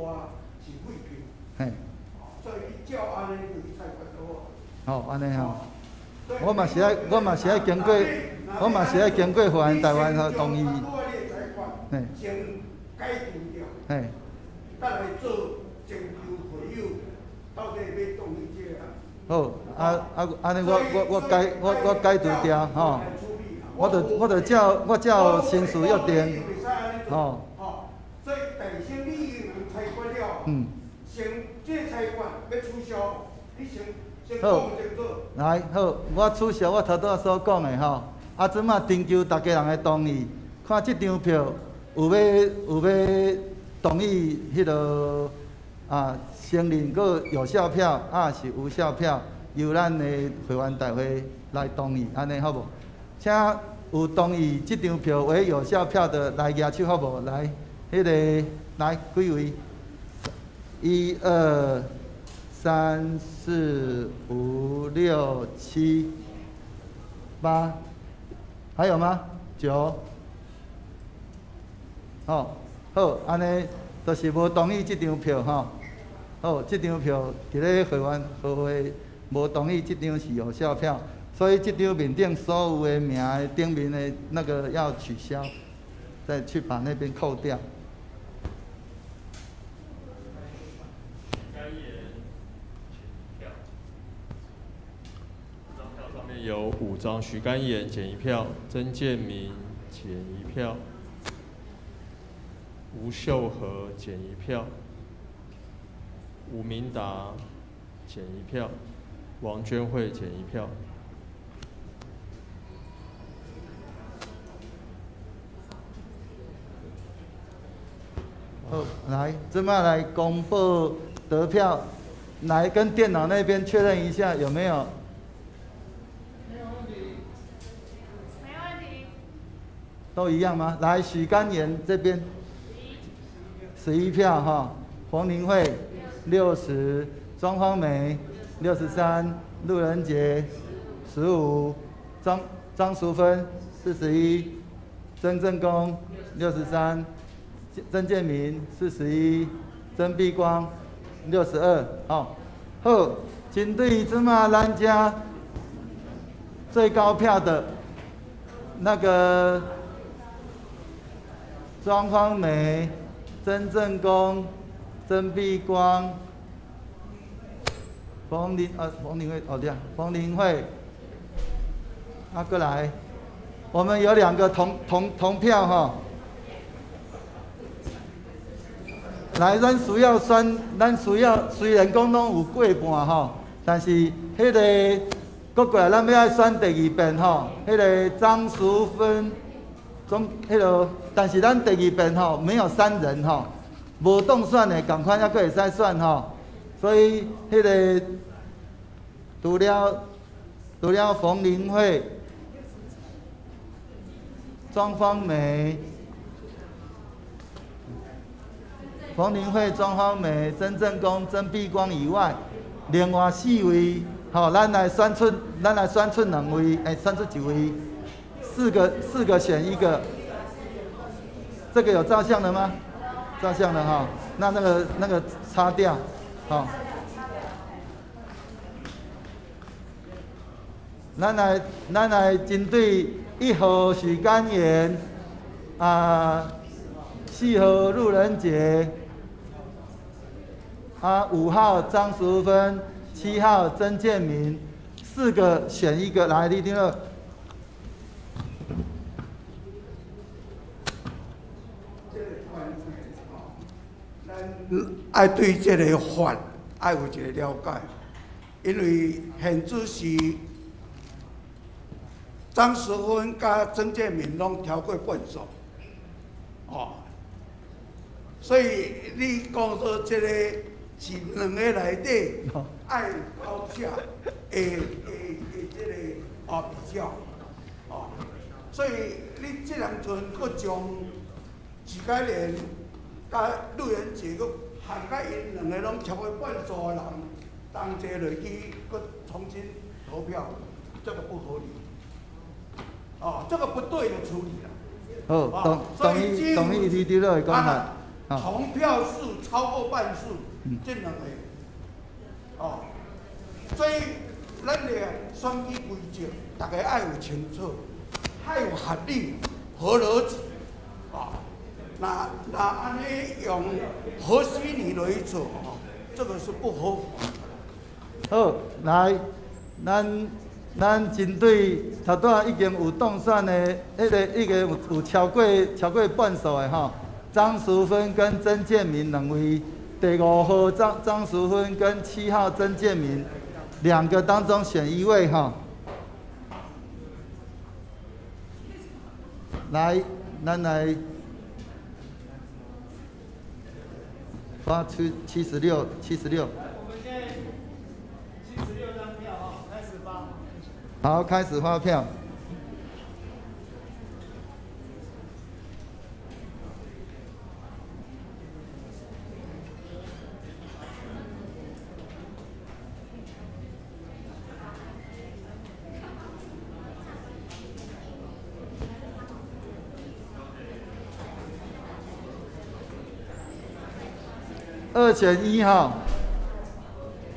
是廢票。所以你照按呢就去裁決就好。好，按呢吼。我嘛是愛經過法院台灣同意。先解除掉。再來做徵求會友，到底欲同意這個。好，按呢我解除掉吼，我就照新事約定，吼。所以第先你已經裁決了，先這裁決欲取消，你先講清楚。來，好，我取消我頭拄仔所講的吼，啊，這馬徵求逐家人的同意，看這張票有欲同意彼落啊，承認閣有效票，啊是無效票，由咱的會員大會來同意，按呢好無？請有同意這張票為有效票的來舉手好無？來，彼个來幾位？一二三四五六七八，還有嗎？九。好，好，按呢就是無同意這張票吼。好，這張票佇咧會員和會無同意這張是有效票，所以這張面頂所有的名頂面的那個要取消，再去把那邊扣掉。該言減一票，這張票上面有5張，許甘言減1票，曾建明減1票，吳秀和減1票，吳明達減1票，王娟惠減1票。好，來，這馬來公布得票，來跟電腦那邊確認一下有沒有？沒有問題。沒問題。都一樣嗎？來，許甘言這邊，11票哈，馮林慧60，莊芳梅63，陸仁杰15，張淑芬41，曾正功63。曾建明41，曾碧光62，吼，好，針對這馬咱遮最高票的那個莊芳梅、曾正功、曾碧光、馮林慧，哦對啊，馮林慧，啊，過來，我們有2個同票哈。來，咱需要選，咱需要雖然講攏有過半吼，但是彼个閣過來，咱欲愛選第二遍吼，彼个張淑芬，彼个，但是咱第二遍吼沒有3人吼，無當選的仝款猶閣會使選吼，所以彼个除了馮林慧、莊芳梅。馮林慧、莊芳梅、曾正功、曾碧光以外，另外4位，吼，咱來選出2位，選出1位，四個選1個。這個有照相的嗎？照相的哈，那個擦掉，好。咱來針對1號許甘言，啊，4號陸仁杰。啊，5號張淑芬，7號曾建明，4個選1個來，你聽到。這個團體吼，咱爱对这个法爱有一个了解，因为现主是张淑芬佮曾建明拢超过半数，哦，所以你讲说这个是两个内底爱高下的这个比较，哦，所以你这两阵阁将徐凯莲佮陆元杰阁含佮𪜶两个拢超过半数的人同齐落去，阁重新投票，这个不合理，哦，这个不对的处理啦。好，同意李长老的讲法。同票数超过半数，这两个，哦，所以咱的选举规则，大家爱有清楚，爱有合理、合逻辑，啊，若按呢用和稀泥来做，哦，这个是不合法。好，来，咱针对头拄仔已经有当选的，彼个已经有超过半数的吼，张淑芬跟曾建明两位，第5号张淑芬跟7号曾建明两个当中选一位吼。来，咱来发出76，76。好，开始发票。2选1哈。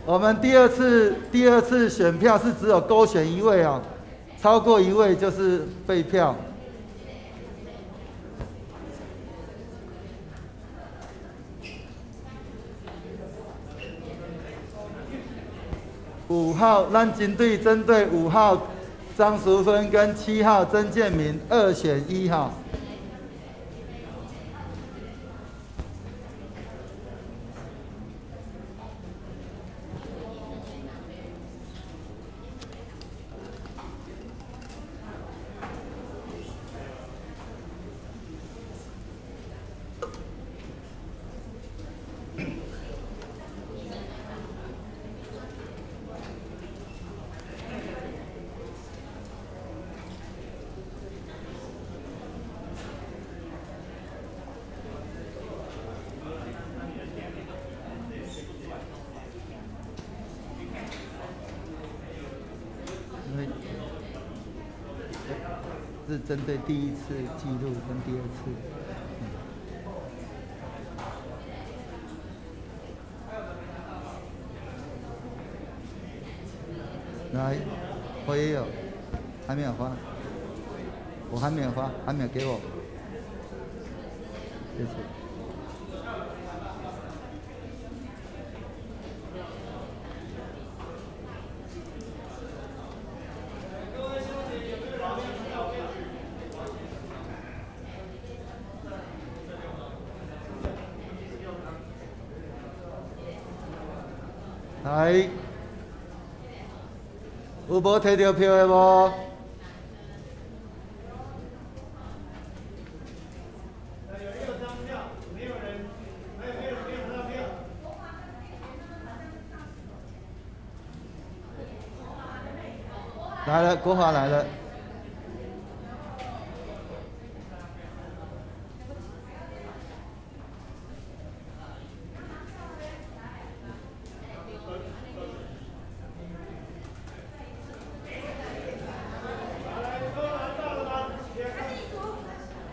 我们第二次选票是只有勾选一位哦，超过一位就是废票。5号，咱针对5号张淑芬跟7号曾建明2选1哈。是针对第一次记录跟第二次。来，我也有，还没有发，我还没有发，还没有给我，谢谢。来，有无摕到票的无？有6张票，没有人，没有人没有拿到票。来了，国华来了。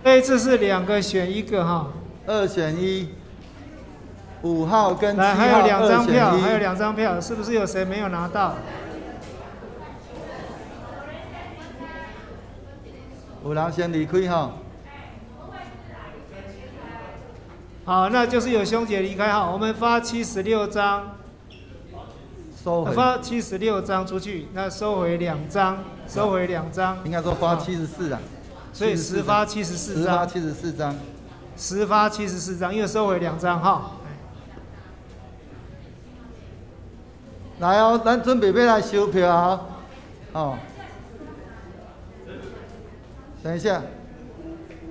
这一次是2个选1个哈，2选1， 5号跟7号。来，还有2张票，还有2张票，是不是有谁没有拿到？有人先离开哈。好，那就是有兄姐离开哈，我们发76张，收回。发76张出去，那收回2张，收回2张。应该说发74啊。所以10发74张，10发74张， 10发74张，因为收回2张哈。来哦，咱准备欲来收票啊！哦，等一下。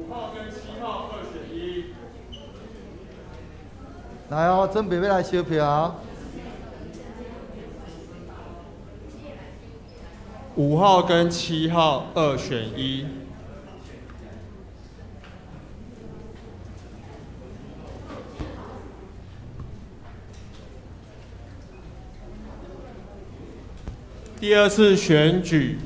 5号跟7号2选1。来哦，准备欲来收票啊！5号跟7号2选1。第二次选举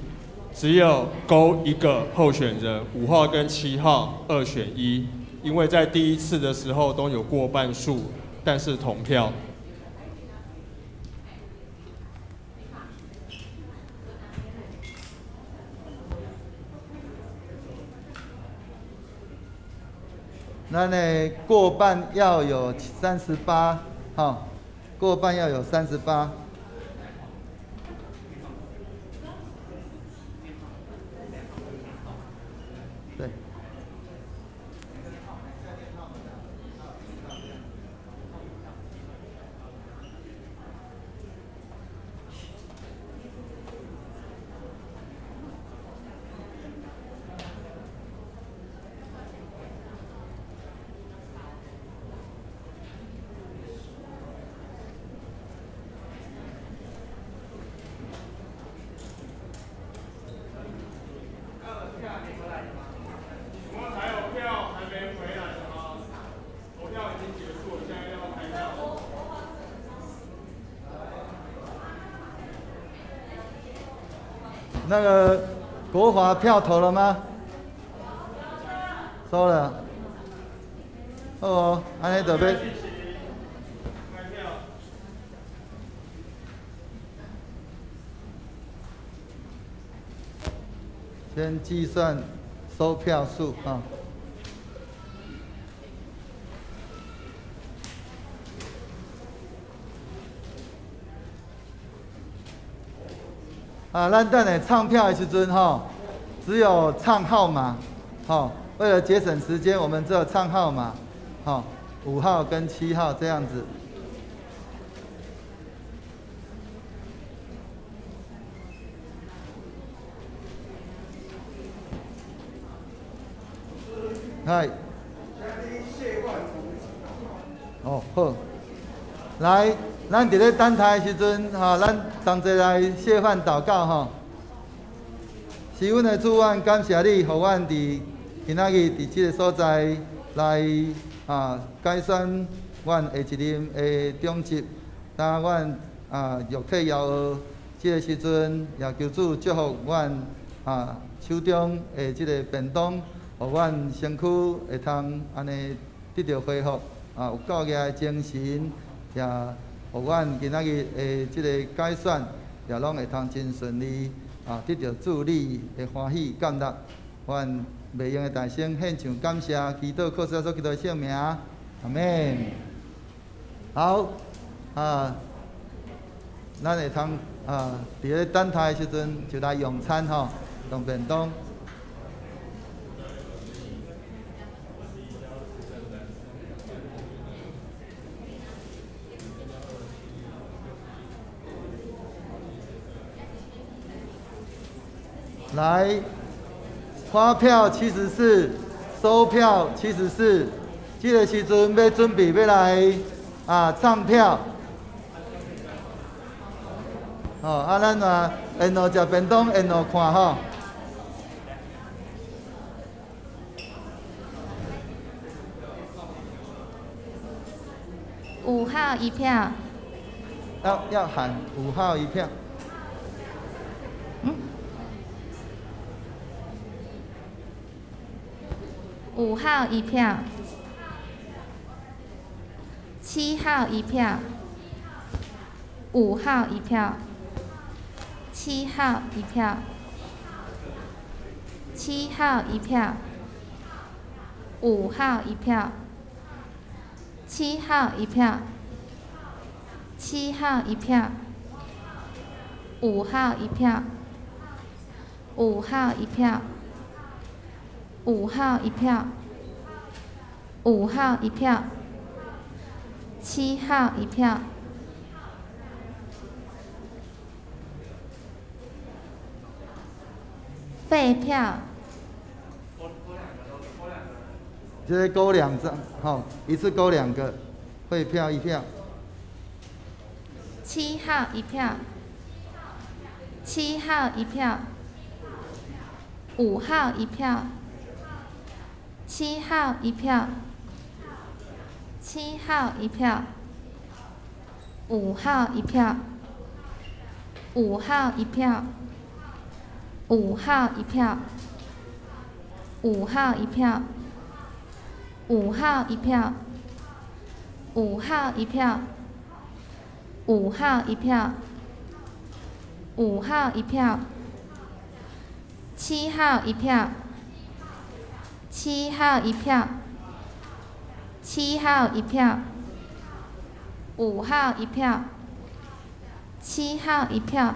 只有勾一个候选人，5号跟7号2选1，因为在第一次的时候都有过半数，但是同票。咱的过半要有38，哈，过半要有38。对。那个国华票投了吗？收了。哦，按呢就欲。先计算收票数啊。啊，咱等下唱票的时阵吼，只有唱号码，吼，为了节省时间，我们只有唱号码，吼，5号跟7号这样子。嗨。哦，好，来。咱伫咧等待的时阵，吼，咱同齐来谢饭祷告吼。是阮的主，阮感谢你，予阮伫今仔日伫这个所在来改选阮下一任的长执。当阮肉体枵饿这个时阵，也求主祝福阮手中的这个便当，予阮身躯会通按呢得著恢复，有够额的精神，也予阮今仔日的这个改选也拢会通真顺利，得著主你的欢喜感纳。阮袂用的大声献上感谢，祈祷靠主耶稣基督的圣名，阿们。好，咱会通伫咧等待的时阵就来用餐吼，用便当。来，发票74，收票74，这个时阵欲准备欲来唱票。哦，咱嘛沿路食便当，沿路看吼。5号一票。要喊5号一票。5号一票，7号一票，5号一票，7号一票，7号一票，5号一票，7号一票，7号一票，5号一票，5号一票。5号一票，5号一票，7号一票，废票。这个勾两张，吼，一次勾两个，废票一票。7号一票，7号一票，5号一票，7号一票，7号一票，5号一票，5号一票，5号一票，5号一票，5号一票，5号一票，5号一票，5号一票，7号一票，7号一票，7号一票，5号一票，7号一票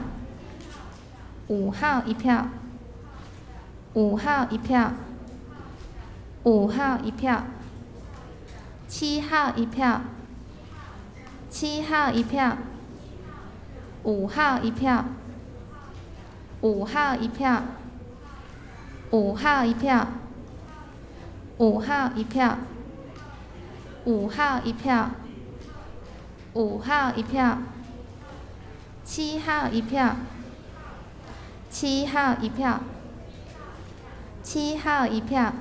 ，5号一票，5号一票，5号一票，7号一票，7号一票，5号一票，5号一票，5号一票，5号一票，5号一票，5号一票，7号一票，7号一票，7号一票，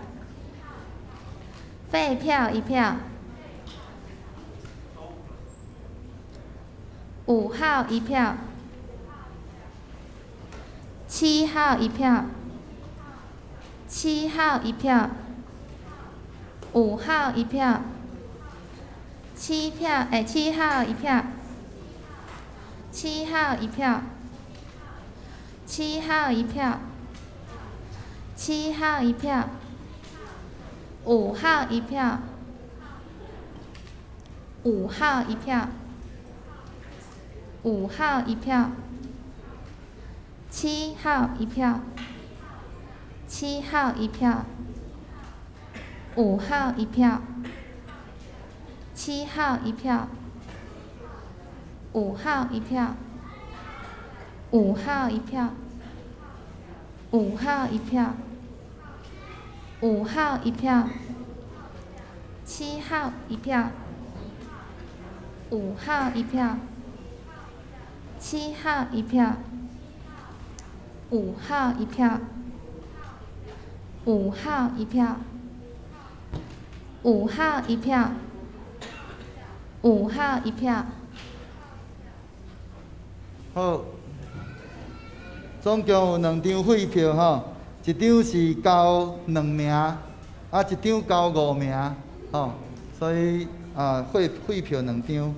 废票一票，5号一票，7号一票，7号一票，5号一票，7票，7号一票，7号一票，7号一票，7号一票，5号一票，5号一票，5号一票，7号一票，7号一票，5号一票，7号一票，5号一票，5号一票，5号一票，5号一票，7号一票，5号一票，7号一票，5号一票，5号一票，5号一票，5号一票。好，总共有2张废票吼，一张是交2名，啊，一张交5名，吼，所以啊，废票2张。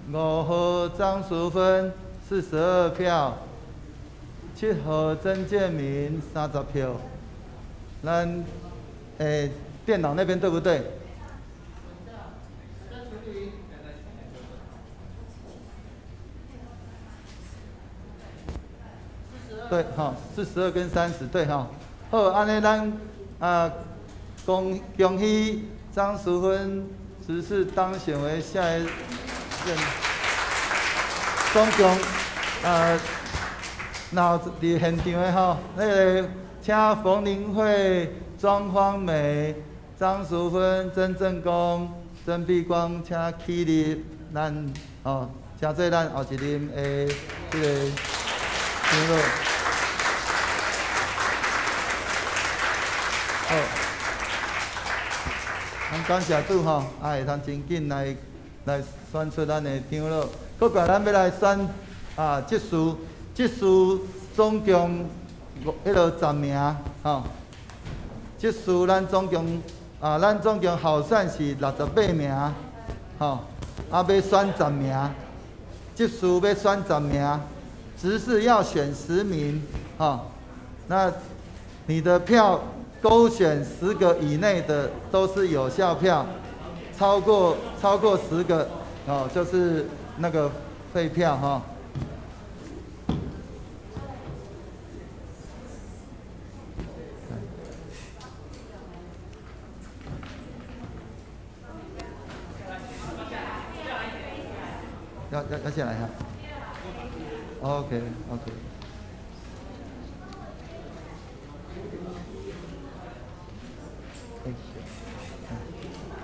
5号张淑芬42票，7号曾建明30票。咱电脑那边对不对？对，吼，42跟30对吼。好，按呢咱啊，恭喜张淑芬执事当选为下一任。总共若有伫现场的吼，那个请冯林慧、庄芳美、张淑芬、曾正功、曾碧光，请起立，咱吼，请做咱后一任的这个长老。好，咱感谢主吼，啊会通真紧来选出咱的长老。阁过来，咱欲来选啊，执事，执事总共迄落10名吼。执事咱总共啊，咱总共候选是68名，吼，啊，欲选十名，执事欲选十名，执事要选10名，吼，那你的票勾选10个以内的都是有效票，超过十个，哦，就是那个废票哈。要下来哈。OK OK。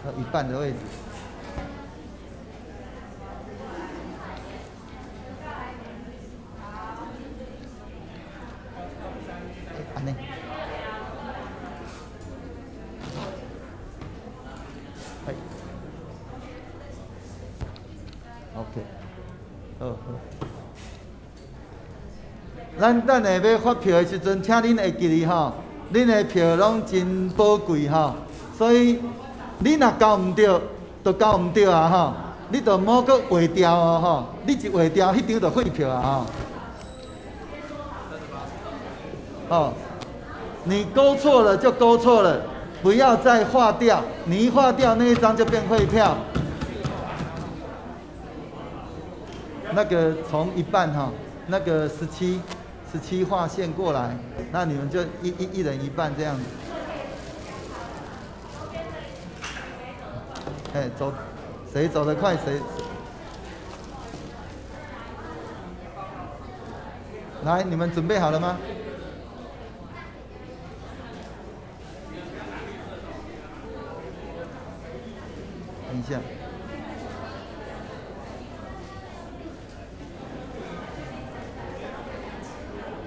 要一半的位置。按呢。哎。OK。好好。咱等下欲发票的时阵，请恁会记得吼，恁的票拢真宝贵吼，所以你若交毋著，就交毋著啊吼，你就莫阁划掉哦吼，你一划掉，彼张就废票啊吼。哦，你勾错了就勾错了，不要再划掉，你一划掉那一张就变废票。那个从一半哈，那个17划线过来，那你们就一人一半这样子。哎，走，谁走得快谁。来，你们准备好了吗？等一下。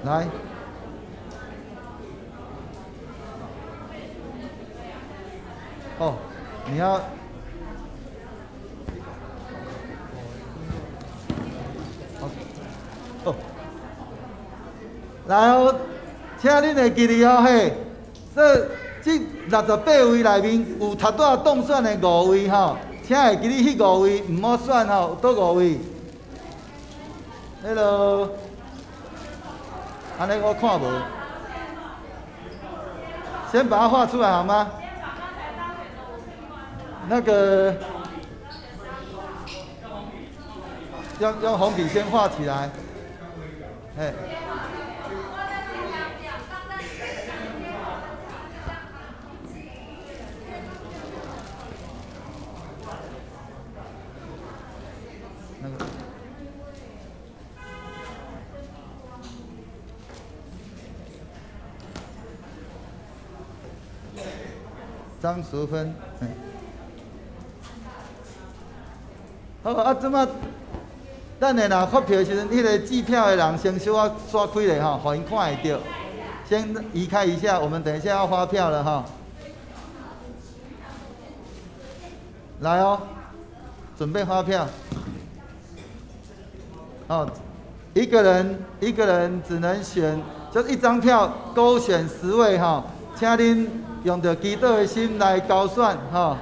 来，哦，你要，哦，来哦，请恁会记得哦嘿，这68位内面有头拄仔当选的5位吼，请会记得彼5位毋好选吼，佗5位？Hello。按呢我看无，先把它画出来好吗？那个用红笔先画起来，哎。那个。张淑芬，嗯，好啊，这马等下若发票的时阵，彼个计票的人先小可刷开咧吼，予𪜶看会著。先移开一下，我们等一下要发票了哈。来哦，准备发票。哦，一个人一个人只能选，就一张票勾选10位哈，请恁用著祈祷的心来勾选吼。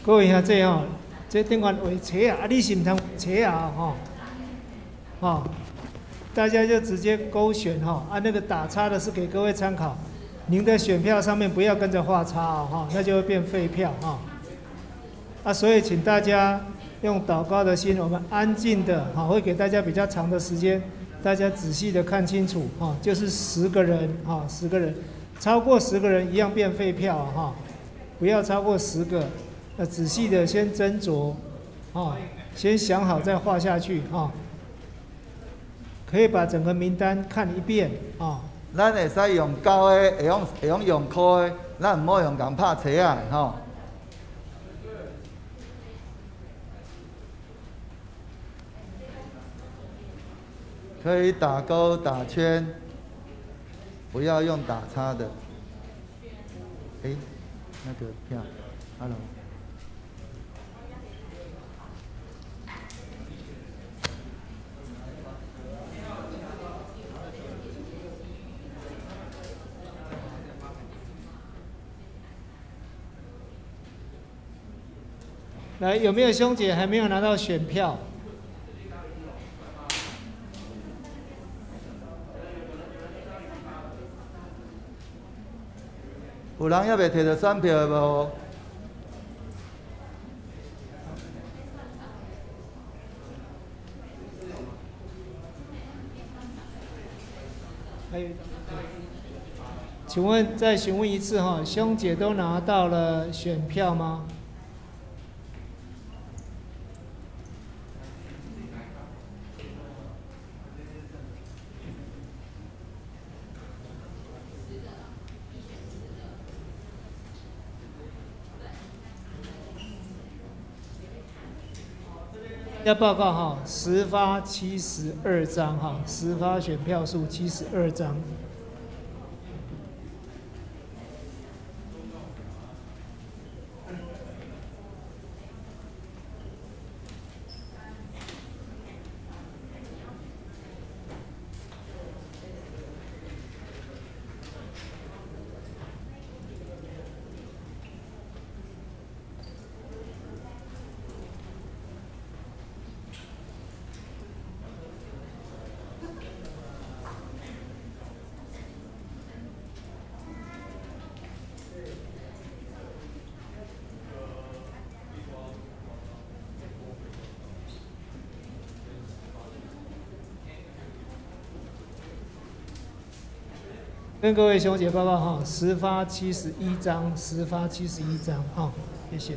各位兄弟吼，这顶悬画册啊，啊你是毋通画册啊吼，吼，大家就直接勾选吼，啊那个打叉的是给各位参考，您的选票上面不要跟着画叉哦，哈，那就会变废票哈。啊，所以请大家用祷告的心，我们安静的哈，会给大家比较长的时间，大家仔细的看清楚哈，就是10个人哈，10个人，超过10个人一样变废票哈。不要超过10个。那仔细的先斟酌，哦，先想好再画下去，哈。可以把整个名单看一遍，啊。咱會使用膠的，會用用箍的，咱毋好用共拍槌仔吼。可以打勾打圈，不要用打叉的。欸，那個票，Hello。來，有沒有兄姐還沒有拿到選票？有人猶未提著選票的無？還有，請問再詢問一次哈，兄姐都拿到了選票嗎？要報告哈，實發72張哈，實發選票數72張。跟各位兄姐報告哈，實發71張，實發71張哈，謝謝。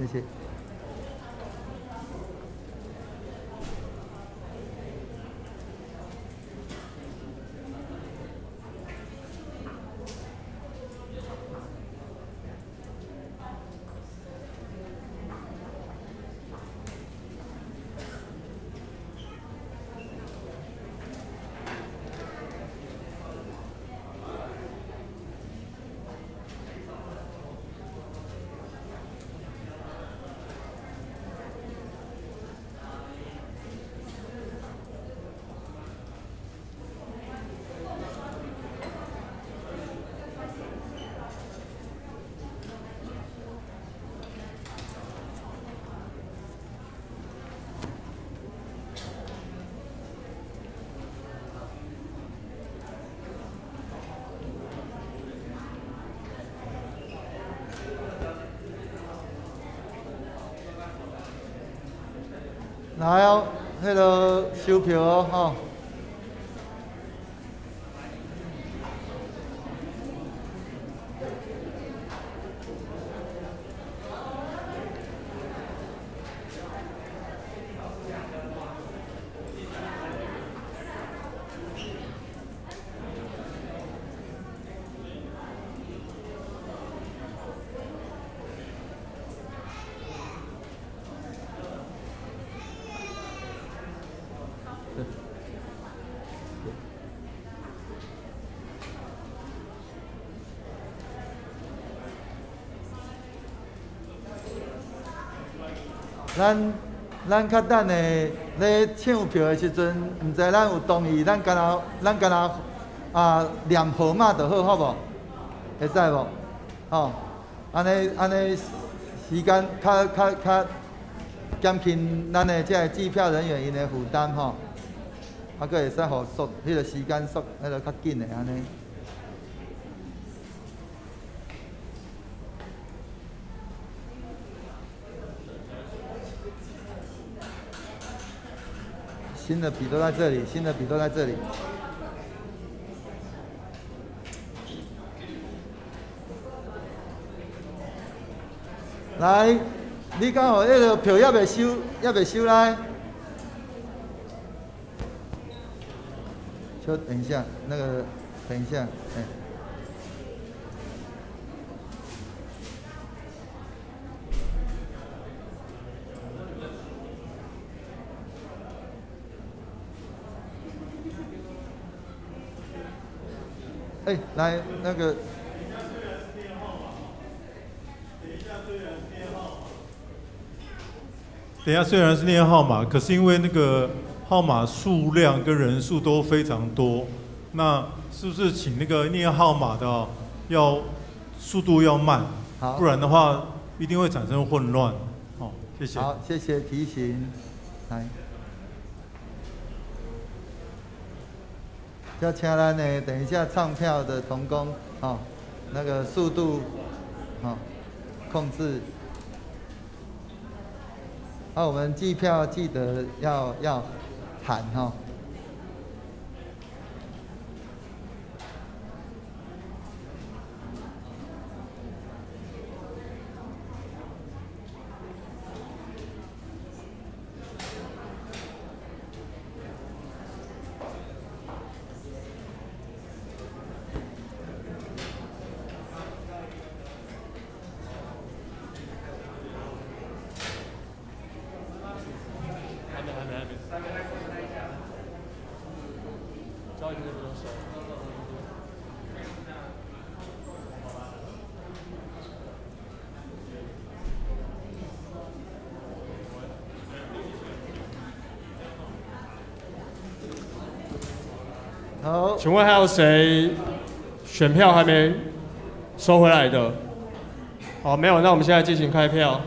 謝謝。來哦，彼个收票哦，吼。咱較等下咧搶票的時陣，毋知咱有同意，咱敢若啊念號碼就好，好無？會使無？吼，按呢按呢時間較減輕咱的這个計票人員𪜶的負擔吼，啊，閣會使予速彼个時間速彼个較緊的按呢。新的筆都在這裡，新的筆都在這裡。來，你敢有彼个票猶未收，猶未收來？稍等一下，那個，等一下，欸。欸，來，那個。等一下，雖然是念號碼，可是因為那個號碼數量跟人數都非常多，那是不是請那個念號碼的要速度要慢？好，不然的話一定會產生混亂。好，謝謝。好，謝謝提醒。來，要請咱的等一下唱票的同工，哦，那個速度，哦，控制。啊，我們計票記得要喊哈。好，請問還有誰選票還沒收回來的？好，沒有，那我們現在進行開票。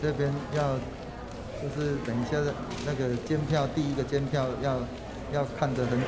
這邊要就是等一下那個監票，第一個監票要看得很準。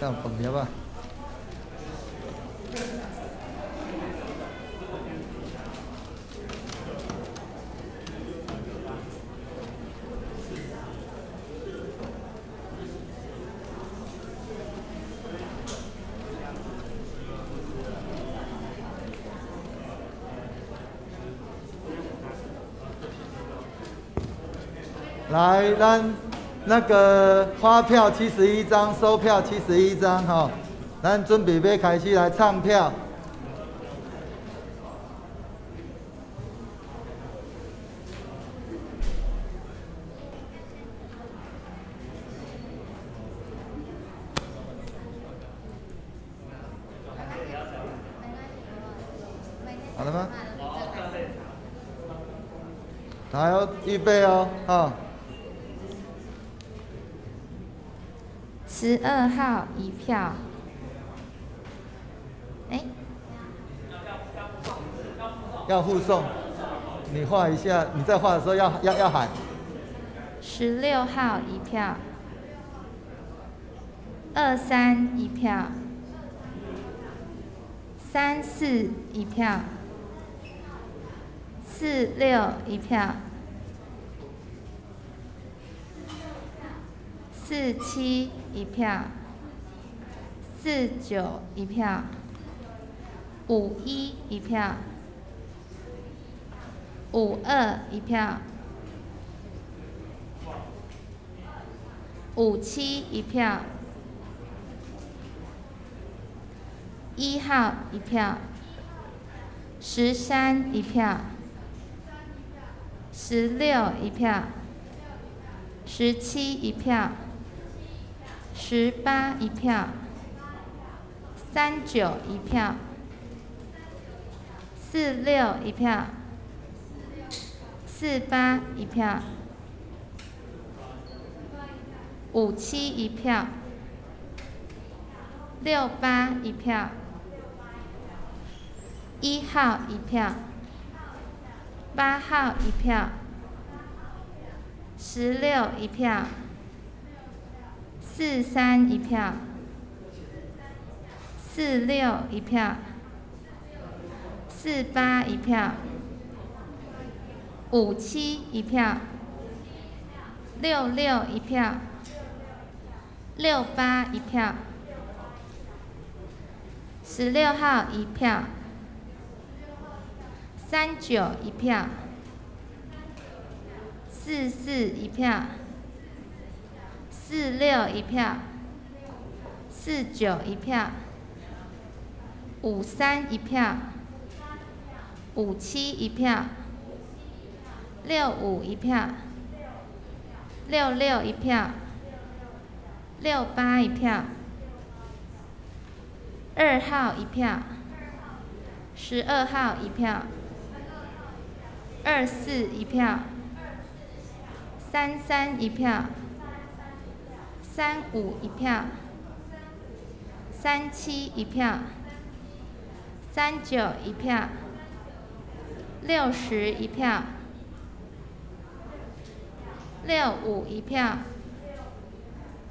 要饭粒啊。来，咱那个发票71张，收票71张，吼，咱准备欲开始来唱票。好了吗？来哦，预备哦，哈。12号一票，哎，要附送，你画一下，你在画的时候要喊。16号一票，23一票，34一票，46一票，47一票，49一票，51一票，52一票，57一票，1号一票，13一票，16一票，17一票。18一票，39一票，46一票，48一票，57一票，68一票，1号一票，8号一票，16一票。43一票，46一票，48一票，57一票，66一票，68一票，16号一票，39一票，44一票。46一票，49一票，53一票，57一票，65一票，66一票，68一票，2号一票，12号一票，24一票，33一票。35一票，37一票，39一票，60一票，65一票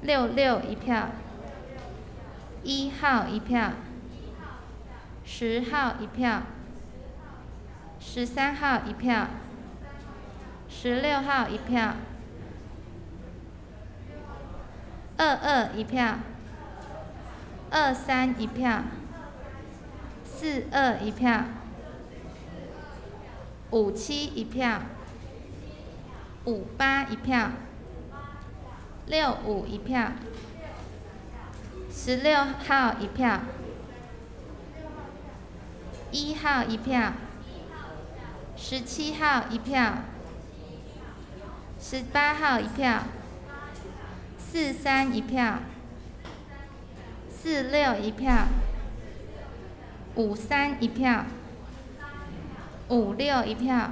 ，66一票，1号一票，10号一票，13号一票，16号一票。22一票，23一票，42一票，57一票，58一票，65一票，16号一票，1号一票，17号一票，18号一票。43一票，46一票，53一票，56一票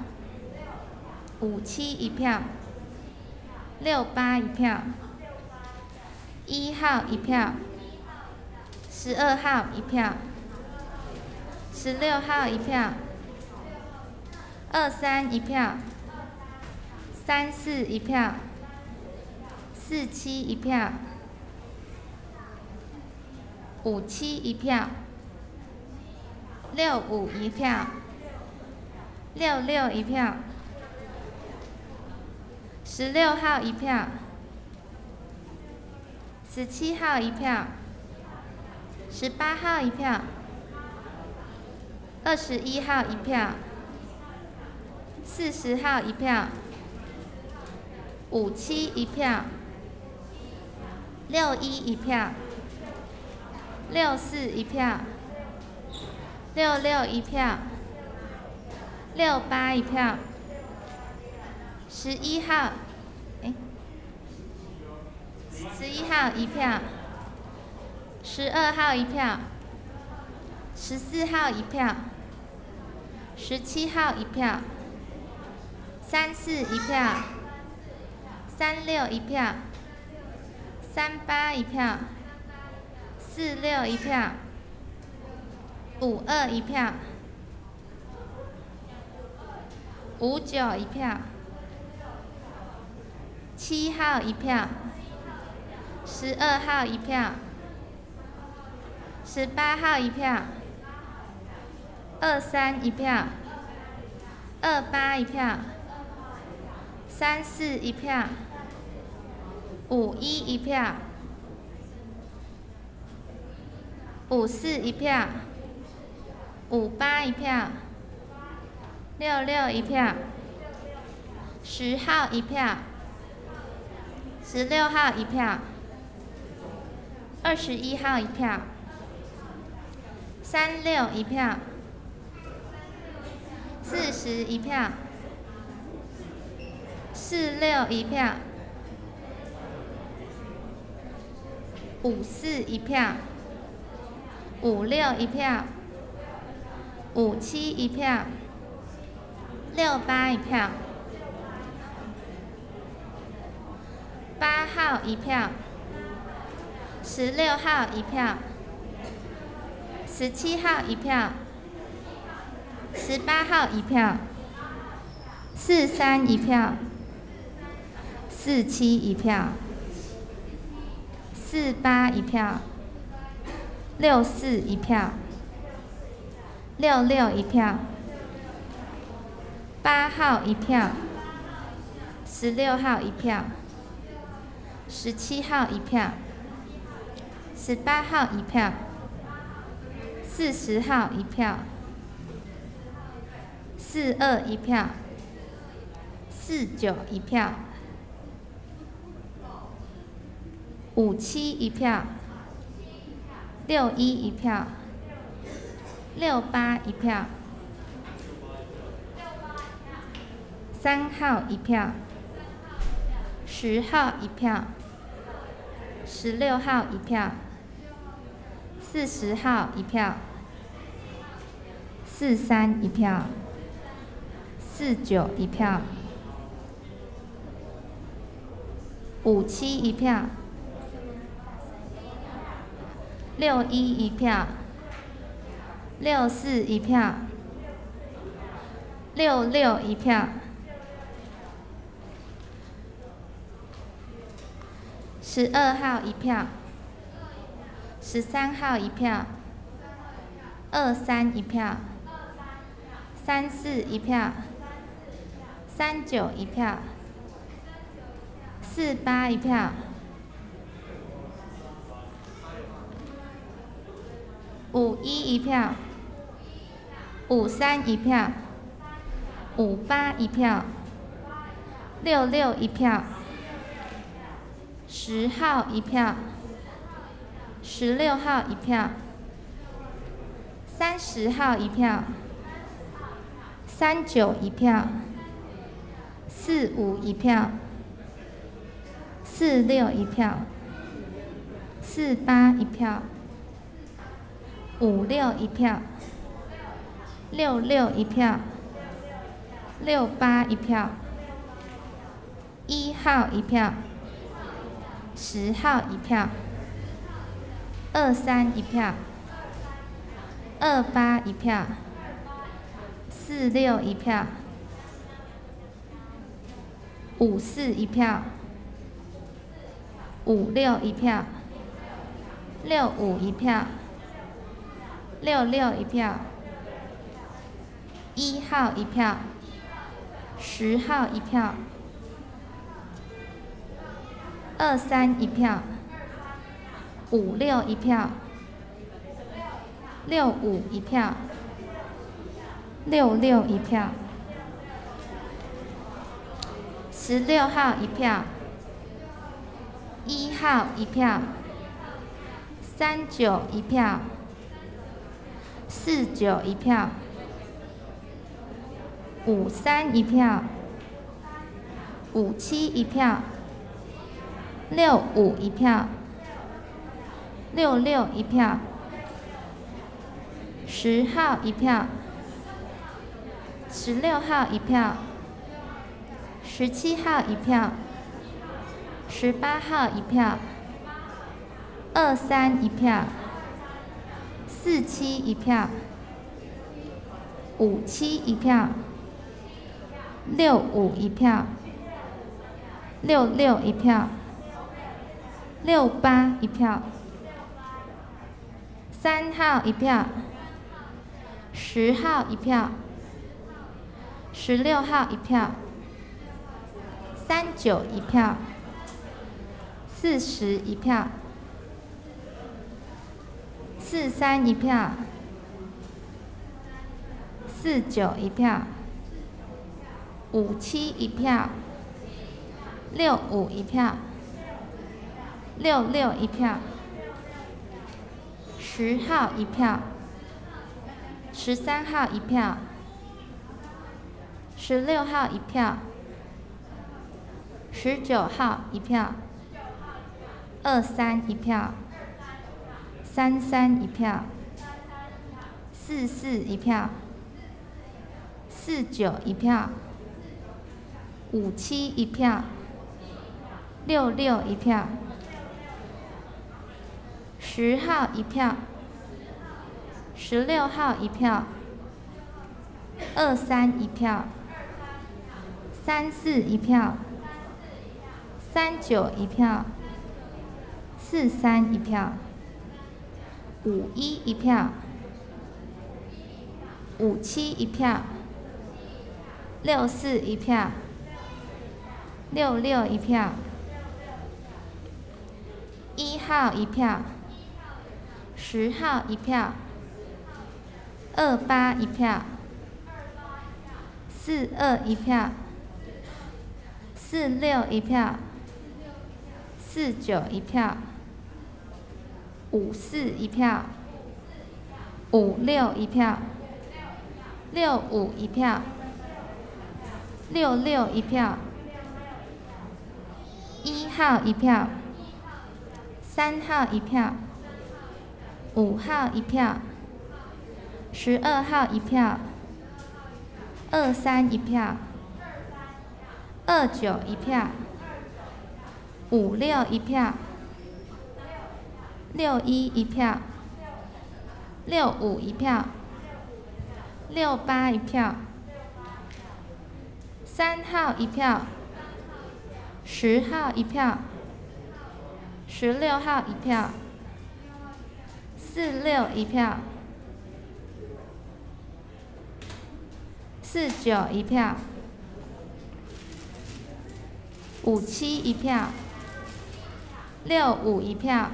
，57一票，68一票，1号一票，12号一票，16号一票，23一票，34一票。47一票57一票，65一票，66一票，16号一票，17号一票，18号一票，21号一票，40号一票，57一票，61一票，64一票，66一票，68一票，11号，哎，11号一票，12号一票，14号一票，17号一票，34一票，36一票，38一票，46一票，52一票，59一票，7号一票，12号一票，18号一票，23一票，28一票，34一票，51一票，54一票，58一票，66一票，10号一票，16号一票，21号一票，36一票，40一票，46一票，54一票，56一票，57一票，68一票，8号一票，16号一票，17号一票，18号一票，43一票，47一票，48一票，64一票，66一票，8号一票，16号一票，17号一票，18号一票，40号一票，42一票，49一票，57一票，61一票，68一票，3号一票，10号一票，16号一票，40号一票，43一票，49一票，57一票，61一票，64一票，66一票，12号一票，13号一票，23一票，34一票，39一票，48一票，51一票，53一票，58一票，66一票，10号一票，16号一票，30号一票，39一票，45一票，46一票，48一票，56一票，66一票，68一票，1号一票，10号一票，23一票，28一票，46一票，54一票，56一票， 65一票，66一票，1号一票，10号一票，23一票，56一票，65一票，66一票，16号一票，1号一票，39一票，49一票，53一票，57一票，65一票，66一票，10号一票，16号一票，17号一票，18号一票，23一票，47一票，57一票，65一票，66一票，68一票，3号一票，10号一票，16号一票，39一票，40一票，43一票，49一票，57一票，65一票，66一票，10号一票，13号一票，16号一票，19号一票，23一票，33一票，44一票，49一票，57一票，66一票，10号一票，16号一票，23一票，34一票，39一票，43一票，51一票，57一票，64一票，66一票，1号一票，10号一票，28一票，42一票，46一票，49一票，54一票，56一票，65一票，66一票，1号一票，3号一票，5号一票，12号一票，23一票，29一票，56一票，61一票，65一票，68一票，3号一票，10号一票，16号一票，46一票，49一票，57一票，65一票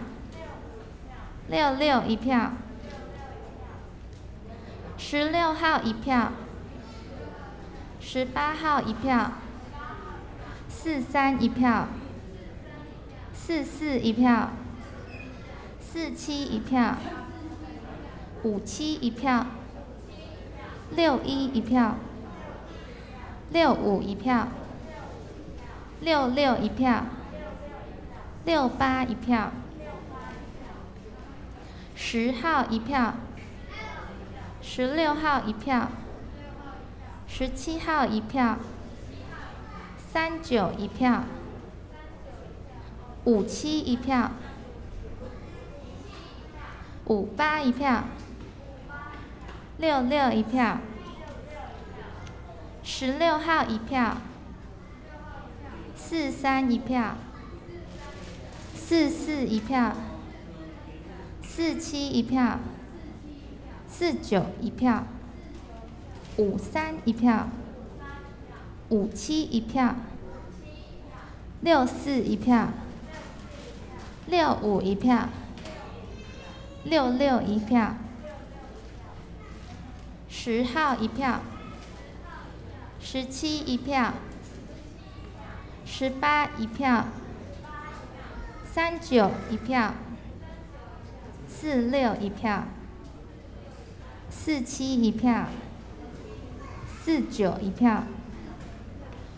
，66一票，16号一票，18号一票，43一票，44一票，47一票，57一票，61一票，65一票，66一票，68一票，10号一票，16号一票，17号一票，39一票，57一票，58一票，66一票，16号一票，43一票，44一票， 47一票，49一票，53一票，57一票，64一票，65一票，66一票，10号一票，17一票，18一票，39一票，46一票，47一票，49一票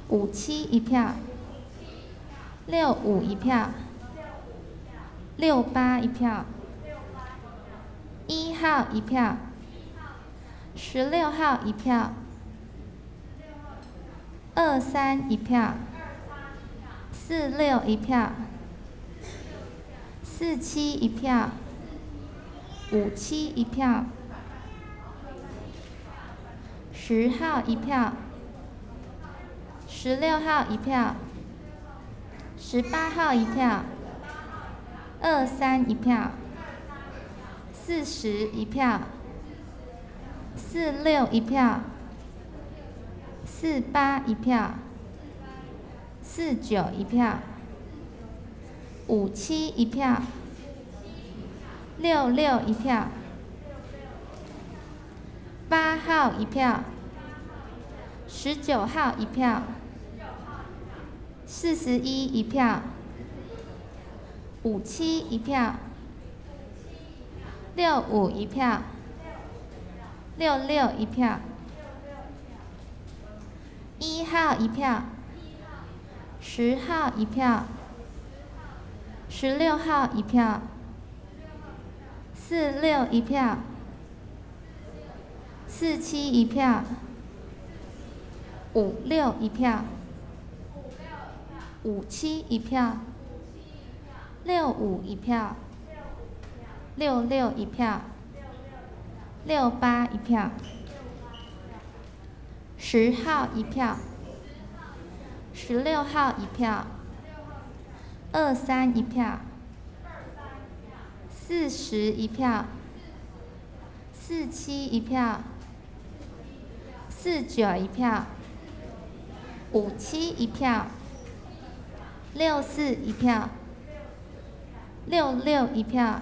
，57一票，65一票，68一票，1号一票，16号一票，23一票，46一票，47一票，57一票，10号一票，16号一票，18号一票，23一票，40一票，46一票，48一票，49一票，57一票，66一票，8号一票，19号一票，41一票，57一票，65一票，66一票，1号一票，10号一票，16号一票，46一票，47一票，56一票，57一票，65一票，66一票，68一票，10号一票，16号一票，23一票，40一票，47一票，49一票，57一票，64一票，66一票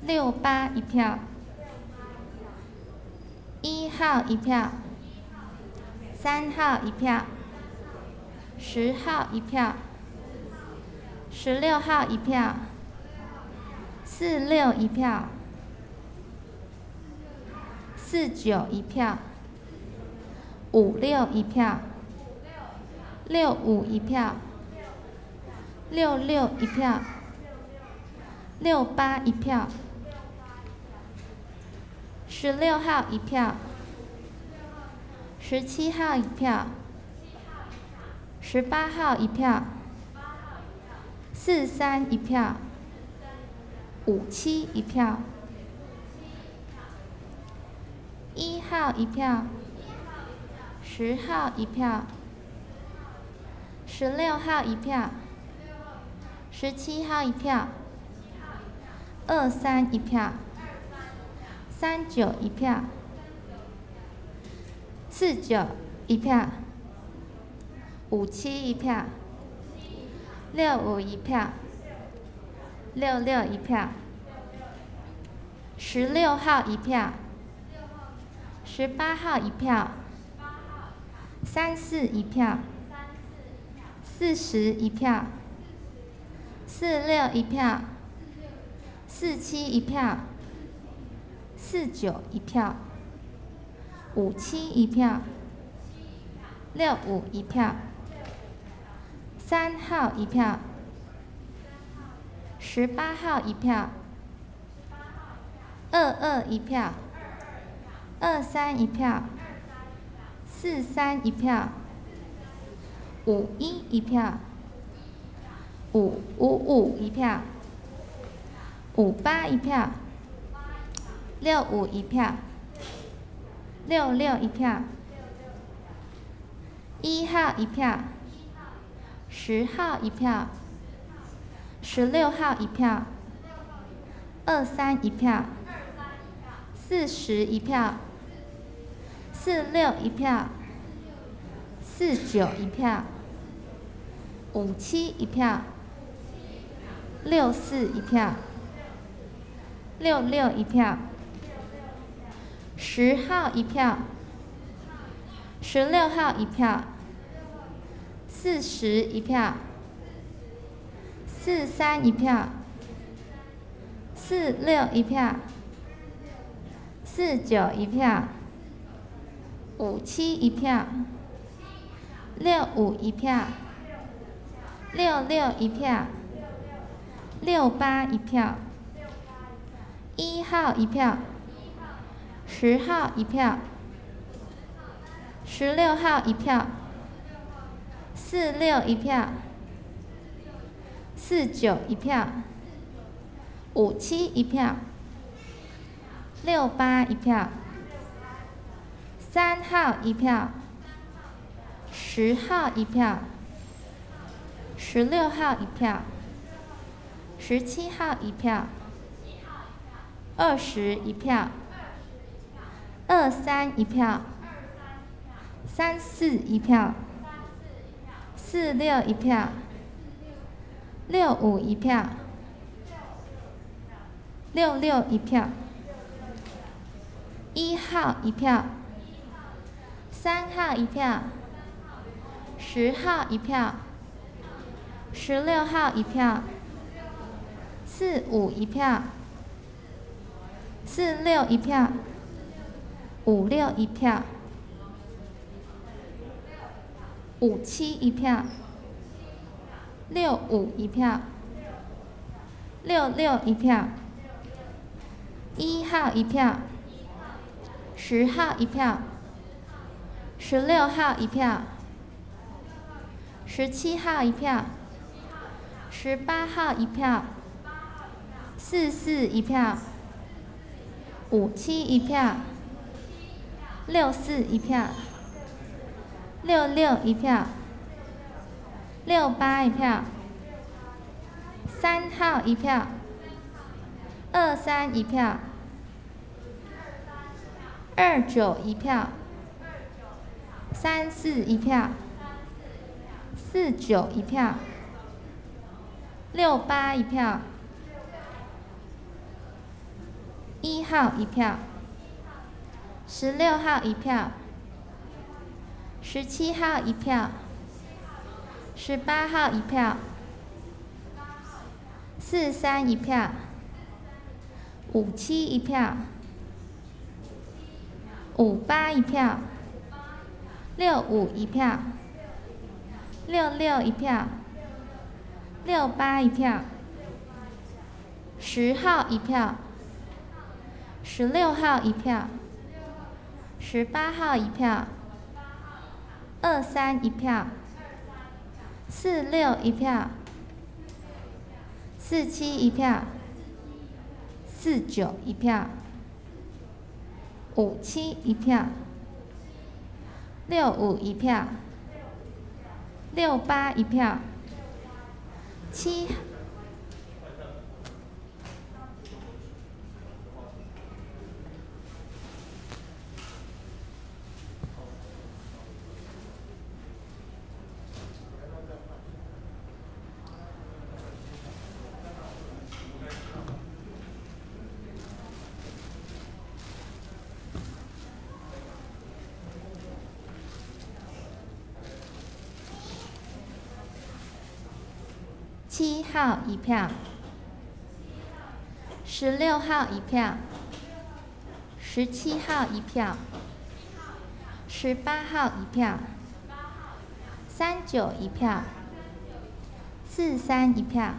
，68一票，1号一票，3号一票，10号一票，16号一票，46一票，49一票，56一票，65一票，66一票，68一票，16号一票，17号一票，18号一票，43一票，57一票，1号一票，10号一票，16号一票，17号一票，23一票，39一票，49一票，57一票，65一票，66一票，16号一票，18号一票，34一票，40一票，46一票，47一票，49一票，57一票，65一票，3号一票，18号一票，22一票，23一票，43一票，51一票，555一票，58一票，65一票，66一票，1号一票，10号一票，16号一票， 23一票，40一票，46一票，49一票，57一票，64一票，66一票，10号一票，16号一票，40一票，43一票，46一票，49一票，57一票，65一票，66一票，68一票，1号一票，10号一票，16号一票，46一票，49一票，57一票，68一票，3号一票，10号一票，16号一票，17号一票，20一票，23一票，34一票，46一票，65一票，66一票，1号一票，3号一票，10号一票，16号一票，45一票，46一票，56一票，57一票，65一票，66一票，1号一票，10号一票，16号一票，17号一票，18号一票，44一票，57一票，64一票，66一票，68一票，3号一票，23一票，29一票，34一票，49一票，68一票，1号一票，16号一票，17号一票，18号一票，43一票，57一票，58一票，65一票，66一票，68一票，10号一票，16号一票，18号一票，23一票，46一票，47一票，49一票，57一票，65一票，68一票，7。7号一票，16号一票，17号一票，18号一票，39一票，43一票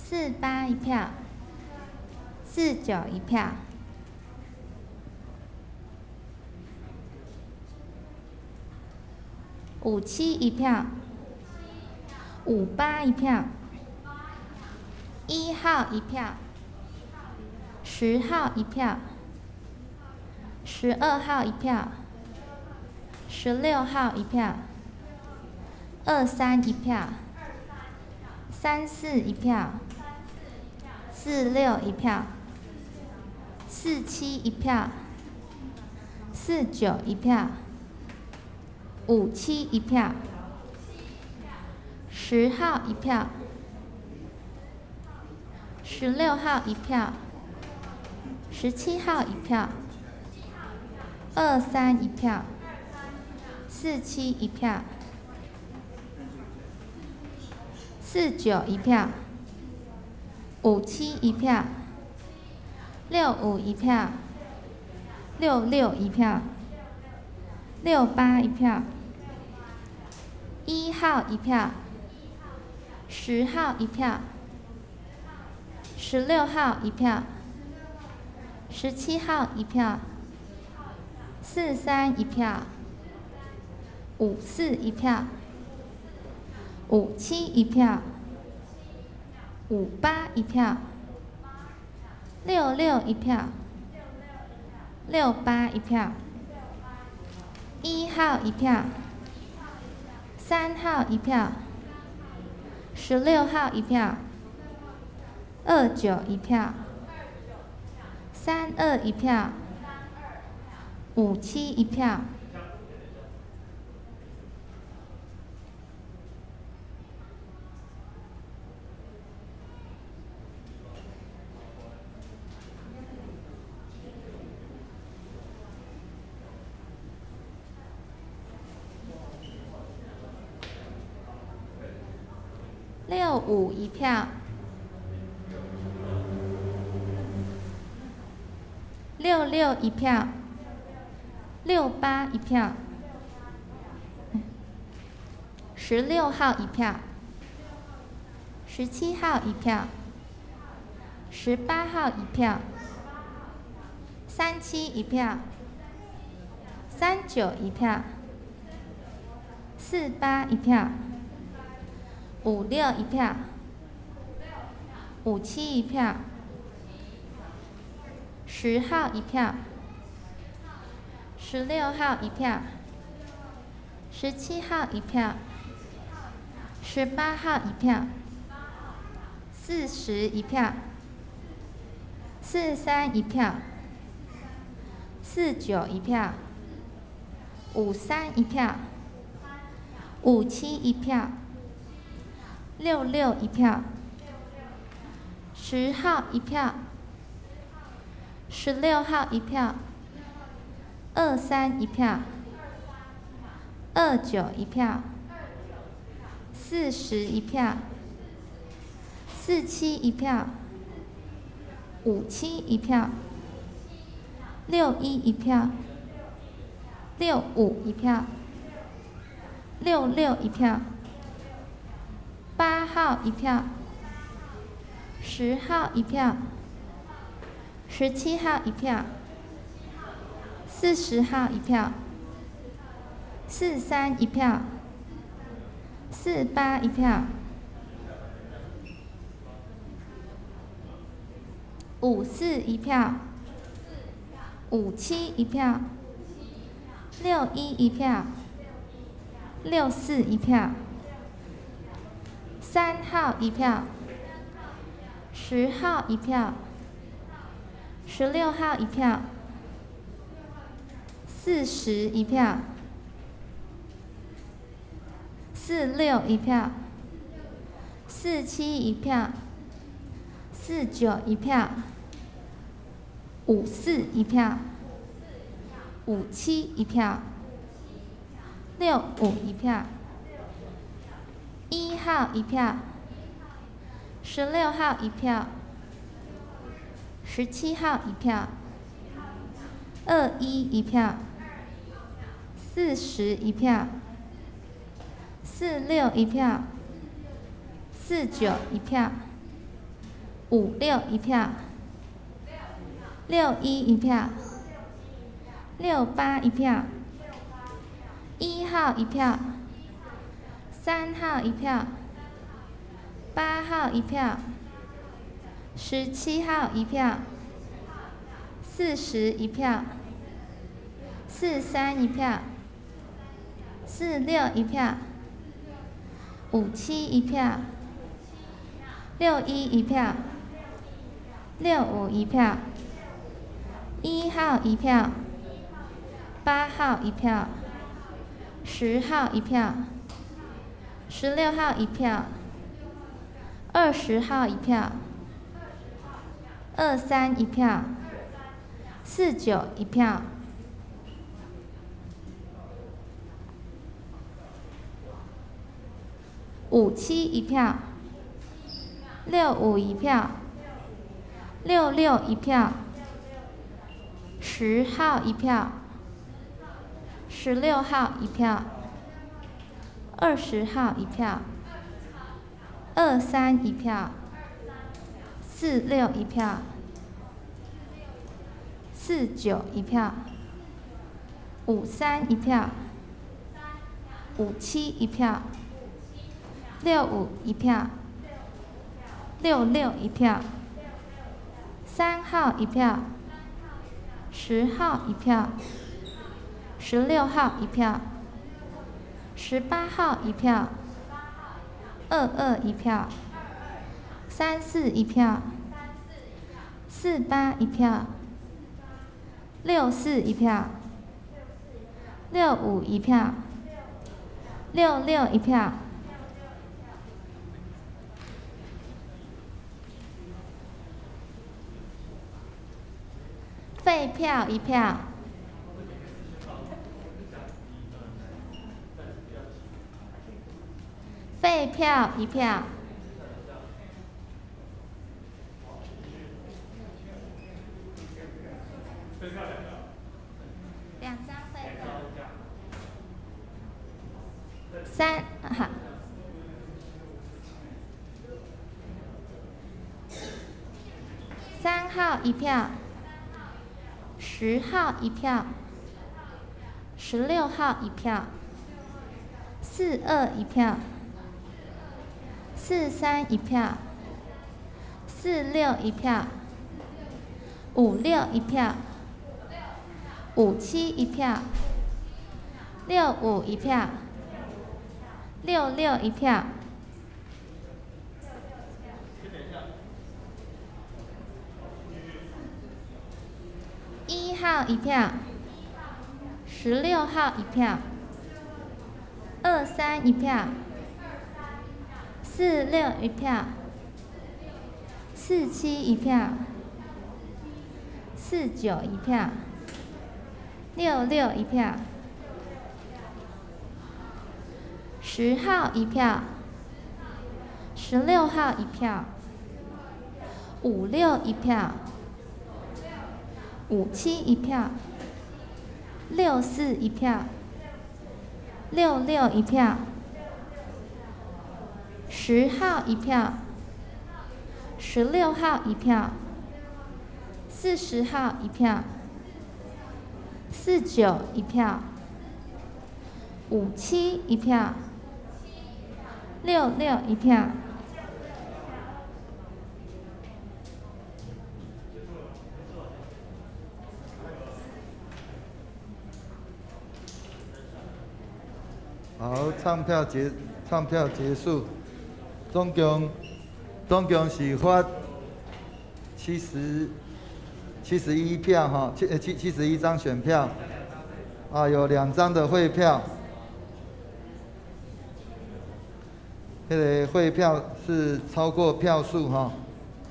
，48一票，49一票，57一票，58一票，1号一票，10号一票，12号一票，16号一票，23一票，34一票， 46一票，47一票，49一票，57一票，10号一票，16号一票，17号一票，23一票，47一票，49一票，57一票，65一票，66一票，68一票，1号一票，10号一票，16号一票，17号一票，43一票，54一票，57一票，58一票，66一票，68一票，1号一票，3号一票，16号一票，29一票，32一票，57一票。65一票，66一票，68一票，16号一票，17号一票，18号一票，37一票，39一票，48一票，56一票，57一票，10号一票，16号一票，17号一票，18号一票，40一票，43一票，49一票，53一票，57一票，66一票，10号一票，16号一票，23一票，29一票，40一票，47一票，57一票，61一票，65一票，66一票，8号一票，10号一票，17号一票，40号一票，43一票，48一票，54一票，57一票，61一票，64一票，3号一票，10号一票，16号一票，40一票，46一票，47一票，49一票，54一票，57一票，65一票，1号一票，16号一票，17号一票，21一票，40一票，46一票，49一票，56一票，61一票，68一票，1号一票，3号一票，8号一票，17号一票，40一票，43一票，46一票，57一票，61一票， 65一票，1号一票，8号一票，10号一票，16号一票，20号一票，23一票，49一票。57一票，65一票，66一票，10号一票，16号一票，20号一票，23一票，46一票，49一票，53一票，57一票。65一票，66一票，3号一票，10号一票，16号一票，18号一票，22一票，34一票，48一票，64一票，65一票，66一票。废票一票。废票一票。两张废票。三，好。3号一票。10号一票，16号一票，42一票，43一票，46一票，56一票，57一票，65一票，66一票。1号一票，16号一票，23一票，46一票，47一票，49一票，66一票，10号一票，16号一票，56一票。57一票，64一票，66一票，10号一票，16号一票，40号一票，49一票，57一票，66一票。好，唱票结束，总共是发71票哈，71张选票，啊，有2张的汇票，那个汇票是超过票数哈，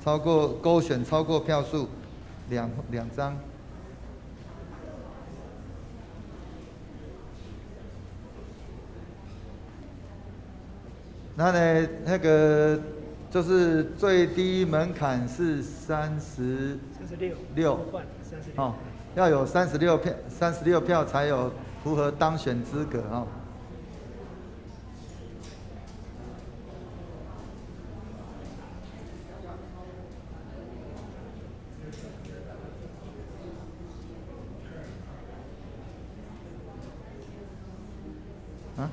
超过勾选超过票数，两张。那呢，那个就是最低门槛是36，哦，要有36票，36票才有符合当选资格哦。啊，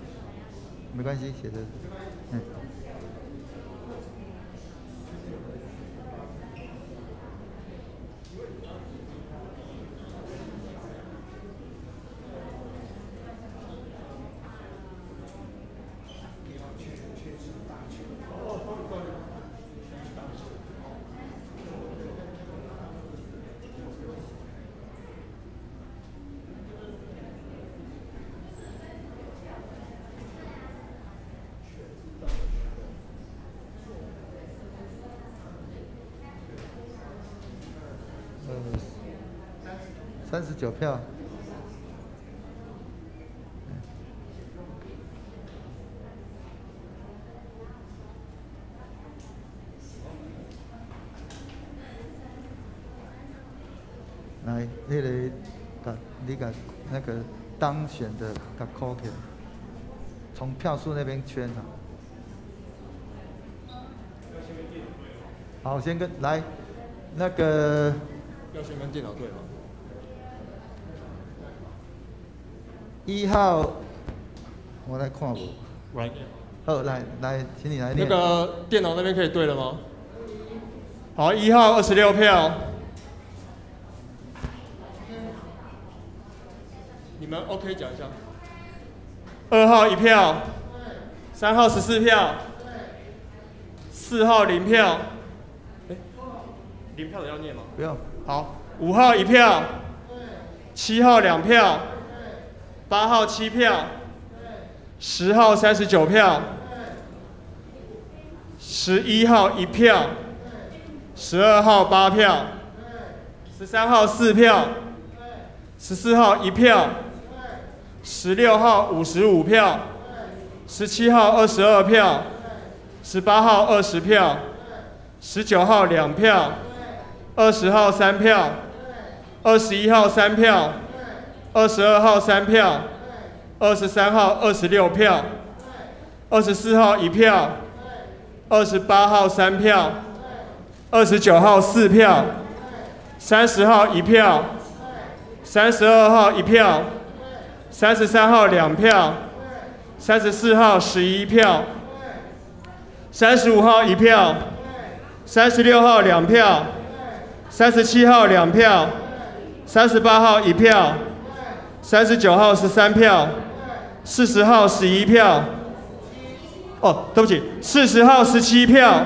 没关系，写的。嗯。39票。來，彼个，共你共那个當選的共扣起來，從票數那邊圈哈。好，先跟來，那個。要先跟電腦對嗎？ 1號，我來看無。來。好，來來，請你來念。那個電腦那邊可以對了嗎？好，1號26票。你們 OK 講一下。2號1票，3號14票，4號0票。欸，0票的要念嗎？不用。好，5號1票，7號2票，8號7票，10號39票，11號1票，12號8票，13號4票，14號1票，16號55票，17號22票，18號20票，19號2票，20號3票，21號3票，22號3票，23號26票，24號1票，28號3票，29號4票，30號1票，32號1票，33號2票，34號11票，35號1票，36號2票，37號2票，38號1票，39號13票，40號11票，哦，對不起，40號17票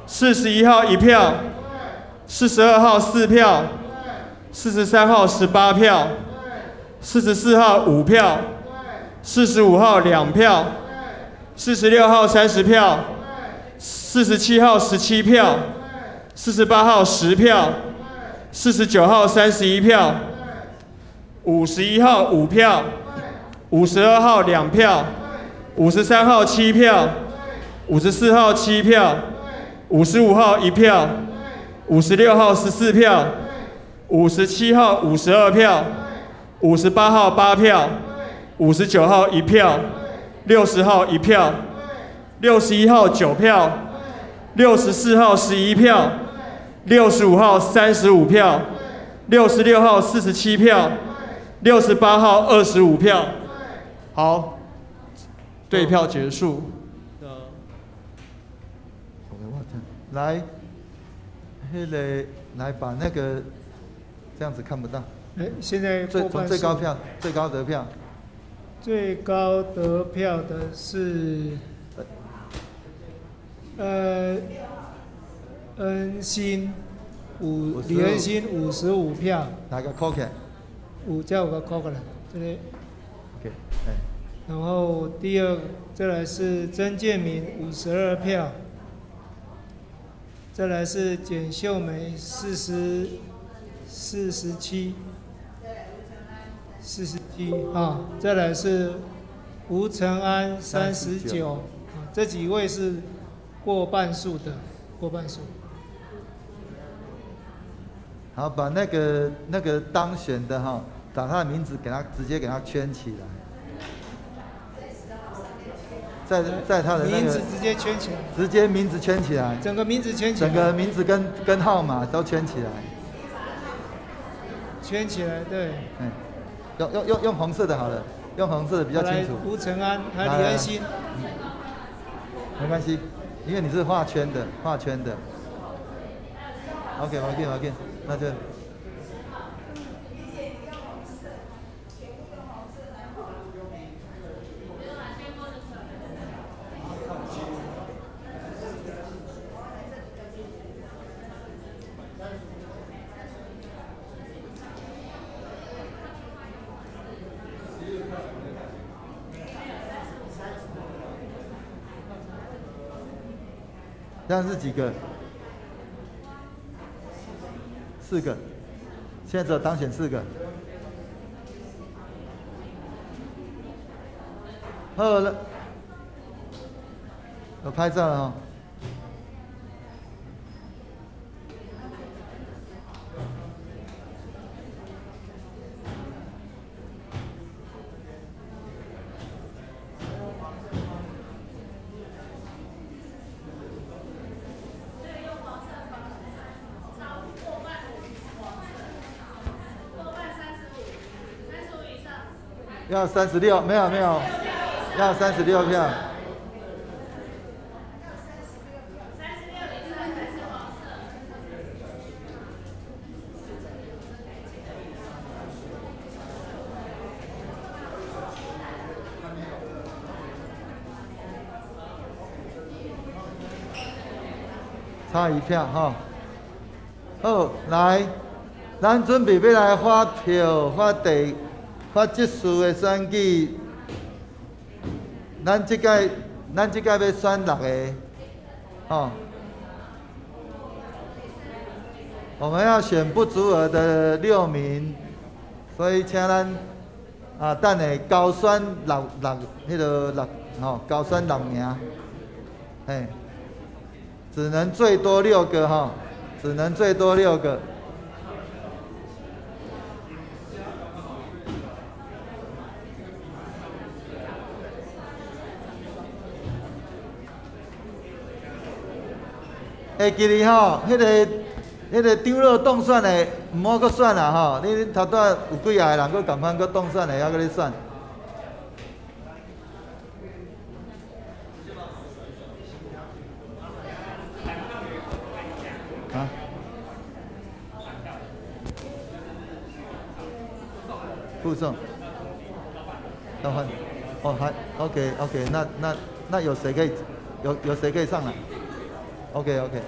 ，41號1票，42號4票，43號18票，44號5票，45號2票，46號30票，47號17票，48號10票，49號31票，51號5票，52號2票，53號7票，54號7票，55號1票，56號14票，57號52票，58號8票，59號1票，60號1票，61號9票，64號11票，65號35票，66號47票，68號25票。好，對票結束。來，彼个來把那個這樣子看不到。欸，現在最最高票，最高得票。最高得票的是，恩心李恩心55票。哪個扣起來？五叫我個扣過來，這裡。 OK，然後第二，再來是曾建明52票，再來是簡秀梅47啊，再來是吳承安39，啊，這幾位是過半數的，過半數。好，把那個當選的哈，把他的名字給他直接給他圈起來，在他的那個名字直接圈起來，直接名字圈起來，整個名字圈起來，整個名字跟號碼都圈起來，圈起來，對。嗯，用紅色的好了，用紅色的比較清楚。吳承安還有李恩心，沒關係，因為你是畫圈的，畫圈的。OK，OK，OK，那就。這樣是幾個？4個。現现在只有当选4个。好了，有拍照了哦。要36，没有没有，要36票。差1票哈。好，来，咱准备要来发票，发第。发这次的选举，咱这届要选6个，哦，我们要选不足额的6名，所以请咱啊，等下高选六六迄个六吼，高选6名，嘿，只能最多6个哈，只能最多6个。会记得吼，彼个长老当选的，毋好阁选啦吼！你头拄仔有几仔个人阁仝款阁当选的，犹阁咧选。啊？附送。要换？哦，还 OK OK，那有谁可以有谁可以上来？OK OK。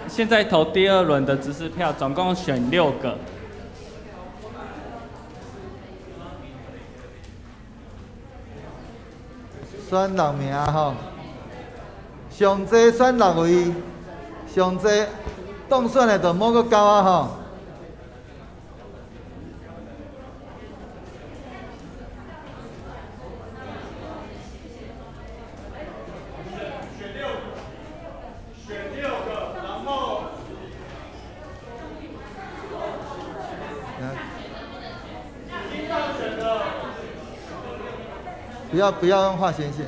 现在投第2轮的执事票，总共选6个。选6名吼，上济选6位，上济当选的就莫阁交啊吼。选6个，然后。不要用划线线。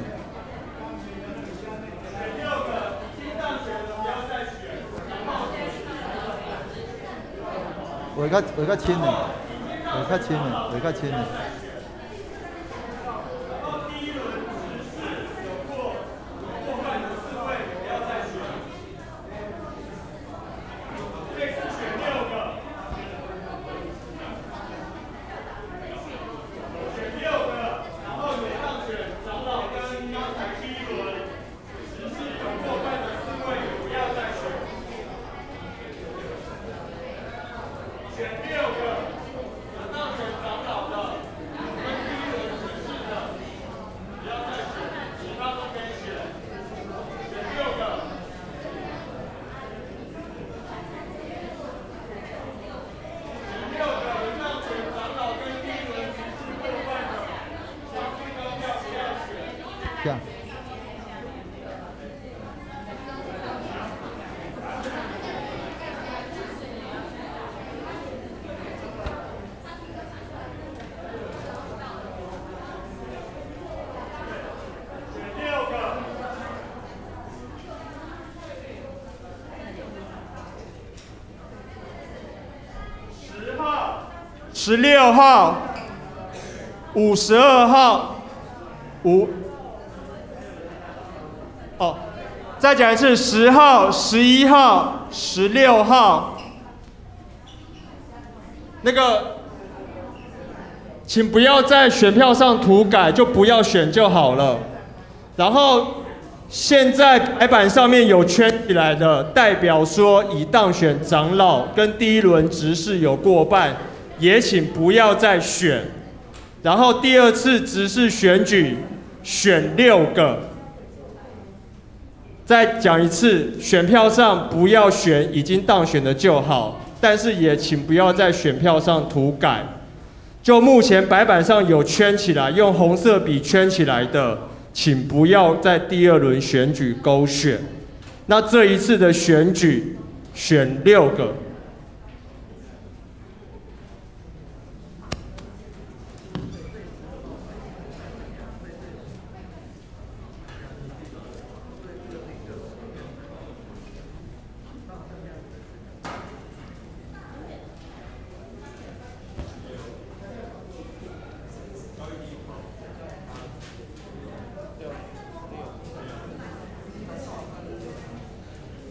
画较深的，画较深的，画较深的。 16号、52号、5，哦，再讲一次，10号、11号、16号，那个，请不要在选票上涂改，就不要选就好了。然后现在白板上面有圈起来的，代表说已当选长老跟第一轮执事有过半，也请不要再选。然后第二次执事选举选6个。再讲一次，选票上不要选已经当选的就好，但是也请不要在选票上涂改。就目前白板上有圈起来，用红色笔圈起来的，请不要在第二轮选举勾选。那这一次的选举选6个。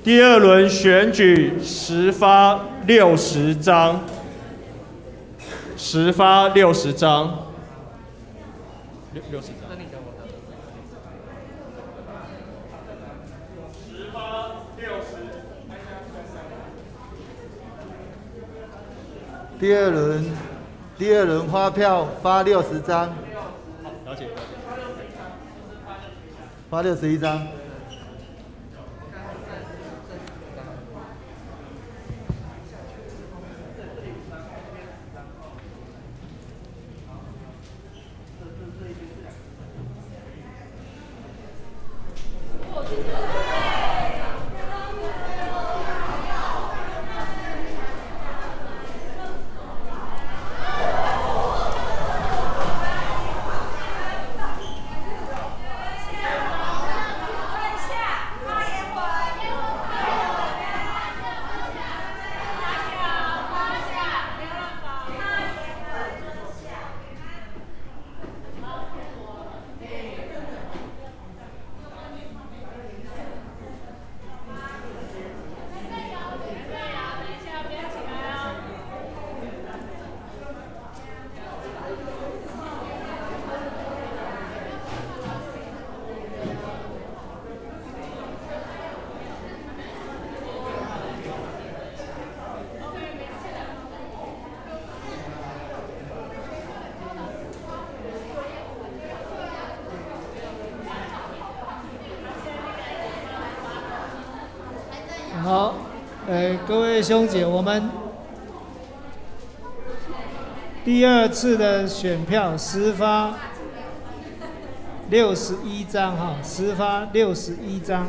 第二轮选举10发60张，10发60张，60张。10发60。第二轮发票发60张。了解。发61张。好，各位兄姐，我们第二次的选票10发61张哈，10发61张。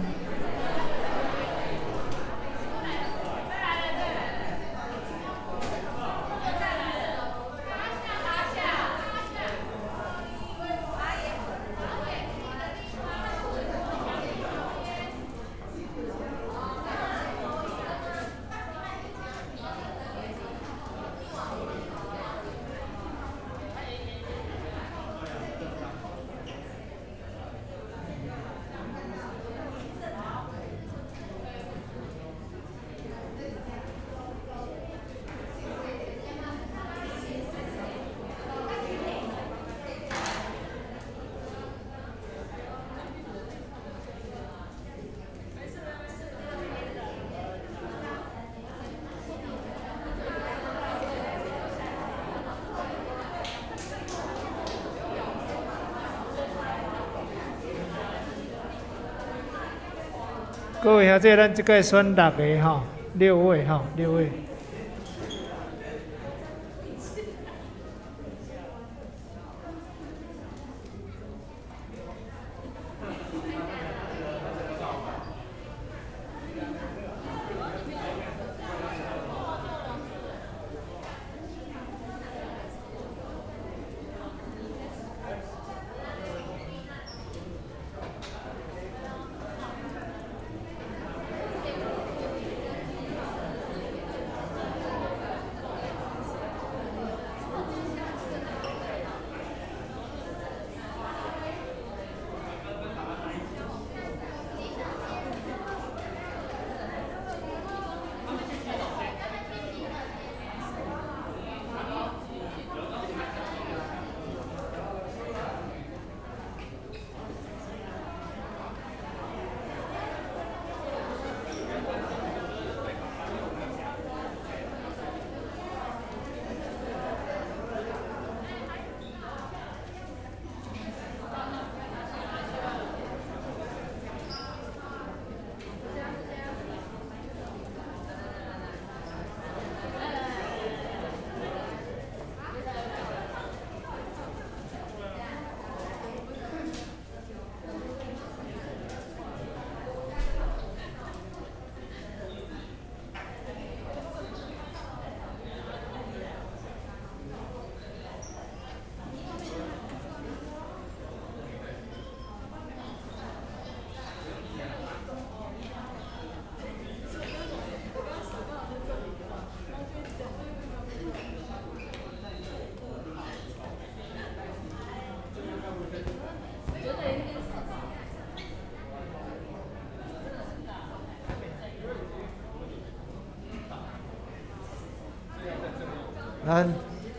各位兄弟，咱这届选6个吼，6位吼，6位。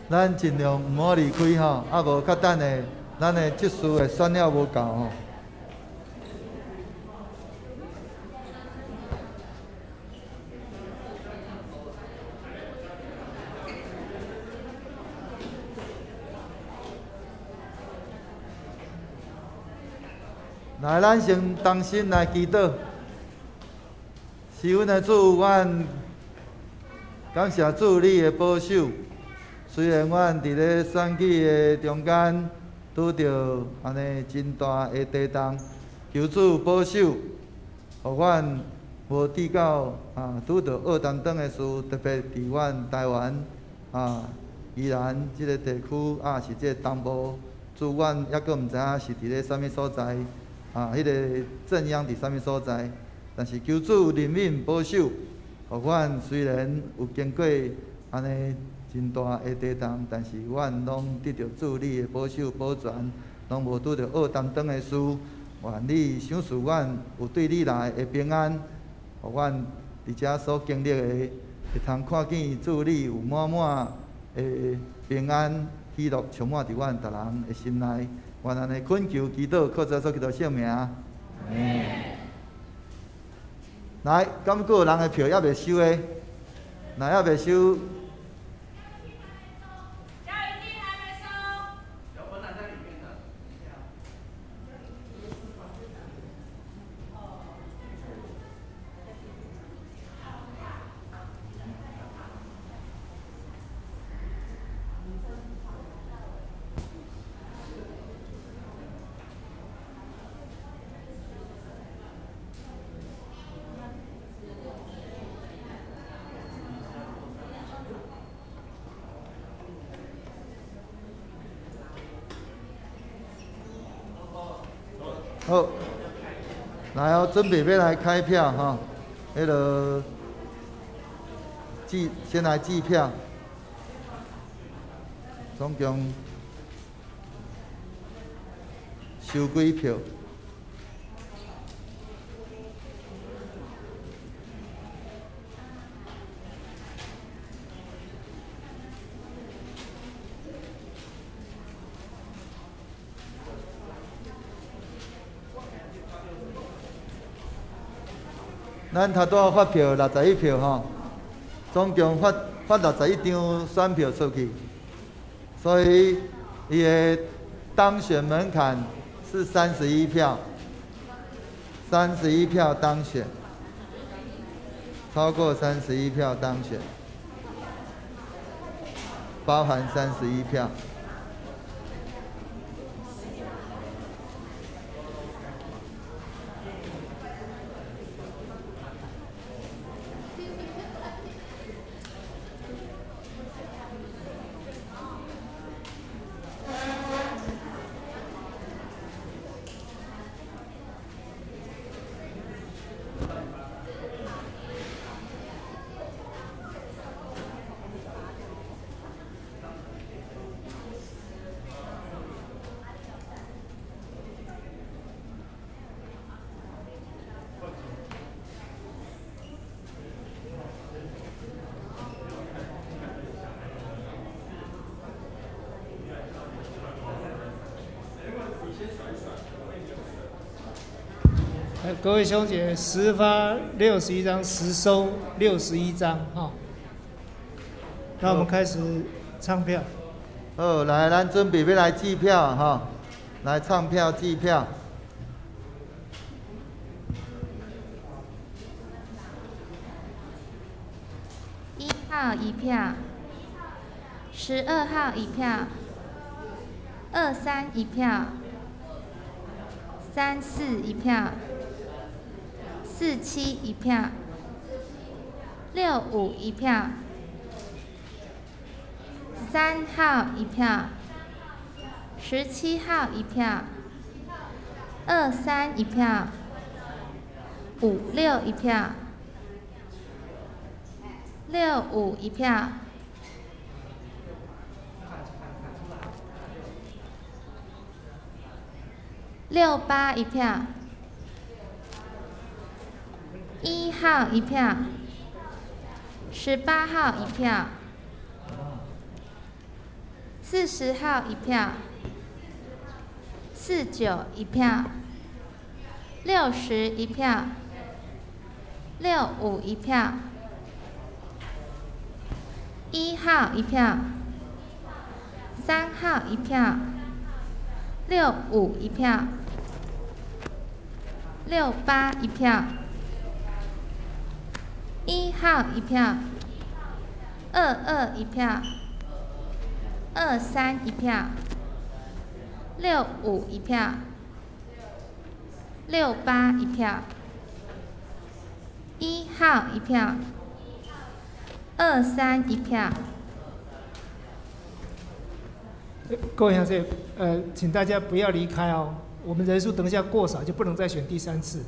咱盡量毋好離開吼，啊無較等下，咱的執事會選了無夠吼。來，咱先同心來祈禱。是阮的主，阮感謝主你的保守。雖然阮佇咧選舉的中間拄著按呢真大的地動，求主保守，予阮無拄到拄著惡擔當的事，特別佇阮台灣宜蘭這个地區是這個東部，主阮猶閣毋知影是佇咧啥物所在。彼个震央佇啥物所在？但是求主憐憫保守，予阮雖然有經過按呢真大的地動，但是阮攏得著主你的保守保全，攏無拄著惡擔當的事。願你賞賜阮有對你來的平安，予阮佇遮所經歷的，會通看見主你有滿滿的平安喜樂，充滿佇阮逐人的心內。願按呢懇求祈禱，靠主耶穌基督聖名。來，敢閣有人的票猶未收的？若猶未收。好，來哦，準備欲來開票吼，彼个計先來計票，總共收幾票？咱頭拄仔發票61票吼，總共發61張選票出去，所以伊的當選門檻是31票，31票當選，超過31票當選，包含31票。各位兄姐，實發61張，實收61張，哈。那我們開始唱票。好，來，咱準備欲來計票，哈，來唱票計票。1號1票，12號1票，23 1票，34 1票。47 1票，65 1票，3號1票，17號1票，23 1票，56 1票，65 1票，68 1票。1號1票，18號1票40号一票，49一票，60一票，65一票，1号一票，3号一票，65一票，68一票，1号一票，22一票，23一票，65一票，68一票，1号一票，23一票。各位兄弟，请大家不要离开哦。我们人数等一下过少，就不能再选第三次，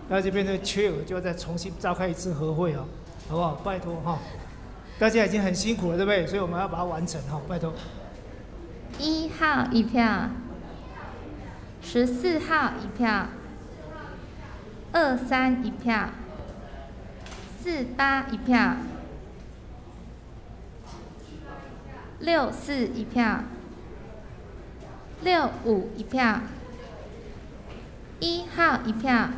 那这边的缺额就要再重新召开一次合会哦，好不好？拜托哈，大家已经很辛苦了，对不对？所以我们要把它完成哈，拜托。1号一票，14号一票，23一票，48一票，64一票，65一票，1号一票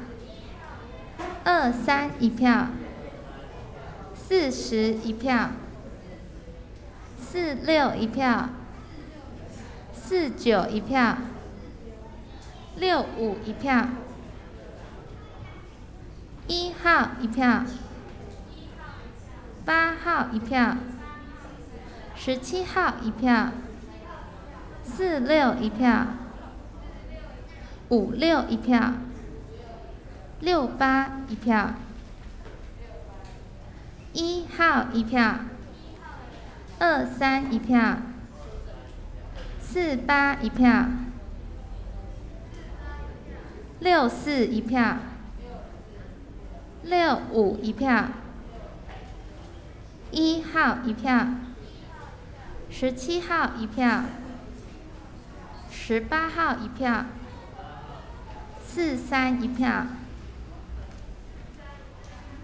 ，23一票，40一票，46一票，49一票，65一票，1号一票，8号一票，17号一票，46一票，56一票，68一票，1号一票，23一票，48一票，64一票，65一票，1号一票，17号一票，18号一票，43一票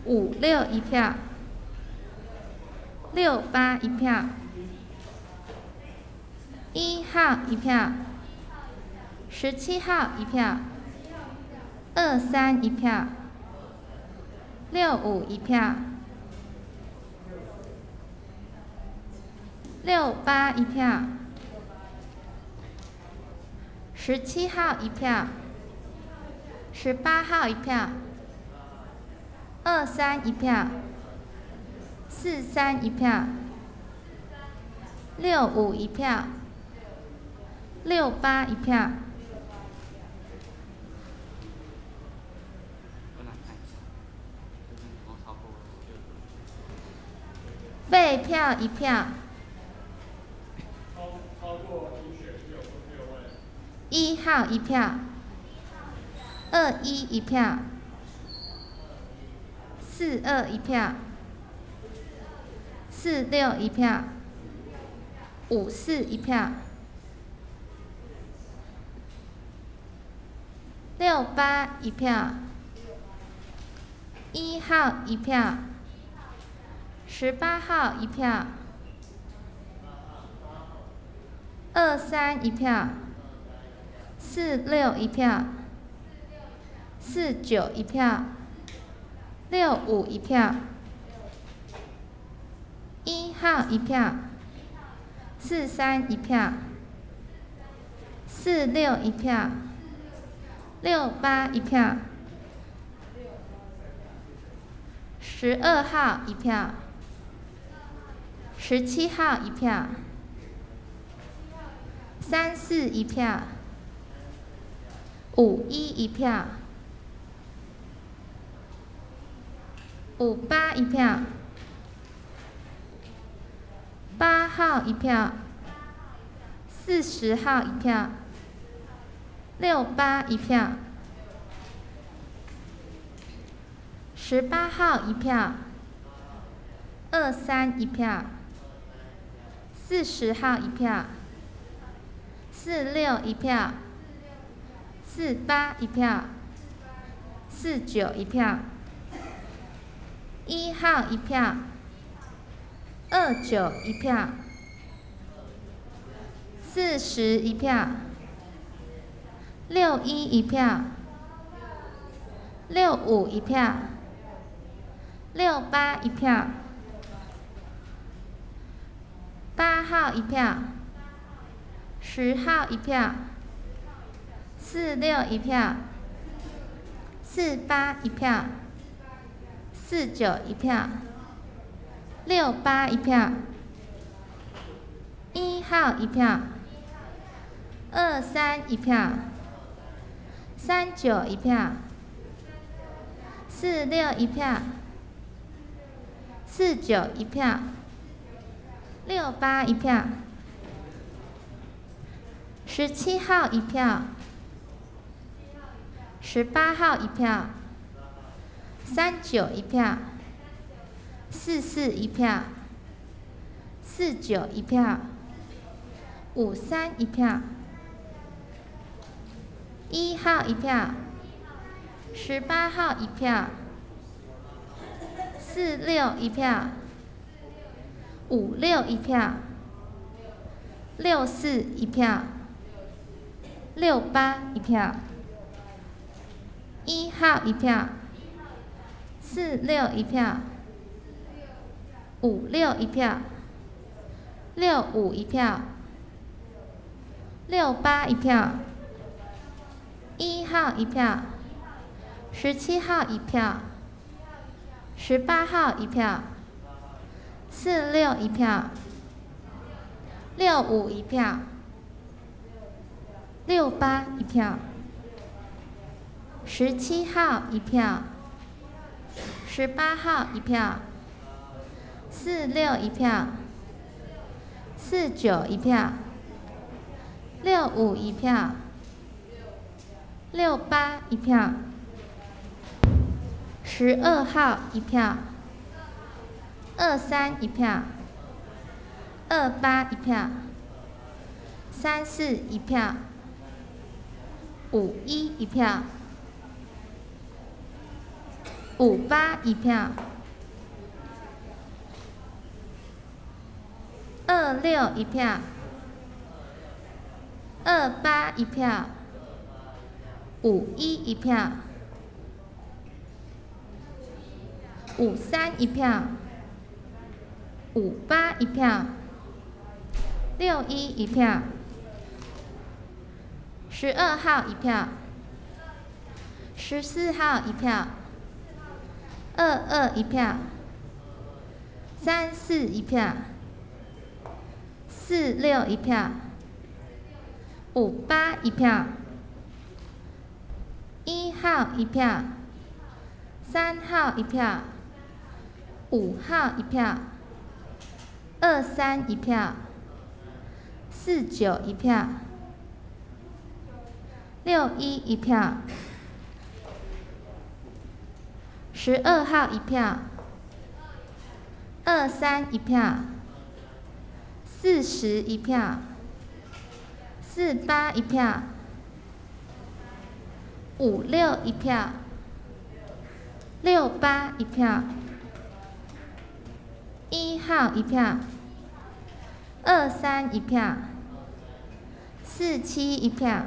，56一票，68一票，1号一票，17号一票，23一票，65一票，68一票，17号一票，18号一票，23一票，43一票，65一票，68一票。废票一票。1号一票，21一票，42一票，46一票，54一票，68一票，1号一票，18号一票，23一票，46一票，49一票，65一票，1号一票，43一票，46一票，68一票，12号一票，17号一票，34一票，51一票，58一票，8号一票，40号一票，68一票，18号一票，23一票，40号一票，46一票，48一票，49一票，1号一票，29一票， 40一票，61一票，65一票，68一票，8号一票，10号一票，46一票，48一票，49一票，68一票，1号一票，23一票，39一票，46一票，49一票，68一票，17号一票，18号一票，39一票，44一票，49一票，53一票，1号一票，18号一票，46一票，56一票，64一票，68一票，1号一票，46一票，56一票，65一票，68一票，1号一票，17号一票，18号一票，46一票，65一票，68一票，17号一票，18号一票，46一票，49一票，65一票，68一票，12号一票，23一票，28一票，34一票，51一票，58一票，26一票，28一票，51一票，53一票，58一票，61一票，12号一票，14号一票，22一票，34一票，46一票，58一票，1号一票，3号一票，5号一票，23一票，49一票，61一票，12号一票，23一票，40一票，48一票，56一票，68一票，1号一票，23一票，47一票。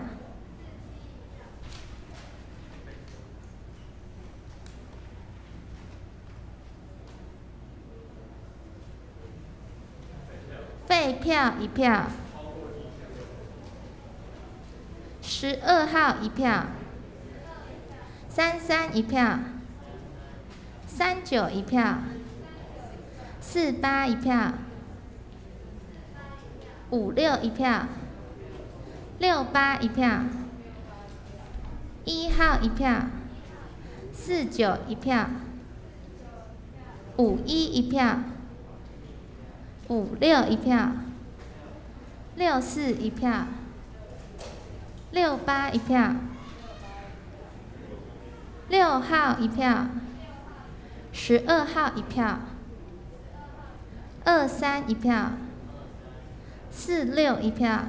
废票一票，12号一票，33一票，39一票，48一票，56一票，68一票，1号一票，49一票，51一票，56一票，64一票，68一票，6号一票，12号一票，23一票，46一票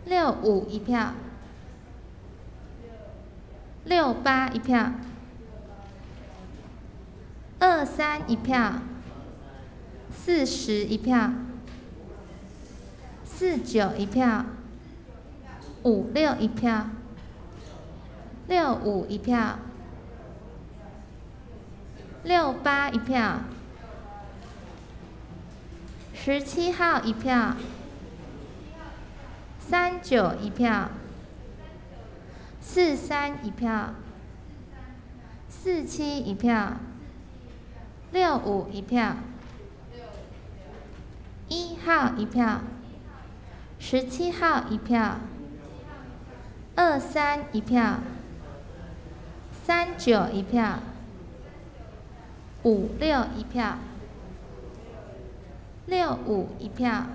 ，65一票，68一票，23一票，40一票， 49一票，56一票，65一票，68一票，17号一票，39一票，43一票，47一票，65一票，1号一票，17号一票，23一票，39一票，56一票，65一票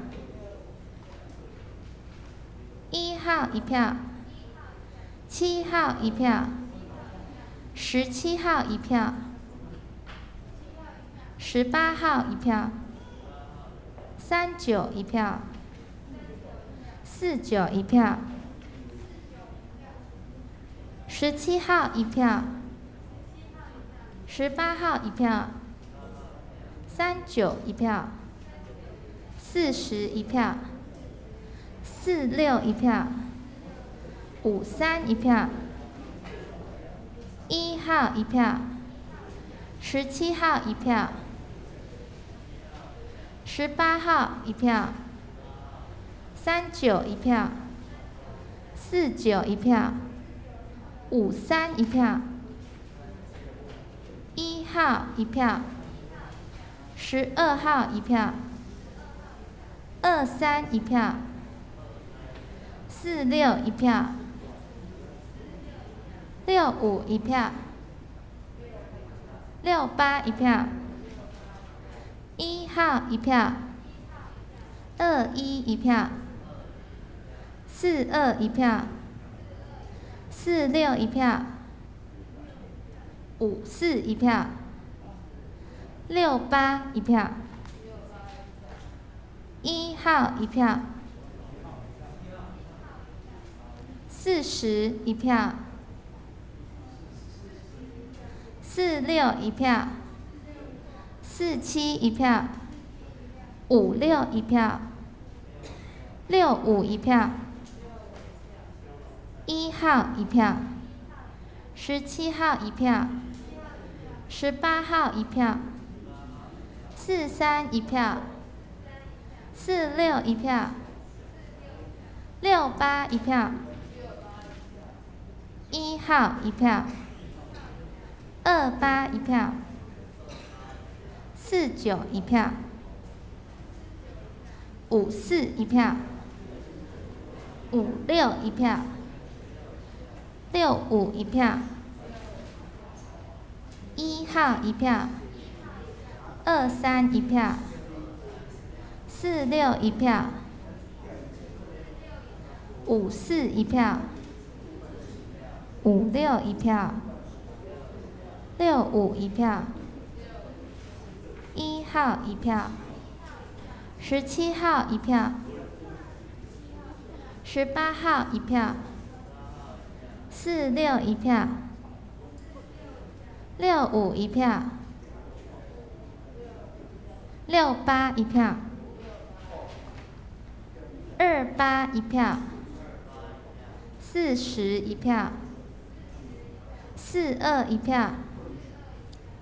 ，1号一票，7号一票，17号一票，18号一票，39一票，49一票，17号一票，18号一票，39一票，40一票，46一票，53一票，1号一票，17号一票，18号一票，39一票，49一票，53一票，1号一票，12号一票，23一票，46一票，65一票，68一票，1号一票，21一票，42一票，46一票，54一票，68一票，1号一票，40一票，46一票，47一票，56一票，65一票，1号一票，17号一票，18号一票，43一票，46一票，68一票，1号一票，28一票，49一票，54一票，56一票，65一票，1号一票，23一票，46一票，54一票，56一票，65一票，1号一票，17号一票，18号一票，46一票，65一票，68一票，28一票，40一票，42一票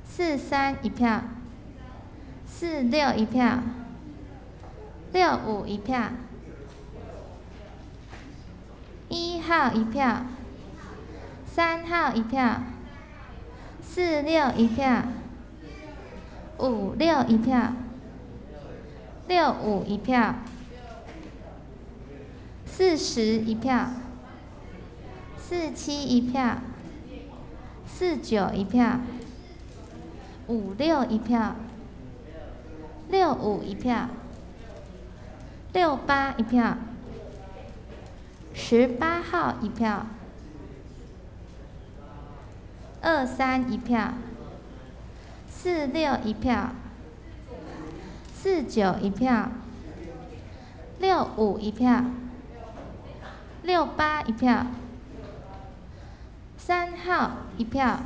，43一票，46一票，65一票，1号一票，3号一票，46一票，56一票，65一票，40一票，47一票，49一票，56一票，65一票，68一票，18号一票，23一票，46一票，49一票，65一票，68一票，3号一票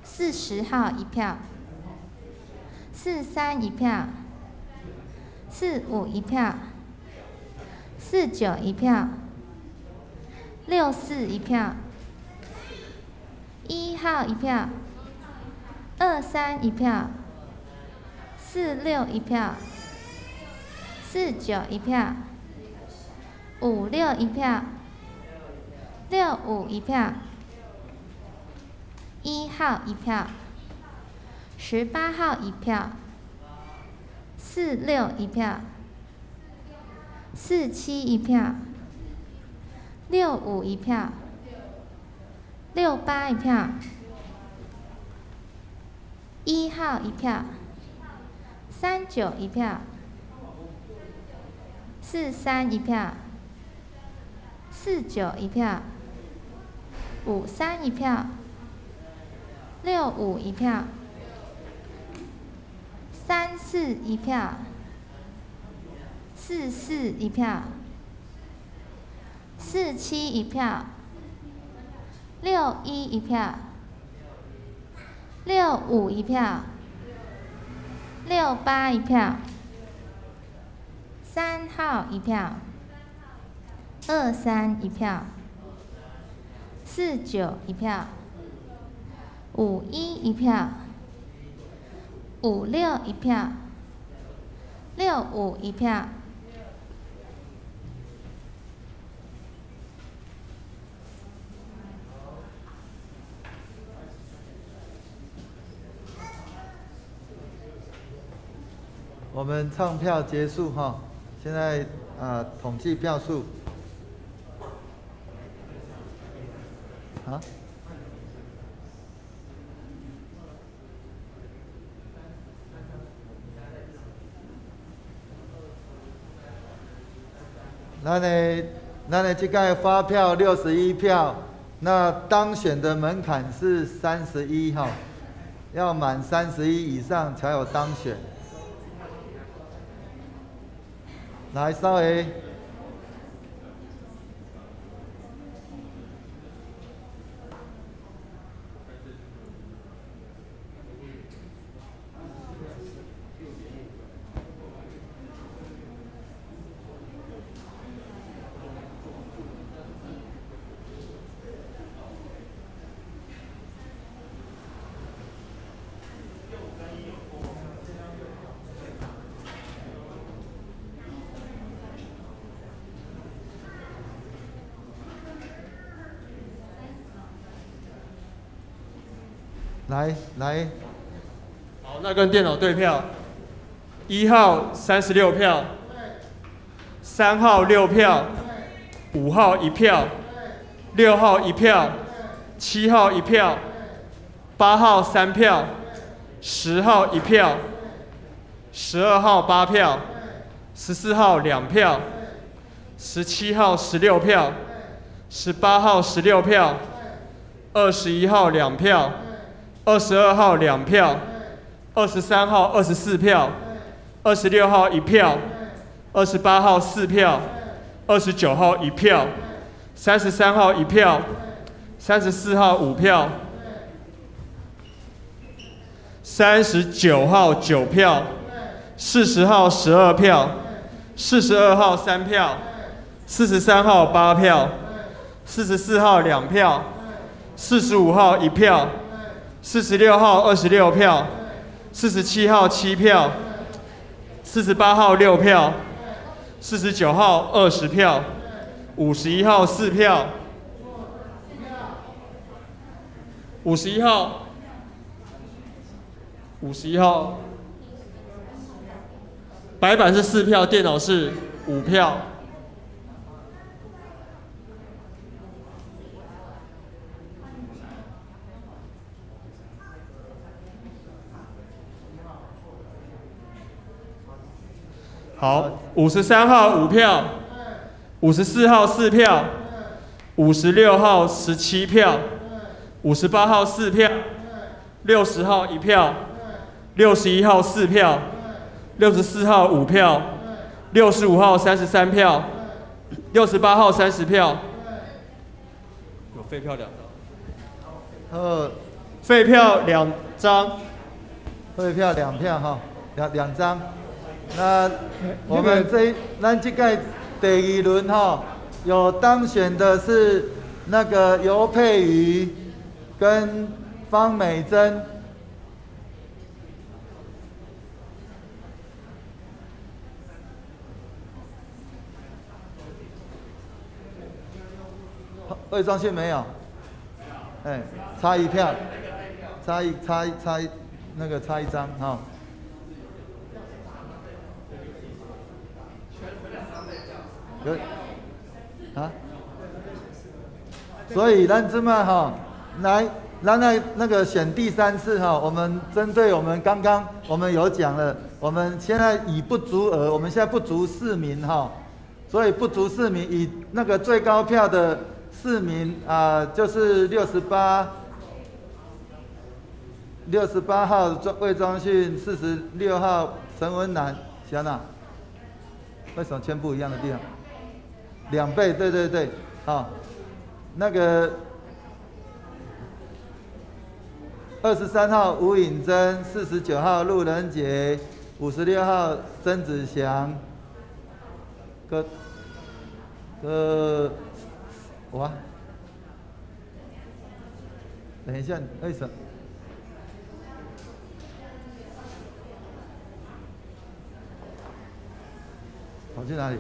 ，40号一票，43一票，45一票， 49一票，64一票，1号一票，23一票，46一票，49一票，56一票，65一票，1号一票，18号一票，46一票，47一票，65一票，68一票，1号一票，39一票，43一票，49一票，53一票，65一票，34一票，44一票，47一票，61一票，65一票，68一票，3号一票，23一票，49一票，51一票，56一票，65一票。我们唱票结束哈，现在啊统计票数。啊？咱的这届发票61票，那当选的门槛是31哈，要满31以上才有当选。来，稍微。来来，好，那跟电脑对票，1号36票，3号6票，5号1票，6号1票，7号1票，8号3票，10号1票，12号8票，14号2票，17号16票，18号16票，21号2票。22号2票，23号24票，26号1票，28号4票，29号1票，33号1票，34号5票，39号9票，40号12票，42号3票，43号8票，44号2票，45号1票。46号26票，47号7票，48号6票，49号20票，51号4票，51号，51号，白板是4票，电脑是5票。好，53号5票，54号4票，56号17票，58号4票，60号1票，61号4票，64号5票，65号33票，68号30票，有废票2张。废票2张。废票2票哈，两张。那我们这咱这届第二轮哈，有当选的是那个尤佩瑜跟方美珍。魏庄信没有？哎，差一票，差一差一差一那个差一张哈。有啊？所以咱这么哈，来，咱那个选第三次哈，我们针对我们刚刚我们有讲了，我们现在以不足额，我们现在不足4名哈，所以不足4名，以那个最高票的4名啊，就是68号魏庄训，46号陈文南，小娜，为什么签不一样的地方？2倍，对对对，好，那个23号吴颖珍，49号陆仁杰，56号曾子祥，哇，等一下，为什么？跑去哪里？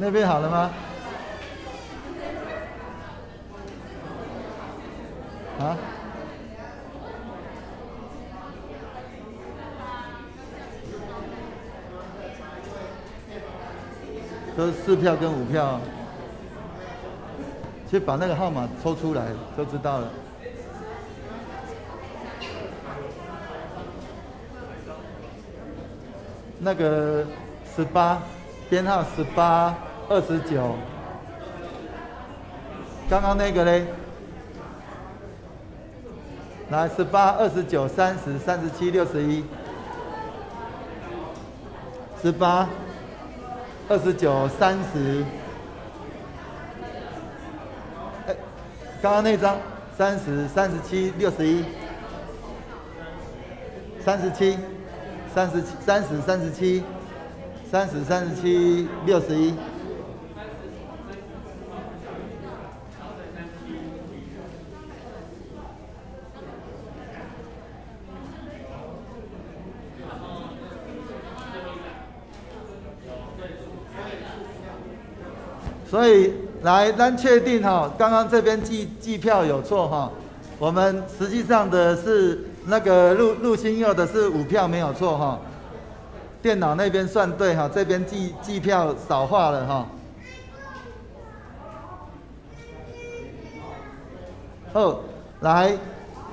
那边好了吗？啊？都是4票跟5票，去把那个号码抽出来就知道了。那个18，编号18。29，刚刚那个嘞，来18、29、30、37、61， 18、29、30，哎，刚刚那张30、37、61， 37、37、30、37、30、37、61。所以来，咱确定哈，刚刚这边计票有错哈，我们实际上的是那个陆新佑的是5票没有错哈，电脑那边算对哈，这边计票少画了哈。好，来，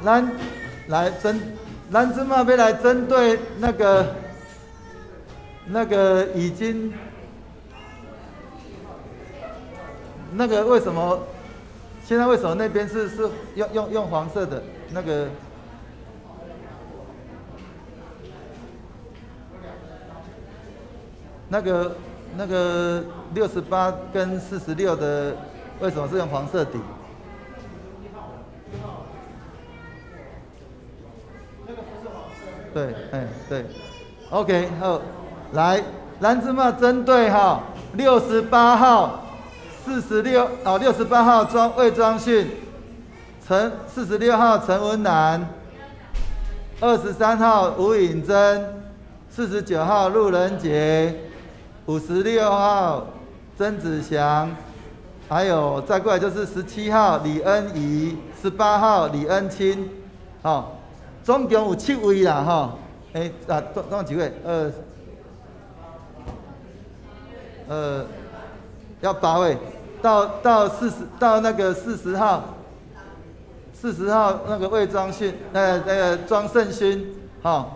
咱来针，咱这嘛要来针对那个已经。那个为什么现在为什么那边是用黄色的那个？那个68跟46的为什么是用黄色底？对，哎对，OK 好，来，咱这嘛针对哈68号。46哦，68号魏庄训，46号陈文南，23号吴颖珍，49号陆仁杰，56号曾子祥，还有再过来就是17号李恩仪，18号李恩清，吼，总共有7位啦，吼，欸啊，总共几位？二，要8位，到40到那个40号，40号那个魏庄训，那个庄胜勋，吼，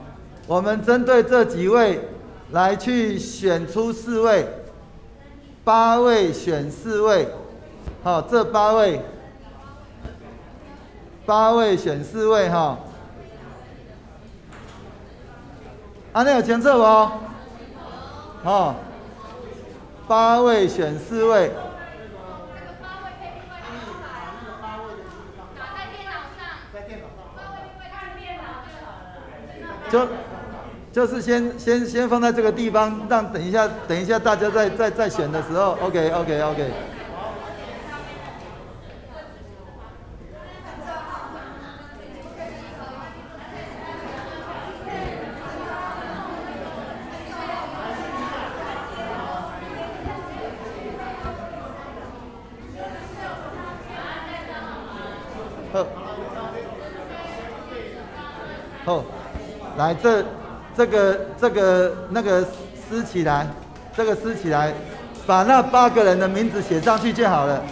我们针对这几位来去选出4位，8位选4位，好，这8位，8位选4位哈。按呢有清楚无？吼，8位选4位。就是先放在这个地方，让等一下大家再选的时候，OK OK OK。好，好，来这。这个那个撕起来，这个撕起来，把那8个人的名字写上去就好了。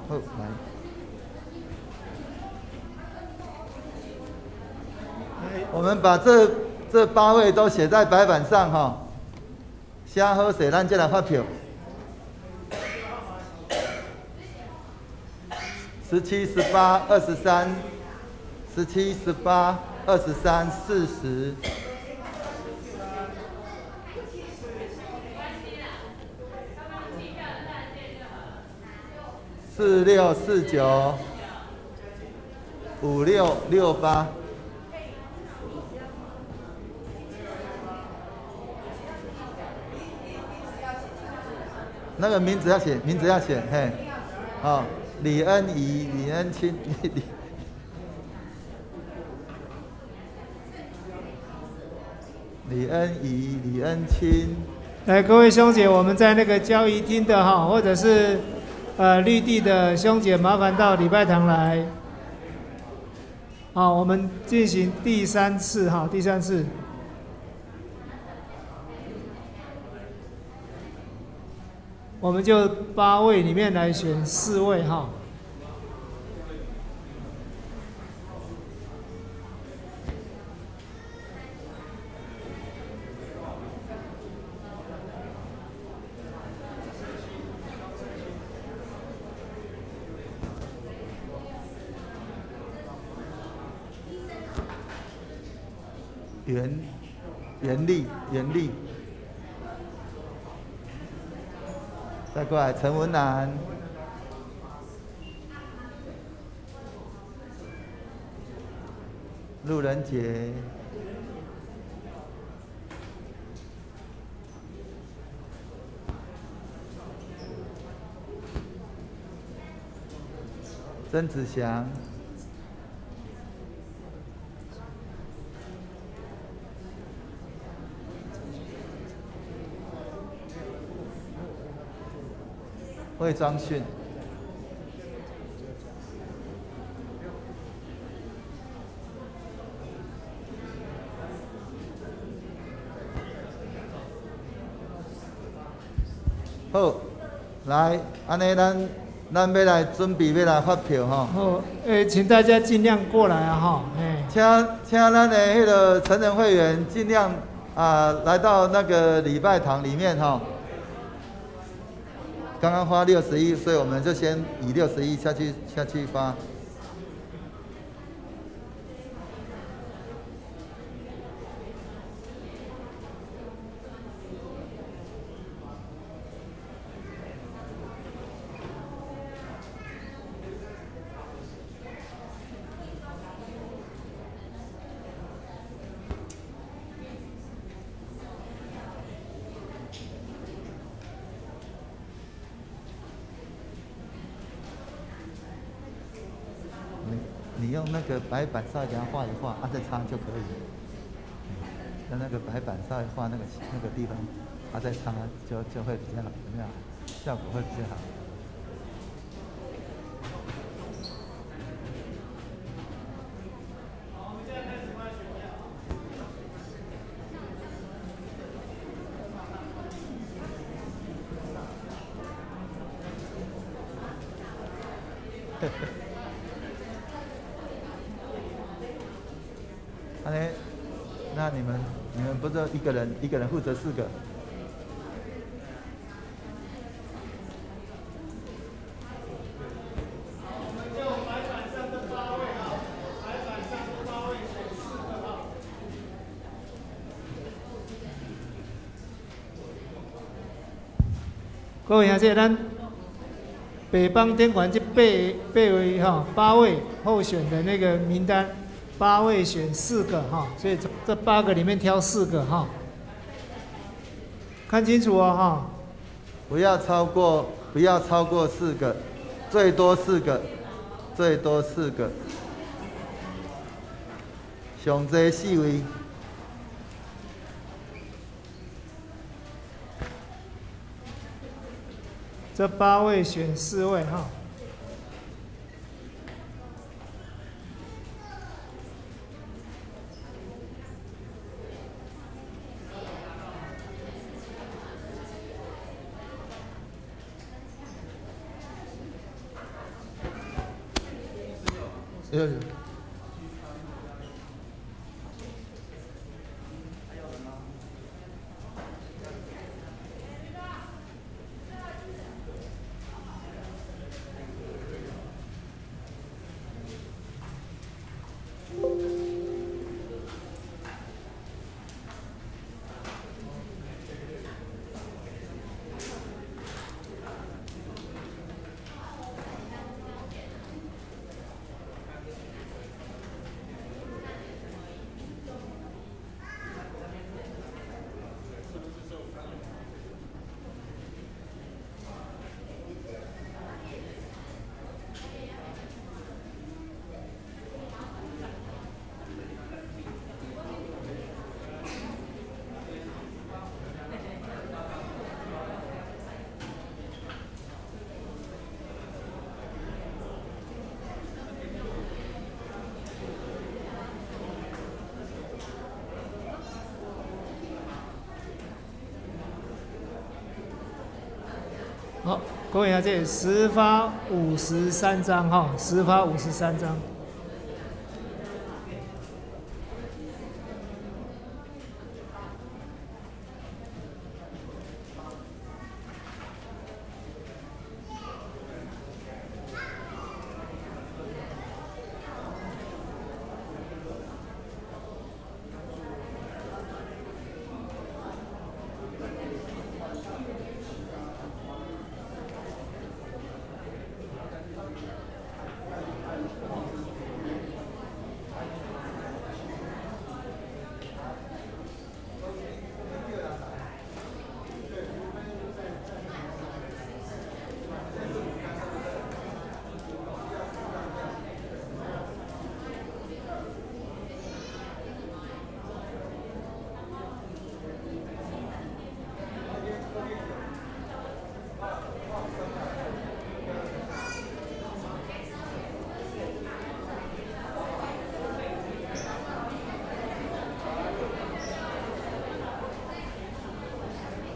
好，来。我们把这8位都写在白板上哈，写好势，咱再来发票。17、18、23， 17、18、23、40。46、49、56、68。那个名字要写，名字要写，嘿，好，李恩仪、李恩清、李恩仪、李恩清。来，各位兄姐，我们在那个交谊厅的哈，或者是绿地的兄姐，麻烦到礼拜堂来。好，我们进行第3次哈，第3次。我们就8位里面来选4位哈。袁丽，袁丽。再过来，陈文南，路人杰，曾子祥，魏庄训，好，来，按呢，咱欲来准备欲来发票吼。好，请大家尽量过来啊，吼，请咱的彼个成人会员尽量啊来到那个礼拜堂里面吼。刚刚发61，所以我们就先以61下去发。你用那个白板稍微给它画一画，啊，再擦就可以了。用那个白板稍微画那个地方，啊，再擦就会比较好，有没有？效果会比较好。那你们不是一个人一个人负责四个？我们就白板上的八位啊，白板上的八位选四个啊。各位兄弟，咱北方电管这八位哈，八位候选的那个名单。八位选四个哈，所以这八个里面挑四个哈，看清楚哦哈。不要超过四个，最多四个，最多四个，上济四位。这八位选四位哈。有。好，各位啊，这十发53张哈，十发五十三张。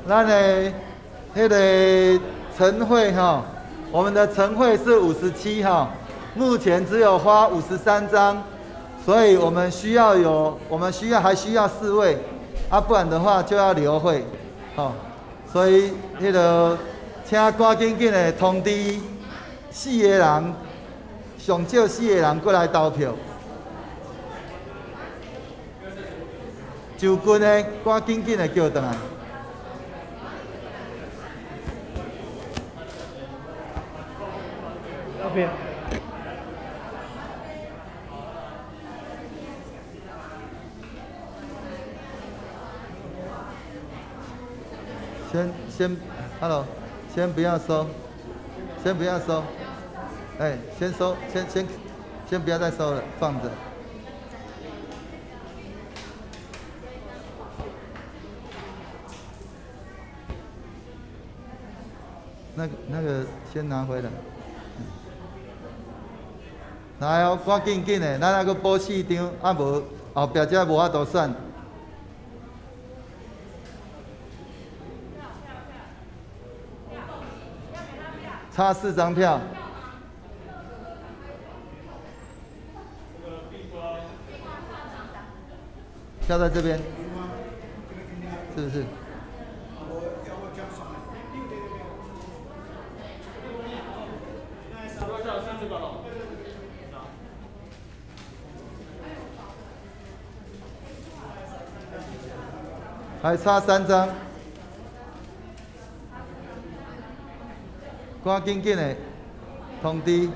咱的彼个晨会哈，我们的晨会是57哈，目前只有发53张，所以我们需要有，我们需要还需要四位，啊，不然的话就要留会，吼，所以彼个请赶紧紧的通知四个人，上少四个人过来投票，就近的赶紧紧的叫转来。边。先，Hello，先不要收，先不要收，哎，先收，先先，先不要再收了，放着。那个先拿回来。来哦，赶紧紧的，咱还阁补四张，啊无后壁才无法度选。差4张票。票在这边，是不是？还差3张，赶紧紧的通知。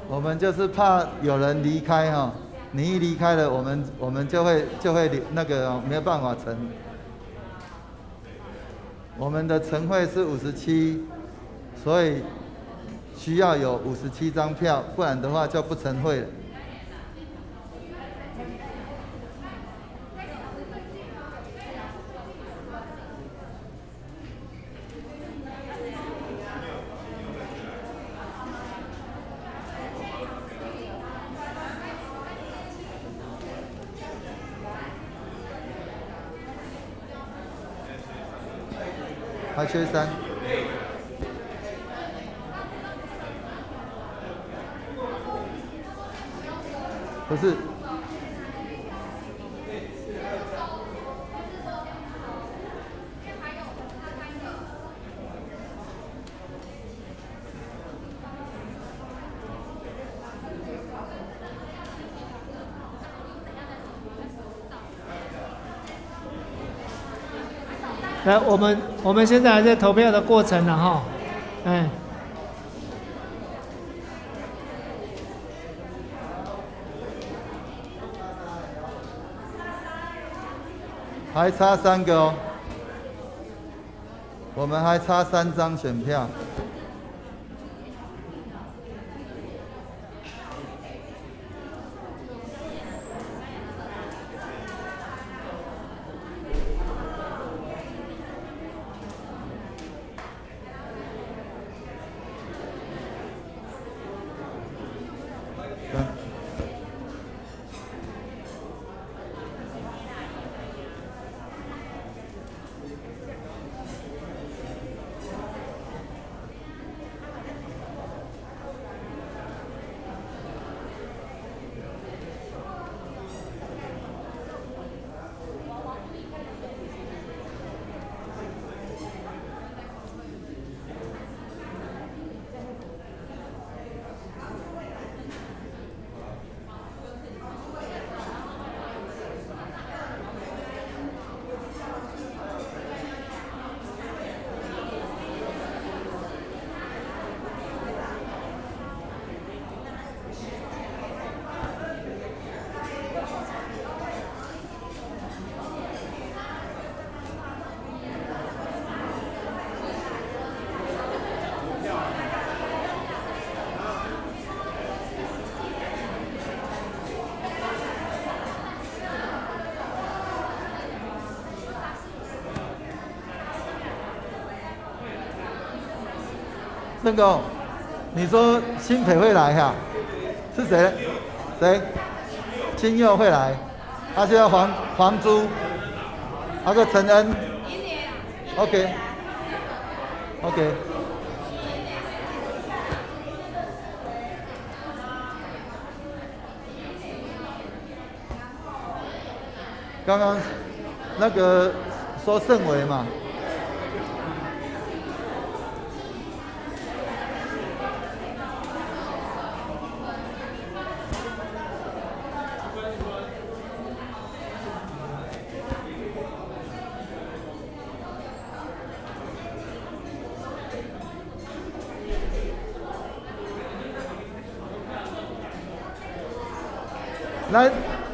我们就是怕有人离开哈，你一离开了，我们就会那个没有办法成。我们的成会是57，所以需要有57张票，不然的话就不成会了。还缺3。不是。来，我们现在还在投票的过程了哈，哎。还差3个哦，我们还差3张选票。那个，你说新北会来哈？是谁？谁？金佑会来，他是要黄黄珠，那个陈恩。OK。OK。刚刚那个说盛伟嘛。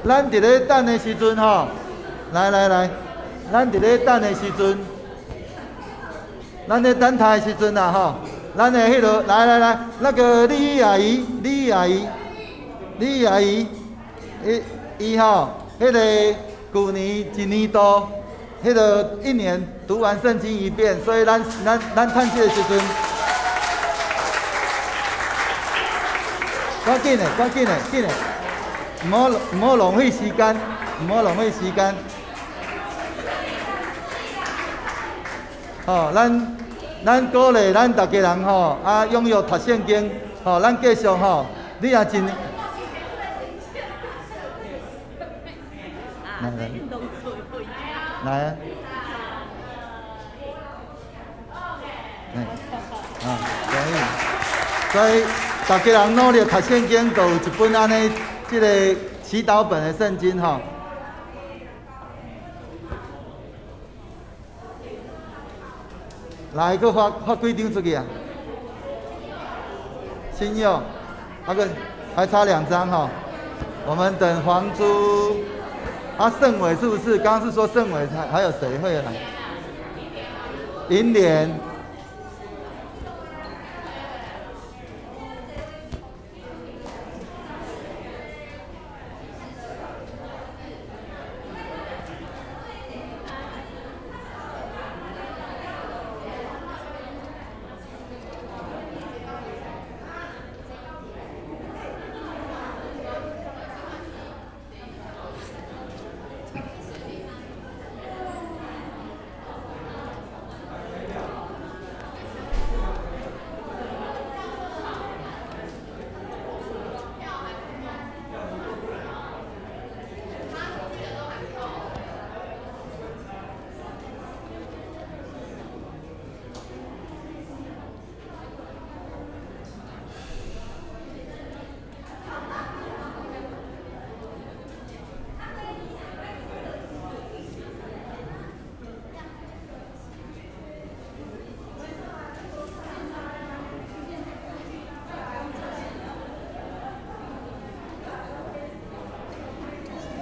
咱伫咧等的时阵吼，来来来，咱伫咧等的时阵，咱咧等待的时阵啊吼，咱的彼个来来来，那个李阿姨，李阿姨，李阿姨，伊伊吼，彼个旧年一年多，彼个一年读完圣经一遍，所以咱趁这个时阵，赶紧的，赶紧的，紧的，毋好浪费时间，毋好浪费时间。吼，咱鼓励咱逐家人吼，啊，踊跃读圣经，吼，咱继续吼，你若真，来来来啊，来，啊，可以，所以逐家人努力读圣经，就有一本按呢，这个祈祷本的圣经吼。来，阁发发几张出去啊？新佑，啊阁还差2张吼，我们等黄珠，啊盛伟是不是？刚刚是说盛伟，还有谁会来？银莲。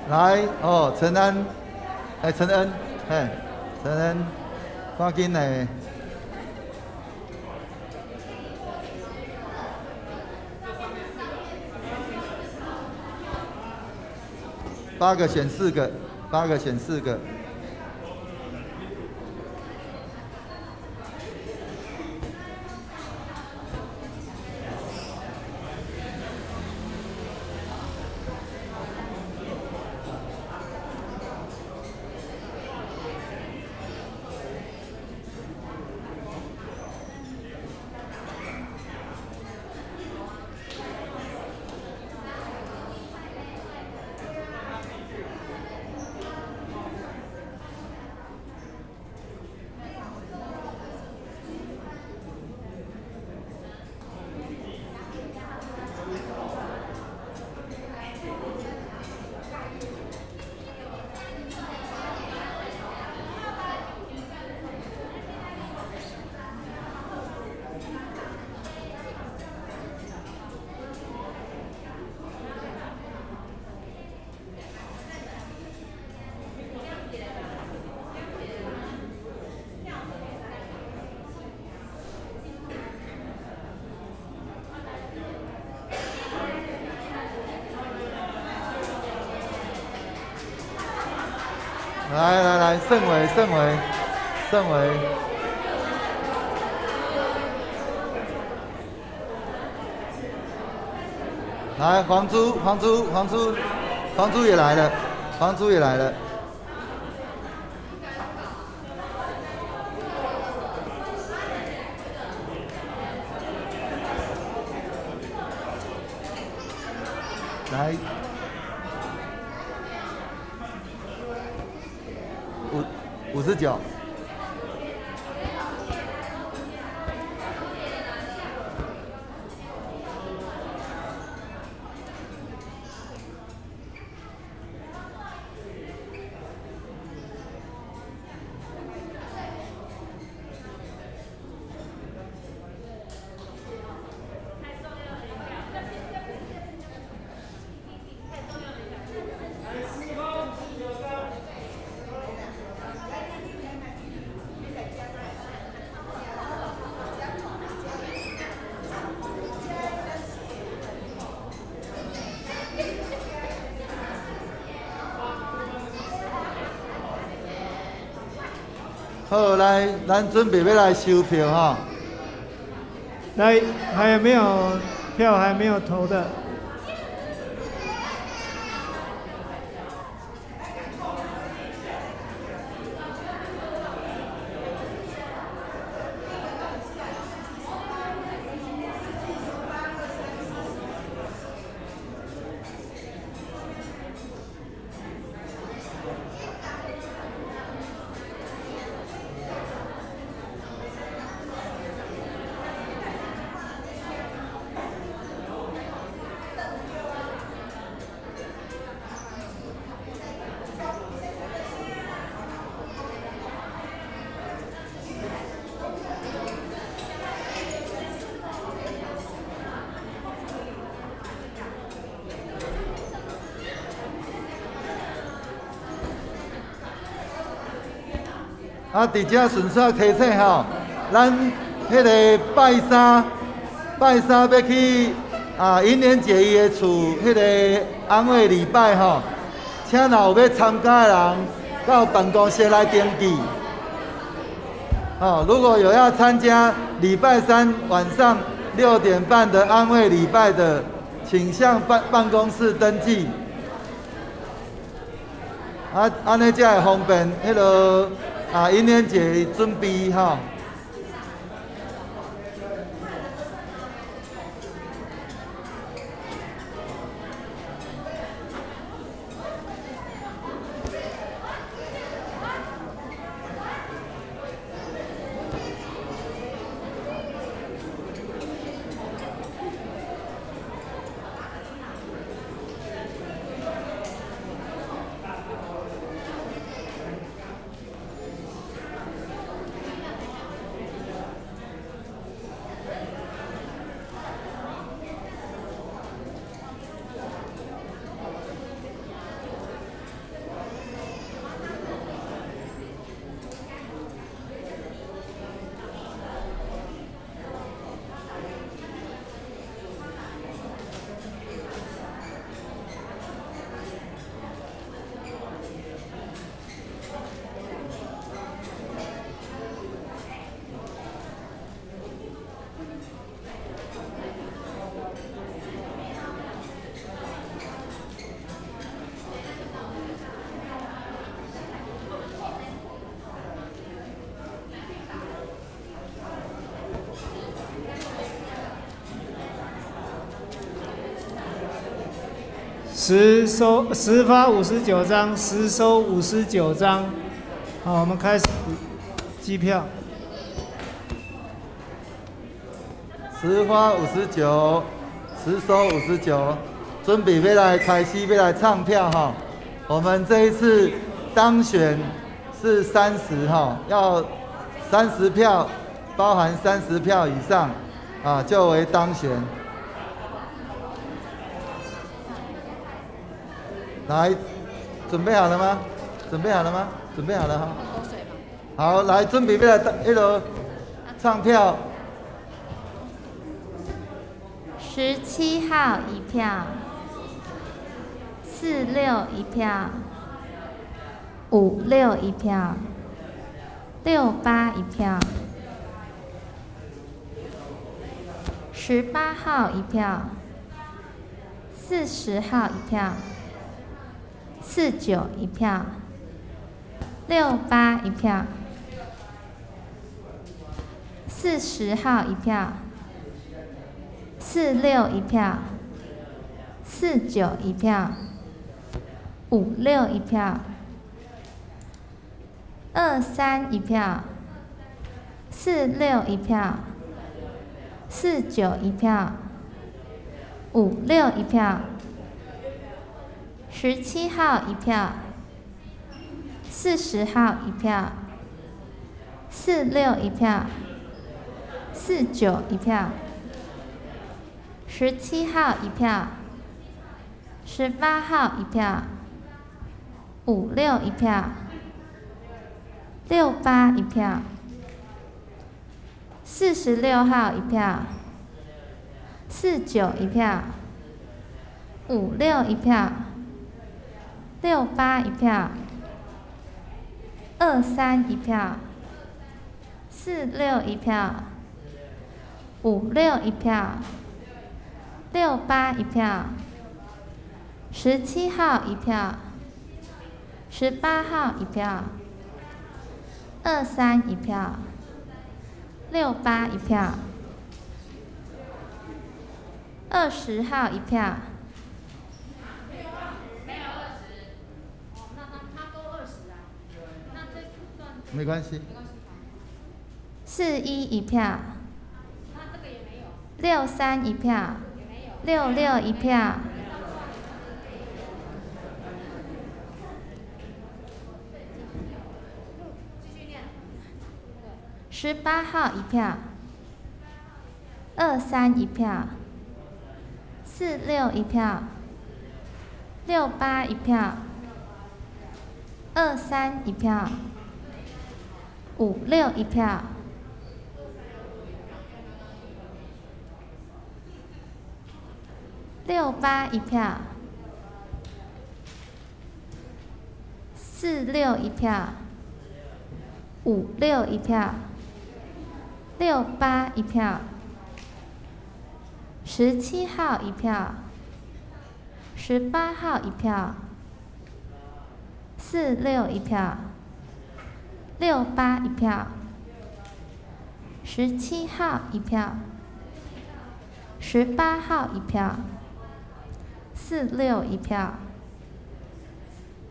来哦，陈安，哎，陈恩，嘿，陈恩，赶紧来。8个选4个，8个选4个。来来来，盛伟，盛伟，盛伟。来，黄猪，黄猪，黄猪，黄猪也来了，黄猪也来了。来。59。好，来，咱准备欲来收票吼。来，还有没有票还没有投的？啊，伫遮顺续提醒吼，咱彼个拜三，拜三欲去啊，银莲姐伊的厝，彼个安慰礼拜吼，请若有欲参加的人，到办公室来登记。哦，如果有要参加礼拜三晚上6点半的安慰礼拜的，请向办公室登记。啊，按呢才会方便，彼个。啊，银莲姐准备吼。实收实发59张，实收59张。好，我们开始计票。实发59，实收59，准备欲来开始欲来唱票哈。我们这一次当选是30哈，要30票，包含30票以上啊，就为当选。来，准备好了吗？准备好了吗？准备好了哈。好，来，准备欲来彼落唱票。17号一票，46一票，56一票，68一票，18号一票，40号一票。49一票，68一票，40号一票，46一票，49一票，56一票，23一票，46一票，49一票，56一票。17号一票，40号一票，46一票，49一票，17号一票，18号一票，56一票，68一票，46号一票，49一票，56一票。68一票，23一票， 46一票，56一票，68一票，17号一票，18号一票，23一票，68一票，20号一票。没关系。41一票，63一票，66一票。18号一票，23一票，46一票，68一票，23一票，56一票。68一票，46一票，56一票，68一票，17号一票，18号一票，46一票，68一票，17号一票，18号一票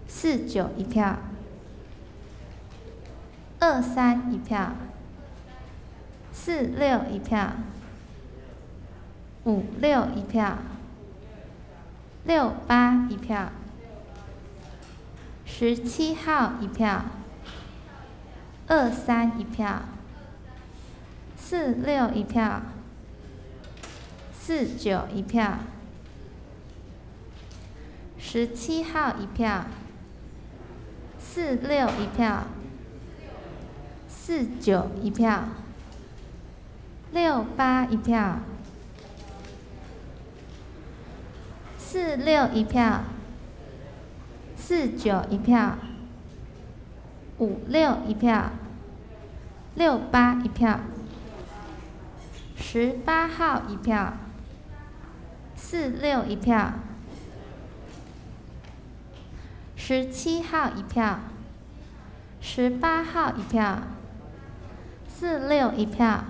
，46一票，49一票，23一票，46一票，56一票，68一票，17号一票，23一票，46一票，49一票，17号一票，46一票，49一票，68一票，46一票，49一票，56一票，68一票，18号一票，46一票，17号一票，18号一票，46一票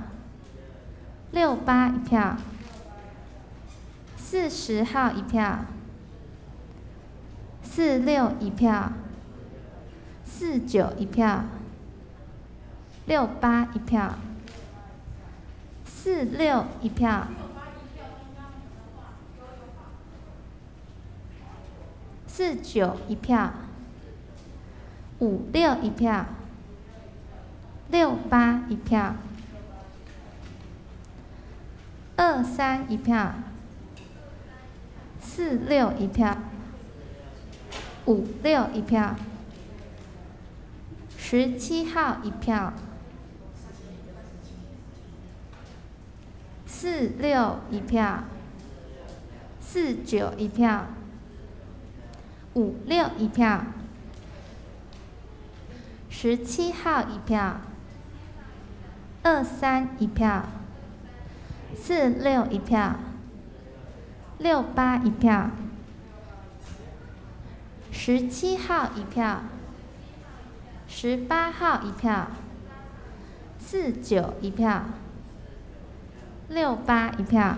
，68一票，40号一票，46一票，49一票，68一票，46一票，49一票，56一票，68一票，23一票，46一票，56一票，17号一票，46一票，49一票，56一票，17号一票，23一票，46一票，68一票，17号一票，18号一票，49一票，68一票，40号一票，46一票，49一票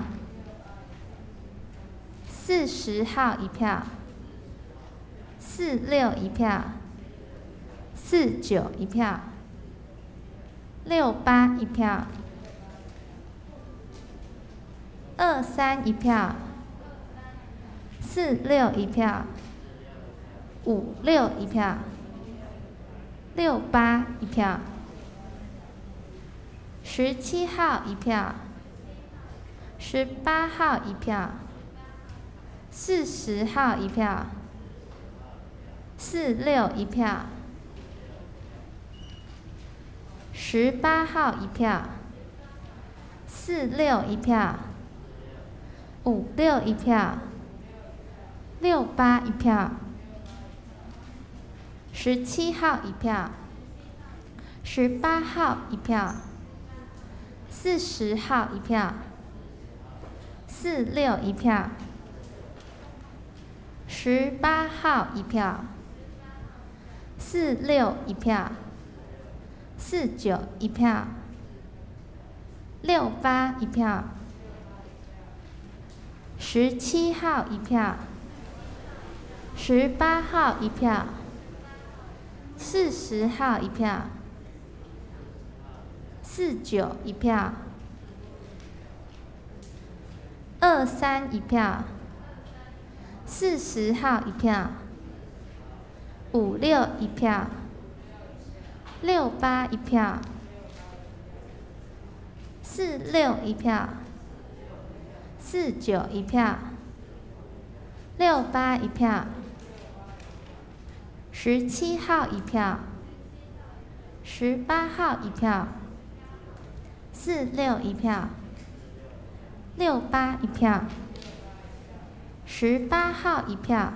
，68一票，23一票，46一票，56一票，68一票，17号一票，18号一票，40号一票，46一票，18号一票，46一票，56一票，68一票，17号一票，18号一票， 40号一票，46一票，18号一票，46一票，49一票，68一票，17号一票，18号一票，40号一票，49一票，23一票，40号一票，56一票，68一票，46一票，49一票，68一票，17号一票，18号一票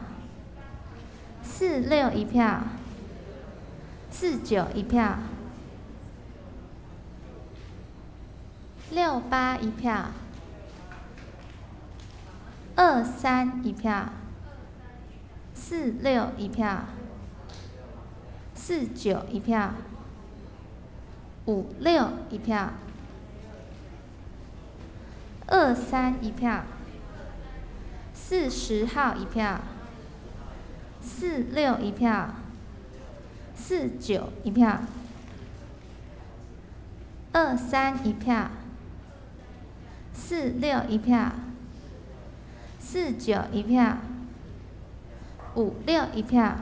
，46一票，68一票，18号一票，46一票，49一票，68一票，23一票，46一票，49一票，56一票，23一票，40号一票，46一票，49一票，23一票，46一票，49一票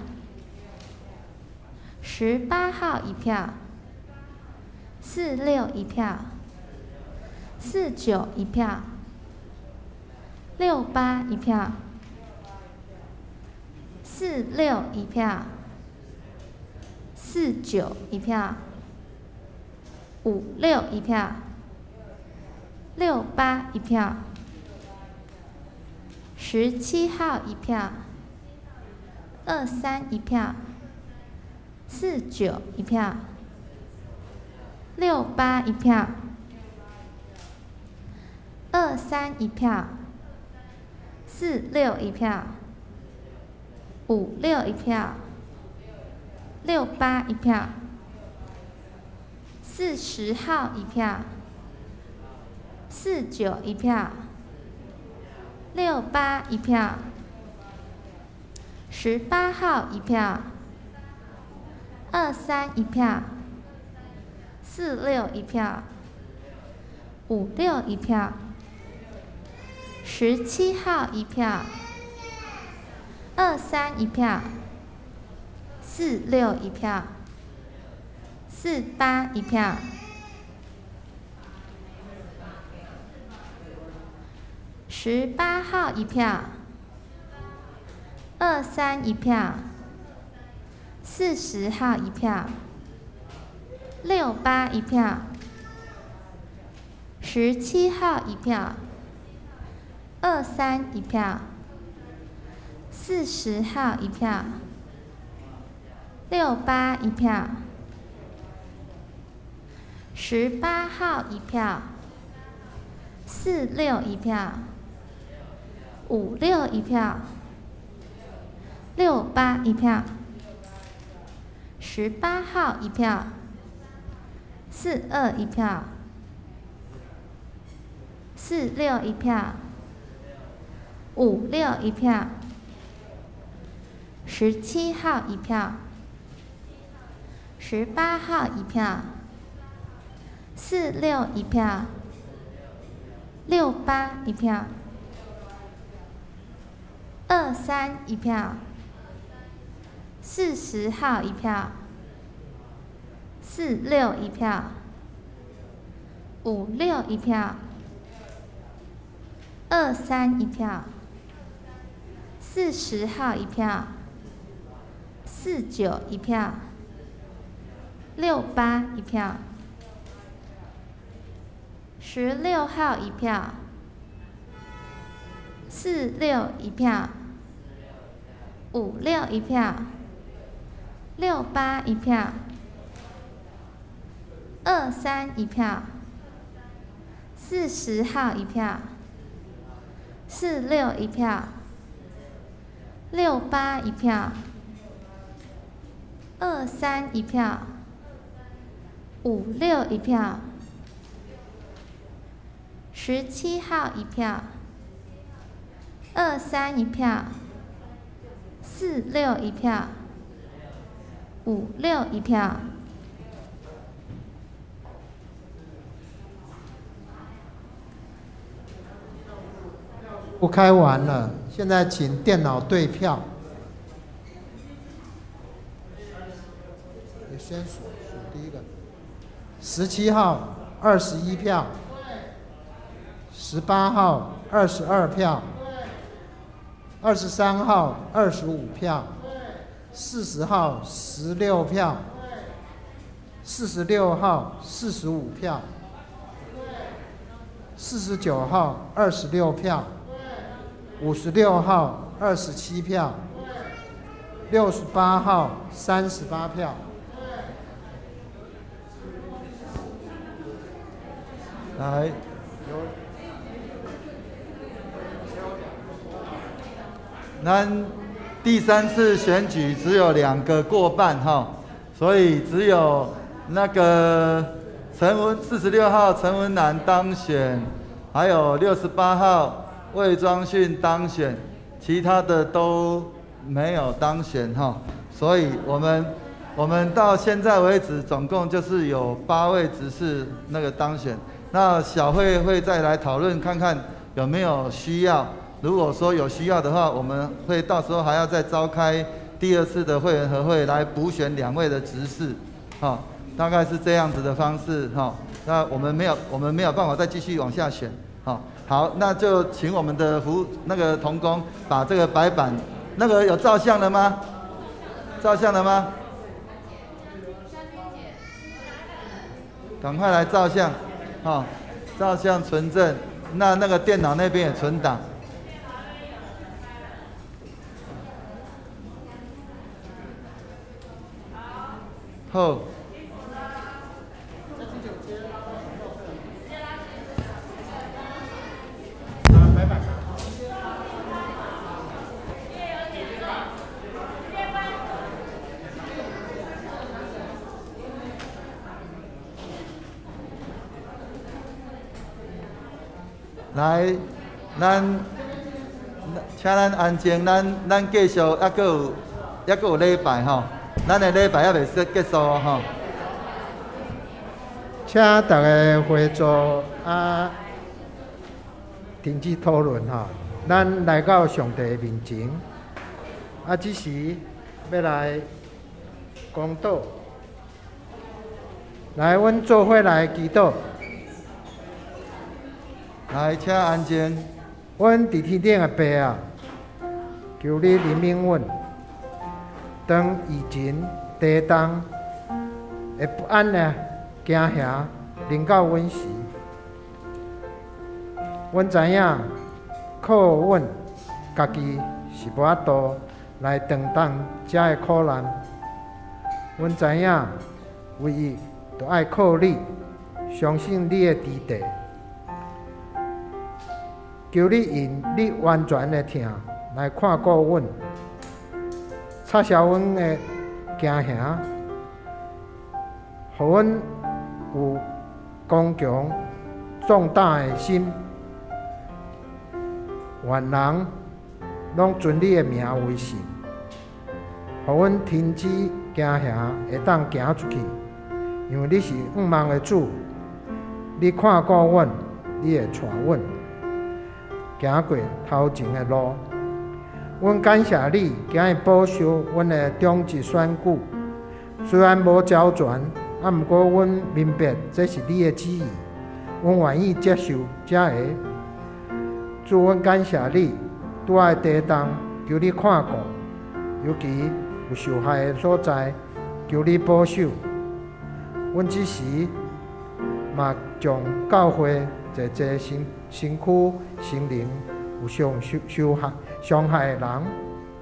，56一票，18号一票，46一票，49一票，68一票，46一票，49一票，56一票，68一票，17号一票，23一票，49一票，68一票，23一票，46一票，56一票，68一票，40号一票，49一票，68一票，18号一票，23一票，46一票，56一票，17号一票，23一票，46一票，48一票，18号一票，23一票，40号一票，68一票，17号一票，23一票，40号一票，68一票，18号一票，46一票，56一票，68一票，18号一票，42一票，46一票，56一票，17号一票，18号一票，46一票，68一票，23一票，40号一票，46一票，56一票，23一票，40号一票，49一票，68一票，16号一票，46一票，56一票，68一票，23一票， 40号一票，46一票，68一票，23一票，56一票，17号一票，23一票，46一票，56一票。不开完了，现在请电脑对票。你先数数第一个，17号21票，18号22票，23号25票，40号16票，46号45票，49号26票。56号27票，68号38票。来，咱第三次选举只有2个过半哈，所以只有那个陈文46号陈文兰当选，还有68号魏庄训当选，其他的都没有当选哈，所以我们到现在为止，总共就是有8位执事那个当选。那小会会再来讨论看看有没有需要，如果说有需要的话，我们会到时候还要再召开第2次的会员和会来补选2位的执事，哈，大概是这样子的方式哈。那我们没有办法再继续往下选，哈。好，那就请我们的那个同工把这个白板，那个有照相的吗？照相的吗？赶快来照相，好，照相存证。那个电脑那边也存档。好。来，咱请咱安静，咱继续，犹阁有礼拜吼，咱的礼拜犹未结束吼。请大家回座啊，停止讨论吼。咱来到上帝的面前，啊，这时欲来公祷，来，阮做伙来祈祷。来，请安静。阮伫天顶的爸啊，求你怜悯阮。当疫情、地动的不安的惊吓临到阮时，阮知影靠阮家己是无法度来承担这个苦难。阮知影唯一就爱靠你，相信你的支持。求你用你完全的疼来看顾阮，擦消阮的惊吓，予阮有刚强壮胆的心。愿人拢尊你的名为圣，予阮停止惊吓，会当行出去，因为你是向望的主，你看顾阮，你会带阮行过头前的路。阮感谢你，今日保守阮的长执选举，虽然无交全，啊，毋过阮明白这是你的旨意，阮愿意接受这个。主，阮感谢你，拄爱地动，求你看顾，尤其有受害的所在，求你保守。阮这时嘛将教会济济身躯、心灵有伤害的人，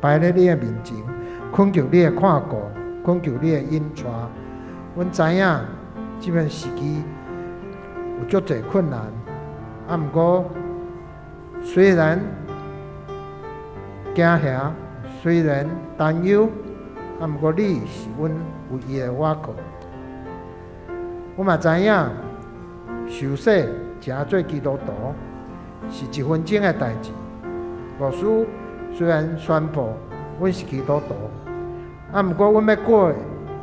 摆咧你的面前，恳求你的看顾，恳求你的引带。阮知影这段时期有足济困难，啊，毋过虽然惊吓，虽然担忧，啊，毋过你是阮唯一的倚靠。我嘛知影受洗成做基督徒是一分钟的代志。牧师虽然宣布阮是基督徒，啊，毋过阮欲过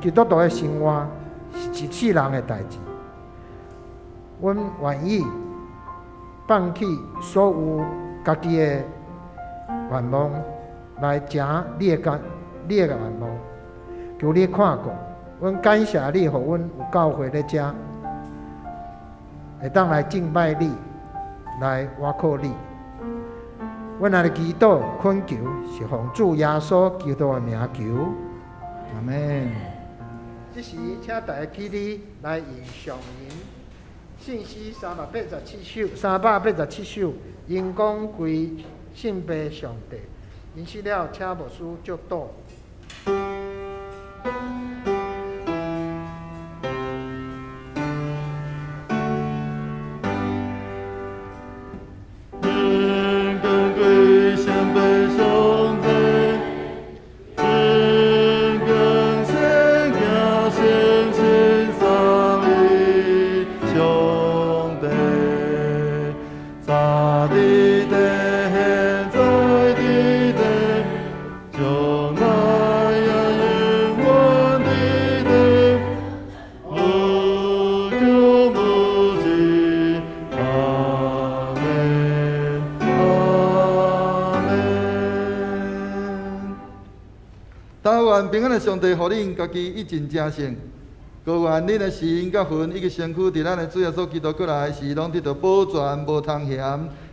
基督徒的生活是一世人的代志。阮愿意放弃所有家己的愿望，来成你的愿望。求你看顾，阮感谢你，予阮有教会咧遮，会当来敬拜你，来倚靠你。阮若咧祈祷恳求，是奉主耶稣基督的名求。阿们。这时，请大家起立来用上吟信诗387首，387首，荣光归圣父上帝。吟诗了，请牧师祝祷。平安的上帝，予恁家己以尽成圣，高愿恁的心佮魂以及身躯，伫咱的主耶稣基督过来时，拢得到保全，无通嫌。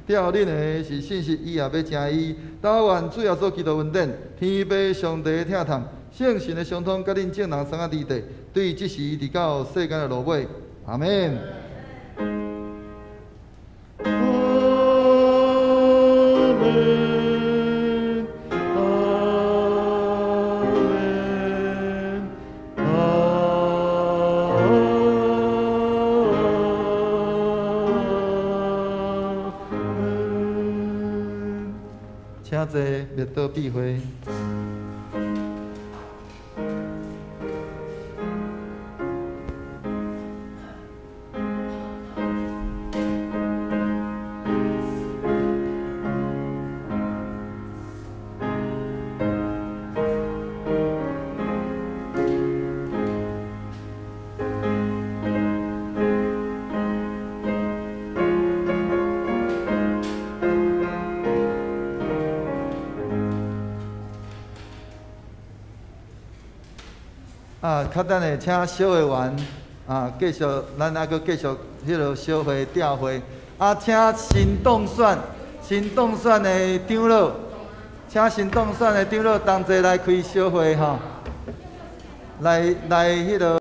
照恁的是信实，伊也欲成伊。但愿主耶稣基督恩典，天父上帝疼痛，圣神的相通，佮恁众人三个伫地，对这时直到世间的落尾。阿们。请坐，默祷闭会。较等下，请小会员啊，继续，咱犹阁继续彼个小会吊会啊，请新当选、新当选的长老，请新当选的长老同齐来开小会吼，来来彼个。